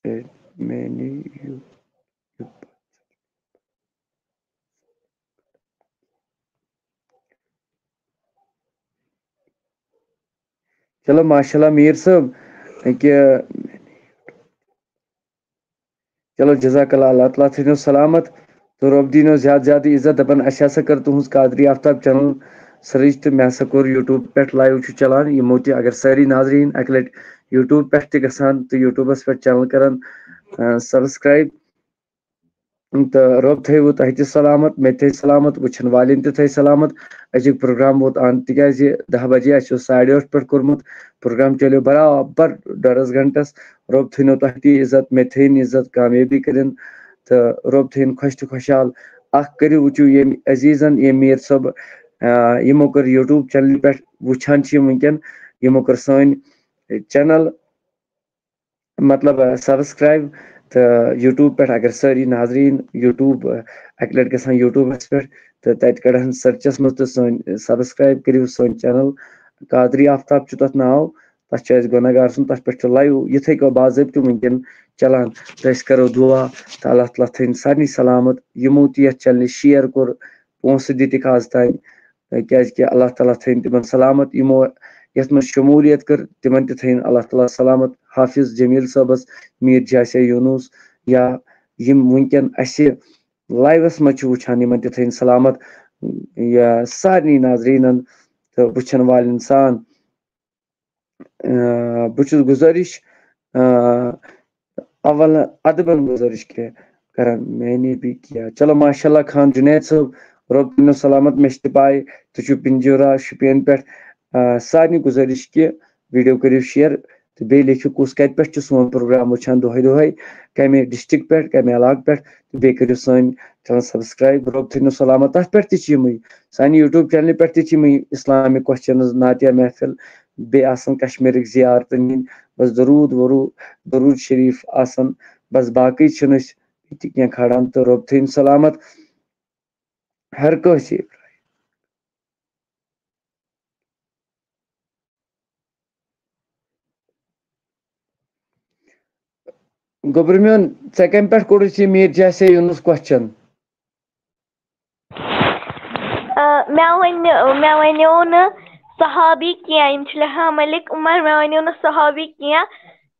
said many you, you چلو ماشاء اللہ میٖر صٲب، ییٚکیٛاہ چلو جزاک اللہ، اللہ تعالیٰ تھٲینو سلامت تہٕ رۄب دِنو زیادٕ زیادٕ عزت۔ دَپان اَسہِ ہسا کٔر تُہٕنٛز قادری آفتاب چینل سٔرٕچ تہٕ مےٚ ہسا کوٚر یوٗٹیوب پٮ۪ٹھ لایِو چھُ چلان، یِمو تہِ اگر سٲری ناظریٖن اَکہِ لَٹہِ یوٗٹیوب پٮ۪ٹھ تہِ گژھان تہٕ یوٗٹیوبَس پٮ۪ٹھ چینل کَران سبسکرایب تہٕ رۄب تھٲیِو تۄہہِ تہِ سلامت، مےٚ تہِ تھٲیِو سلامت، وٕچھن والٮ۪ن تہِ تھٲیِو سلامت۔ أزیُک پروگرام ووت اَنت، تِکیازِ دَہ بجے اَسہِ اوس ساڑِ ٲٹھ پٮ۪ٹھ کوٚرمُت۔ پروگرام چلیو برابر ڈۄڈس گھنٹس۔ رۄب تھٲینو تۄہہِ تہِ عزت، مےٚ تھٲیِن عزت، کامیٲبی کٔرِن تہٕ رۄب تھٲیِن خۄش تہٕ خۄشحال۔ اکھ کٔرِو وٕچھِو ییٚمۍ عزیزن، ییٚمۍ میٖر صٲب، آ، یِمو کٔر یوٗٹیوب چینلہِ پٮ۪ٹھ، وٕچھان چھِ یِم وٕنکیٚن، یِمو کٔر سٲنۍ چینل مطلب سبسکرایب تہٕ یوٗٹیوب پٮ۪ٹھ اگر سٲری ناظریٖن یوٗٹیوب اَکہِ لَٹہِ گژھان یوٗٹیوبَس پٮ۪ٹھ تہٕ تَتہِ کَڑان سٔرچَس منٛز تہٕ سٲنۍ سبسکرایب کٔرِو سٲنۍ چینل۔ قادری آفتاب چھُ تَتھ ناو، تَتھ چھُ اَسہِ گۄناہگار سُنٛد، تَتھ پٮ۪ٹھ چھُ لایِو یِتھَے کٔنۍ باضٲبطہٕ وٕنکیٚن چلان۔ تہٕ أسۍ کَرو دُعا تہٕ اللہ تعالیٰ تھٲیِن سارنٕے سلامت۔ یِمو تہِ یَتھ چینلہِ شِیَر کوٚر، پونٛسہٕ دِتِکھ آز تام، کیازِ کہِ اللہ تعالیٰ تھٲیِن تِمن سلامت۔ یِمو یَتھ منٛز شموٗلیت کٔر، تِمن تہِ تھٲیِن اللہ تعالیٰ سلامت۔ حافظ جمیٖل صٲبس، میٖر جاسیا یوٗنُس، یا یِم وٕنکیٚن اَسہِ لایوَس منٛز چھِ وٕچھان، یِمن تہِ تھٲیِن سلامت۔ یا سارنٕے ناظریٖنن تہٕ وٕچھن والٮ۪ن سان۔ آ، بہٕ چھُس گُزٲرِش، آ، اول ادبن گُزٲرِش کہِ کران میٲنی بھی کیا۔ چلو ماشاء اللہ خان جنید صٲب، رۄب تھٲینو سلامت۔ مےٚ چھِ تہِ پاے تُہۍ چھِو پِنجورا شُپین پٮ۪ٹھ۔ آ، سارنٕے گُزٲرِش کہِ ویٖڈیو کٔرِو شِیَر تہٕ بیٚیہِ لیکھِو کُس کَتہِ پٮ۪ٹھ چھُ سون پروگرام وٕچھان دۄہے دۄہے، کَمہِ ڈسٹرکٹ پٮ۪ٹھ، کَمہِ علاقہٕ پٮ۪ٹھ، تہٕ بیٚیہِ کٔرِو سٲنۍ چینل سبسکرایب۔ رۄب تھٲینو سلامت۔ تَتھ پٮ۪ٹھ تہِ چھِ یِمٕے، سانہِ یوٗٹیوب چینلہِ پٮ۪ٹھ تہِ چھِ یِمٕے اِسلامِک کوسچنٕز، نعتیہ محفل، بیٚیہِ آسان کشمیٖرٕکۍ زیارتن ہٕنٛدۍ، بس درود ورو-، درود شریف آسان۔ بس باقٕے چھِنہٕ أسۍ ییٚتہِ کینٛہہ کھالان تہٕ رۄب تھٲیِن سلامت ہر کٲنٛسہِ۔ گوٚبرٕ میون، ژےٚ کَمہِ پٮ۪ٹھ کوٚڑُتھ یہِ میٖر جاسے یوٗنُس کوسچن؟ آ، مےٚ ؤنۍ، مےٚ ؤنیو نہٕ صحابی کینٛہہ، یِم چھِ لیکھان ملک عمر، مےٚ ؤنیو نہٕ صحابی کینٛہہ۔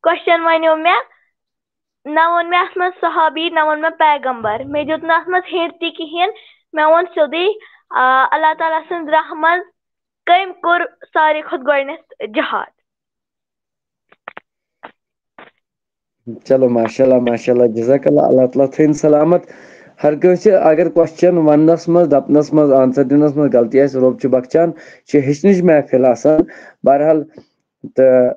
کوسچن ؤنیو مےٚ، نہ ووٚن مےٚ اَتھ منٛز صحابی، نہ ووٚن مےٚ پیغمبر، مےٚ دیُت نہٕ اَتھ منٛز ہِنٹ تہِ کِہیٖنۍ۔ مےٚ ووٚن سیوٚدُے، آ، اللہ تعالیٰ سٕنٛز رحمت کٔمۍ کوٚر ساروی کھۄتہٕ گۄڈٕنٮ۪تھ جہاد؟ چلو ماشاء اللہ، ماشاء اللہ، جزاک اللہ، اللہ تعالیٰ تھٲیِن سلامت۔ ہر کٲنٛسہِ اگر کوسچن وننس منٛز، دپنس منٛز، آنسر دِنس منٛز غلطی آسہِ، رۄب چھُ بخشان، چھِ ہیٚچھنٕچ محفل آسان۔ بہرحال، تہٕ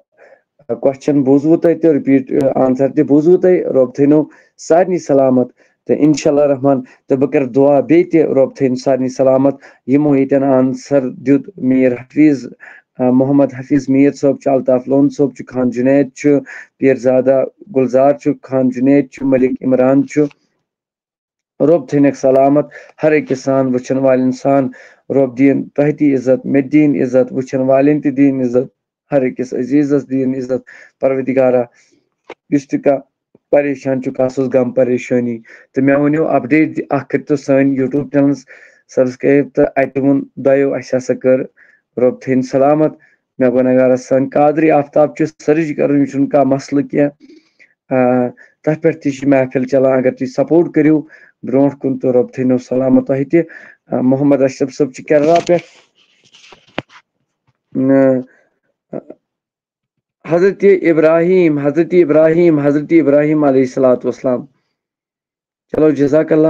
کوسچن بوٗزوٕ تۄہہِ تہٕ رِپیٖٹ آنسر تہِ بوٗزوٕ تۄہہِ۔ رۄب تھٲینو سارنٕے سلامت تہٕ انشاء اللہ رحمان۔ تہٕ بہٕ کرٕ دُعا بیٚیہِ تہِ، رۄب تھٲیِن سارنٕے سلامت۔ یِمو ییٚتٮ۪ن آنسر دیُت، میٖر حفیظ، آ، محمد حفیظ میٖر صٲب چھُ، الطاف لون صٲب چھُ، خان جُنید چھُ، پیٖرزادہ گُلزار چھُ، خان جُنید چھُ، ملک عمران چھُ۔ رۄب تھٲینکھ سلامت ہر أکِس سان وٕچھن والٮ۪ن سان۔ رۄب دِیِن تۄہہِ تہِ عزت، مےٚ تہِ دِیِن عزت، وٕچھن والٮ۪ن تہِ دِیِن عزت، ہر أکِس عزیزس دِیِن عزت۔ پروردگارا، یُس تہِ کانٛہہ پریشان چھُ، کانٛہہ سٕنٛز غم پریشٲنی، تہٕ مےٚ ؤنِو اپڈیٹ اکھ کٔرتو سٲنۍ یوٗٹیوب چینلس سبسکرایب، تہٕ اتہِ ووٚن دۄیو اَسہِ ہسا کٔر۔ رۄب تھٲیِن سلامت۔ مےٚ گۄناہگارس سان قادری آفتاب چھُ سٔرٕچ کرُن، یہِ چھُنہٕ کانٛہہ مسلہٕ کینٛہہ۔ آ، تتھ پٮ۪ٹھ تہِ چھِ محفل چلان، اگر تُہۍ سپورٹ کٔرِو برونٛٹھ کُن تہٕ رۄب تھٲینو سلامت تۄہہِ تہِ۔ آ، محمد اشرف صٲب چھُ کیرلا پٮ۪ٹھ۔ آ، حضرت ابراہیم، حضرت ابراہیم، حضرت ابراہیم علیہ الصلوۃ والسلام۔ چلو، جزاک اللہ۔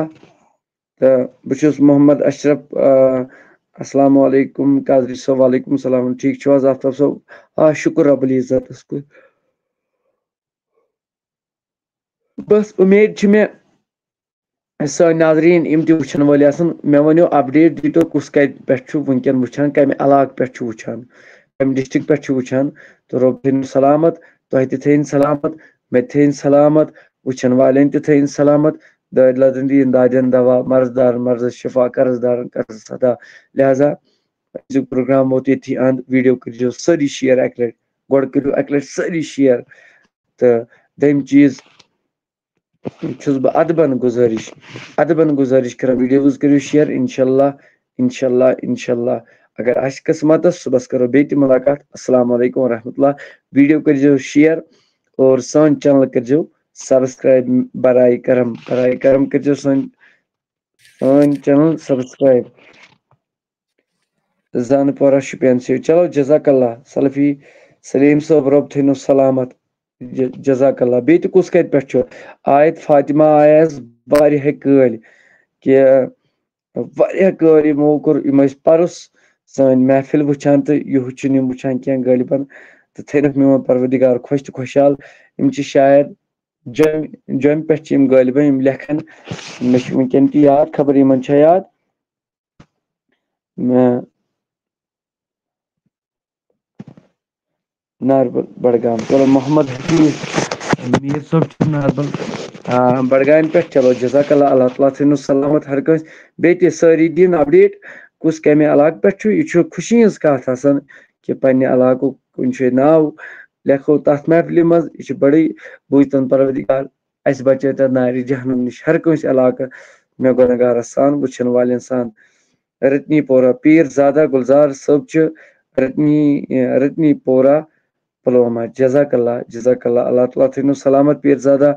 تہٕ بہٕ چھُس محمد اشرف۔ آ، السلام علیکم قادری صٲب۔ وعلیکم السلام۔ ٹھیٖک چھِو حظ آفتاب صٲب؟ آ، شُکُر رب العزتس کُن۔ بس اُمید چھِ مےٚ سٲنۍ ناظریٖن یِم تہِ وٕچھن وٲلۍ آسن، مےٚ ؤنِو اپڈیٹ دیٖتو کُس کتہِ پٮ۪ٹھ چھُ وٕنکیٚن وٕچھان، کمہِ علاقہٕ پٮ۪ٹھ چھُ وٕچھان، کمہِ ڈسٹرکٹ پٮ۪ٹھ چھُ وٕچھان۔ تہٕ رۄب تھٲیِن سلامت، تۄہہِ تہِ تھٲیِن سلامت، مےٚ تہِ تھٲیِن سلامت، وٕچھن والٮ۪ن تہِ تھٲیِن سلامت۔ دٲدۍ لدن دِیِن دادٮ۪ن دوا، مرض دارن مرضس شفا، قرض دارن قرضس ادا۔ لہذا أزیُک پروگرام ووت ییٚتھی اند۔ ویڈیو کٔرزیو سٲری شیئر اکہِ لٹہِ، گۄڈٕ کٔرِو اکہِ لٹہِ سٲری شیئر۔ تہٕ دوٚیِم چیٖز چھُس بہٕ ادبن گُزٲرِش، ادبن گُزٲرِش کران، ویڈیوز کٔرِو شیئر۔ انشاءاللہ، انشاءاللہ، انشاءاللہ، اگر آسہِ قسمتس، صُبحس کرو بیٚیہِ تہِ مُلاقات۔ السلام علیکم ورحمۃ اللہ۔ ویڈیو کٔرزیو شیئر اور سٲنۍ چینل کٔرزیو سبسکرائب، برائے کرم، برائے کرم کٔرزیو سٲنۍ، سٲنۍ چینل سبسکرائب۔ زانہٕ پورہ شُپین سے۔ چلو، جزاک اللہ۔ سلفی سلیم صٲب، رۄب تھٲینو سلامت۔ ج-، جزاک اللہ۔ بیٚیہِ تہِ کُس کتہِ پٮ۪ٹھ چھُ؟ آیت فاطمہ آیس واریاہ کٲلۍ، کہِ واریاہ کٲلۍ یِمو کوٚر، یِم ٲسۍ پرُس سٲنۍ محفل وٕچھان تہٕ یہِ ہُہ چھِنہٕ یِم وٕچھان کینٛہہ غٲلبن۔ تہٕ تھٲینکھ میون پروردگار خۄش تہٕ خۄشحال۔ یِم چھِ شاید جوٚمہِ، جوٚمہِ پٮ۪ٹھ چھِ یِم غٲلبن یِم لیکھان۔ مےٚ چھِ وٕنکیٚن تہِ یاد، خبر یِمن چھا یاد۔ مےٚ ناربل بڈگام۔ چلو، محمد حفیظ میر صٲب چھُ ناربل، آ، بڈگامہِ پٮ۪ٹھ۔ چلو، جزاک اللہ، اللہ تعالیٰ تھٲینو سلامت ہر کٲنٛسہِ۔ بیٚیہِ تہِ سٲری دِن اپڈیٹ، کُس کمہِ علاقہٕ پٮ۪ٹھ چھُ۔ یہِ چھُ خوشی ہٕنٛز کتھ آسان کہِ پننہِ علاقُک کُنہِ جایہِ ناو لیکھو تتھ محفلہِ منٛز۔ یہِ چھُ بڑٕے بوٗزۍتن پروردگار، اسہِ بچٲوتن نارِ جہنم نِش ہر کٲنٛسہِ علاقہٕ مےٚ گۄنہگارس سان، وٕچھن والٮ۪ن سان۔ رتنی پورہ، پیٖر زادہ گُلزار صٲب چھِ رتنی، رتنی پورہ، پلوامہ۔ جزاک اللہ، جزاک اللہ، اللہ تعالیٰ تھٲینو سلامت پیٖر زادہ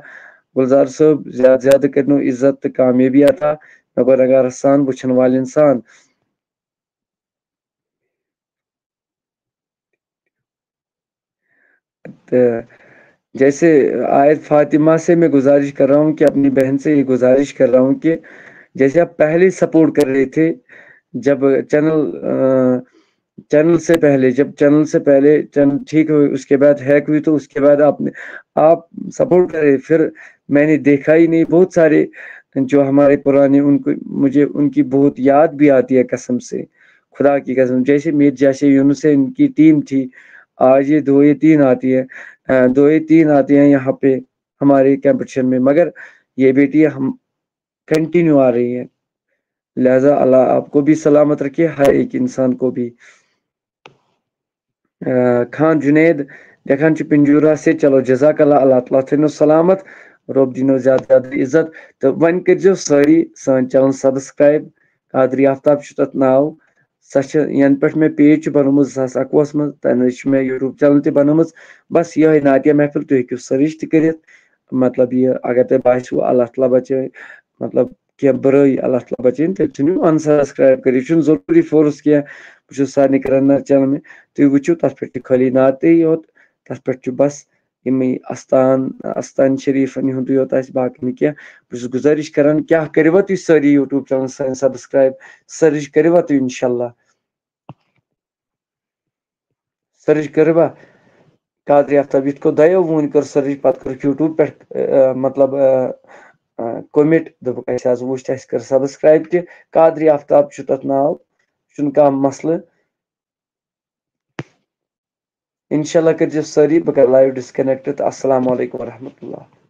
گُلزار صٲب۔ زیادٕ زیادٕ کٔرنو عزت تہٕ کامیٲبی عطا مےٚ گۄنہگارس سان، وٕچھن والٮ۪ن سان۔ تو جیسے آیت فاطمہ سے میں گزارش کر رہا ہوں کہ اپنی بہن سے یہ گزارش کر رہا ہوں کہ جیسے آپ پہلے سپورٹ کر رہے تھے، جب چینل، آ، چینل سے پہلے، جب چینل سے پہلے چینل ٹھیک ہوئی، اس کے بعد ہیک ہوئی، تو اس کے بعد آپ نے، آپ سپورٹ کر رہے، پھر میں نے دیکھا ہی نہیں۔ بہت سارے جو ہمارے پرانے، ان کو، مجھے ان کی بہت یاد بھی آتی ہے قسم سے، خدا کی قسم۔ جیسے میر جیسے یونس ہے، ان کی ٹیم تھی، آج یہ دو یا تین آتی ہے، آ، دو یا تین آتی ہیں یہاں پہ ہمارے کمپٹیشن میں، مگر یہ بیٹی ہم کنٹینیو آ رہی ہے۔ لہذا اللہ آپ کو بھی سلامت رکھے، ہر ایک انسان کو بھی۔ آ، خان جنید لیکھان چھُ پنجورا سے۔ چلو، جزاک اللہ، اللہ تعالیٰ تھٲینو سلامت، رۄب دِنو زیادٕ زیادٕ عزت۔ تہٕ وۄنۍ کٔرزیو سٲری سٲنۍ چینل سبسکرائب، قادری آفتاب چھُ تتھ ناو۔ سۄ چھِ، ینہٕ پٮ۪ٹھ مےٚ پیج چھُ بنومُت زٕ ساس اکوُہس منٛز، تنہٕ چھِ مےٚ یوٹیوب چینل تہِ بنٲومٕژ۔ بس یِہوٚے نعتیہ محفل، تُہۍ ہیٚکِو سٔرٕچ تہِ کٔرِتھ۔ مطلب، یہِ اگر تۄہہِ باسِوٕ اللہ تعالیٰ بچٲے، مطلب، کینٛہہ بُرٲیی اللہ تعالیٰ بچٲیِن، تیٚلہِ ژھٕنِو unsubscribe کٔرِتھ۔ یہِ چھُنہٕ ضروٗری فورس کینٛہہ۔ بہٕ چھُس سارنٕے کران نظر چینل مےٚ، تُہۍ وٕچھِو، تتھ پٮ۪ٹھ چھُ خٲلی نعتٕے یوت، تتھ پٮ۪ٹھ چھُ بس یِمٕے استان، استان شریفن ہُنٛدُے یوت آسہِ، باقٕے نہٕ کینٛہہ۔ بہٕ چھُس گُزٲرِش کران، کیٛاہ کٔرِوا تُہۍ سٲری یوٹیوب چینل سٲنۍ سبسکرائب، سٔرٕچ کٔرِوا تُہۍ انشاءاللہ۔ سٔرٕچ کٔرِوا قادری آفتاب؟ یِتھ کٔنۍ دۄیو وُہن کٔر سٔرٕچ، پتہٕ کٔرٕکھ یوٹیوب پٮ۪ٹھ، آ، مطلب، آ، آ، کومنٹ، دوٚپُکھ، "اسہِ حظ وُچھ، اسہِ کٔر سبسکرائب تہِ۔" قادری آفتاب چھُ تتھ ناو، چھُنہٕ کانٛہہ مسلہٕ۔ انشاءاللہ کٔرزیو سٲری، بہٕ کرٕ لایو ڈسکنیکٹ تہٕ السلام علیکم ورحمۃ اللہ۔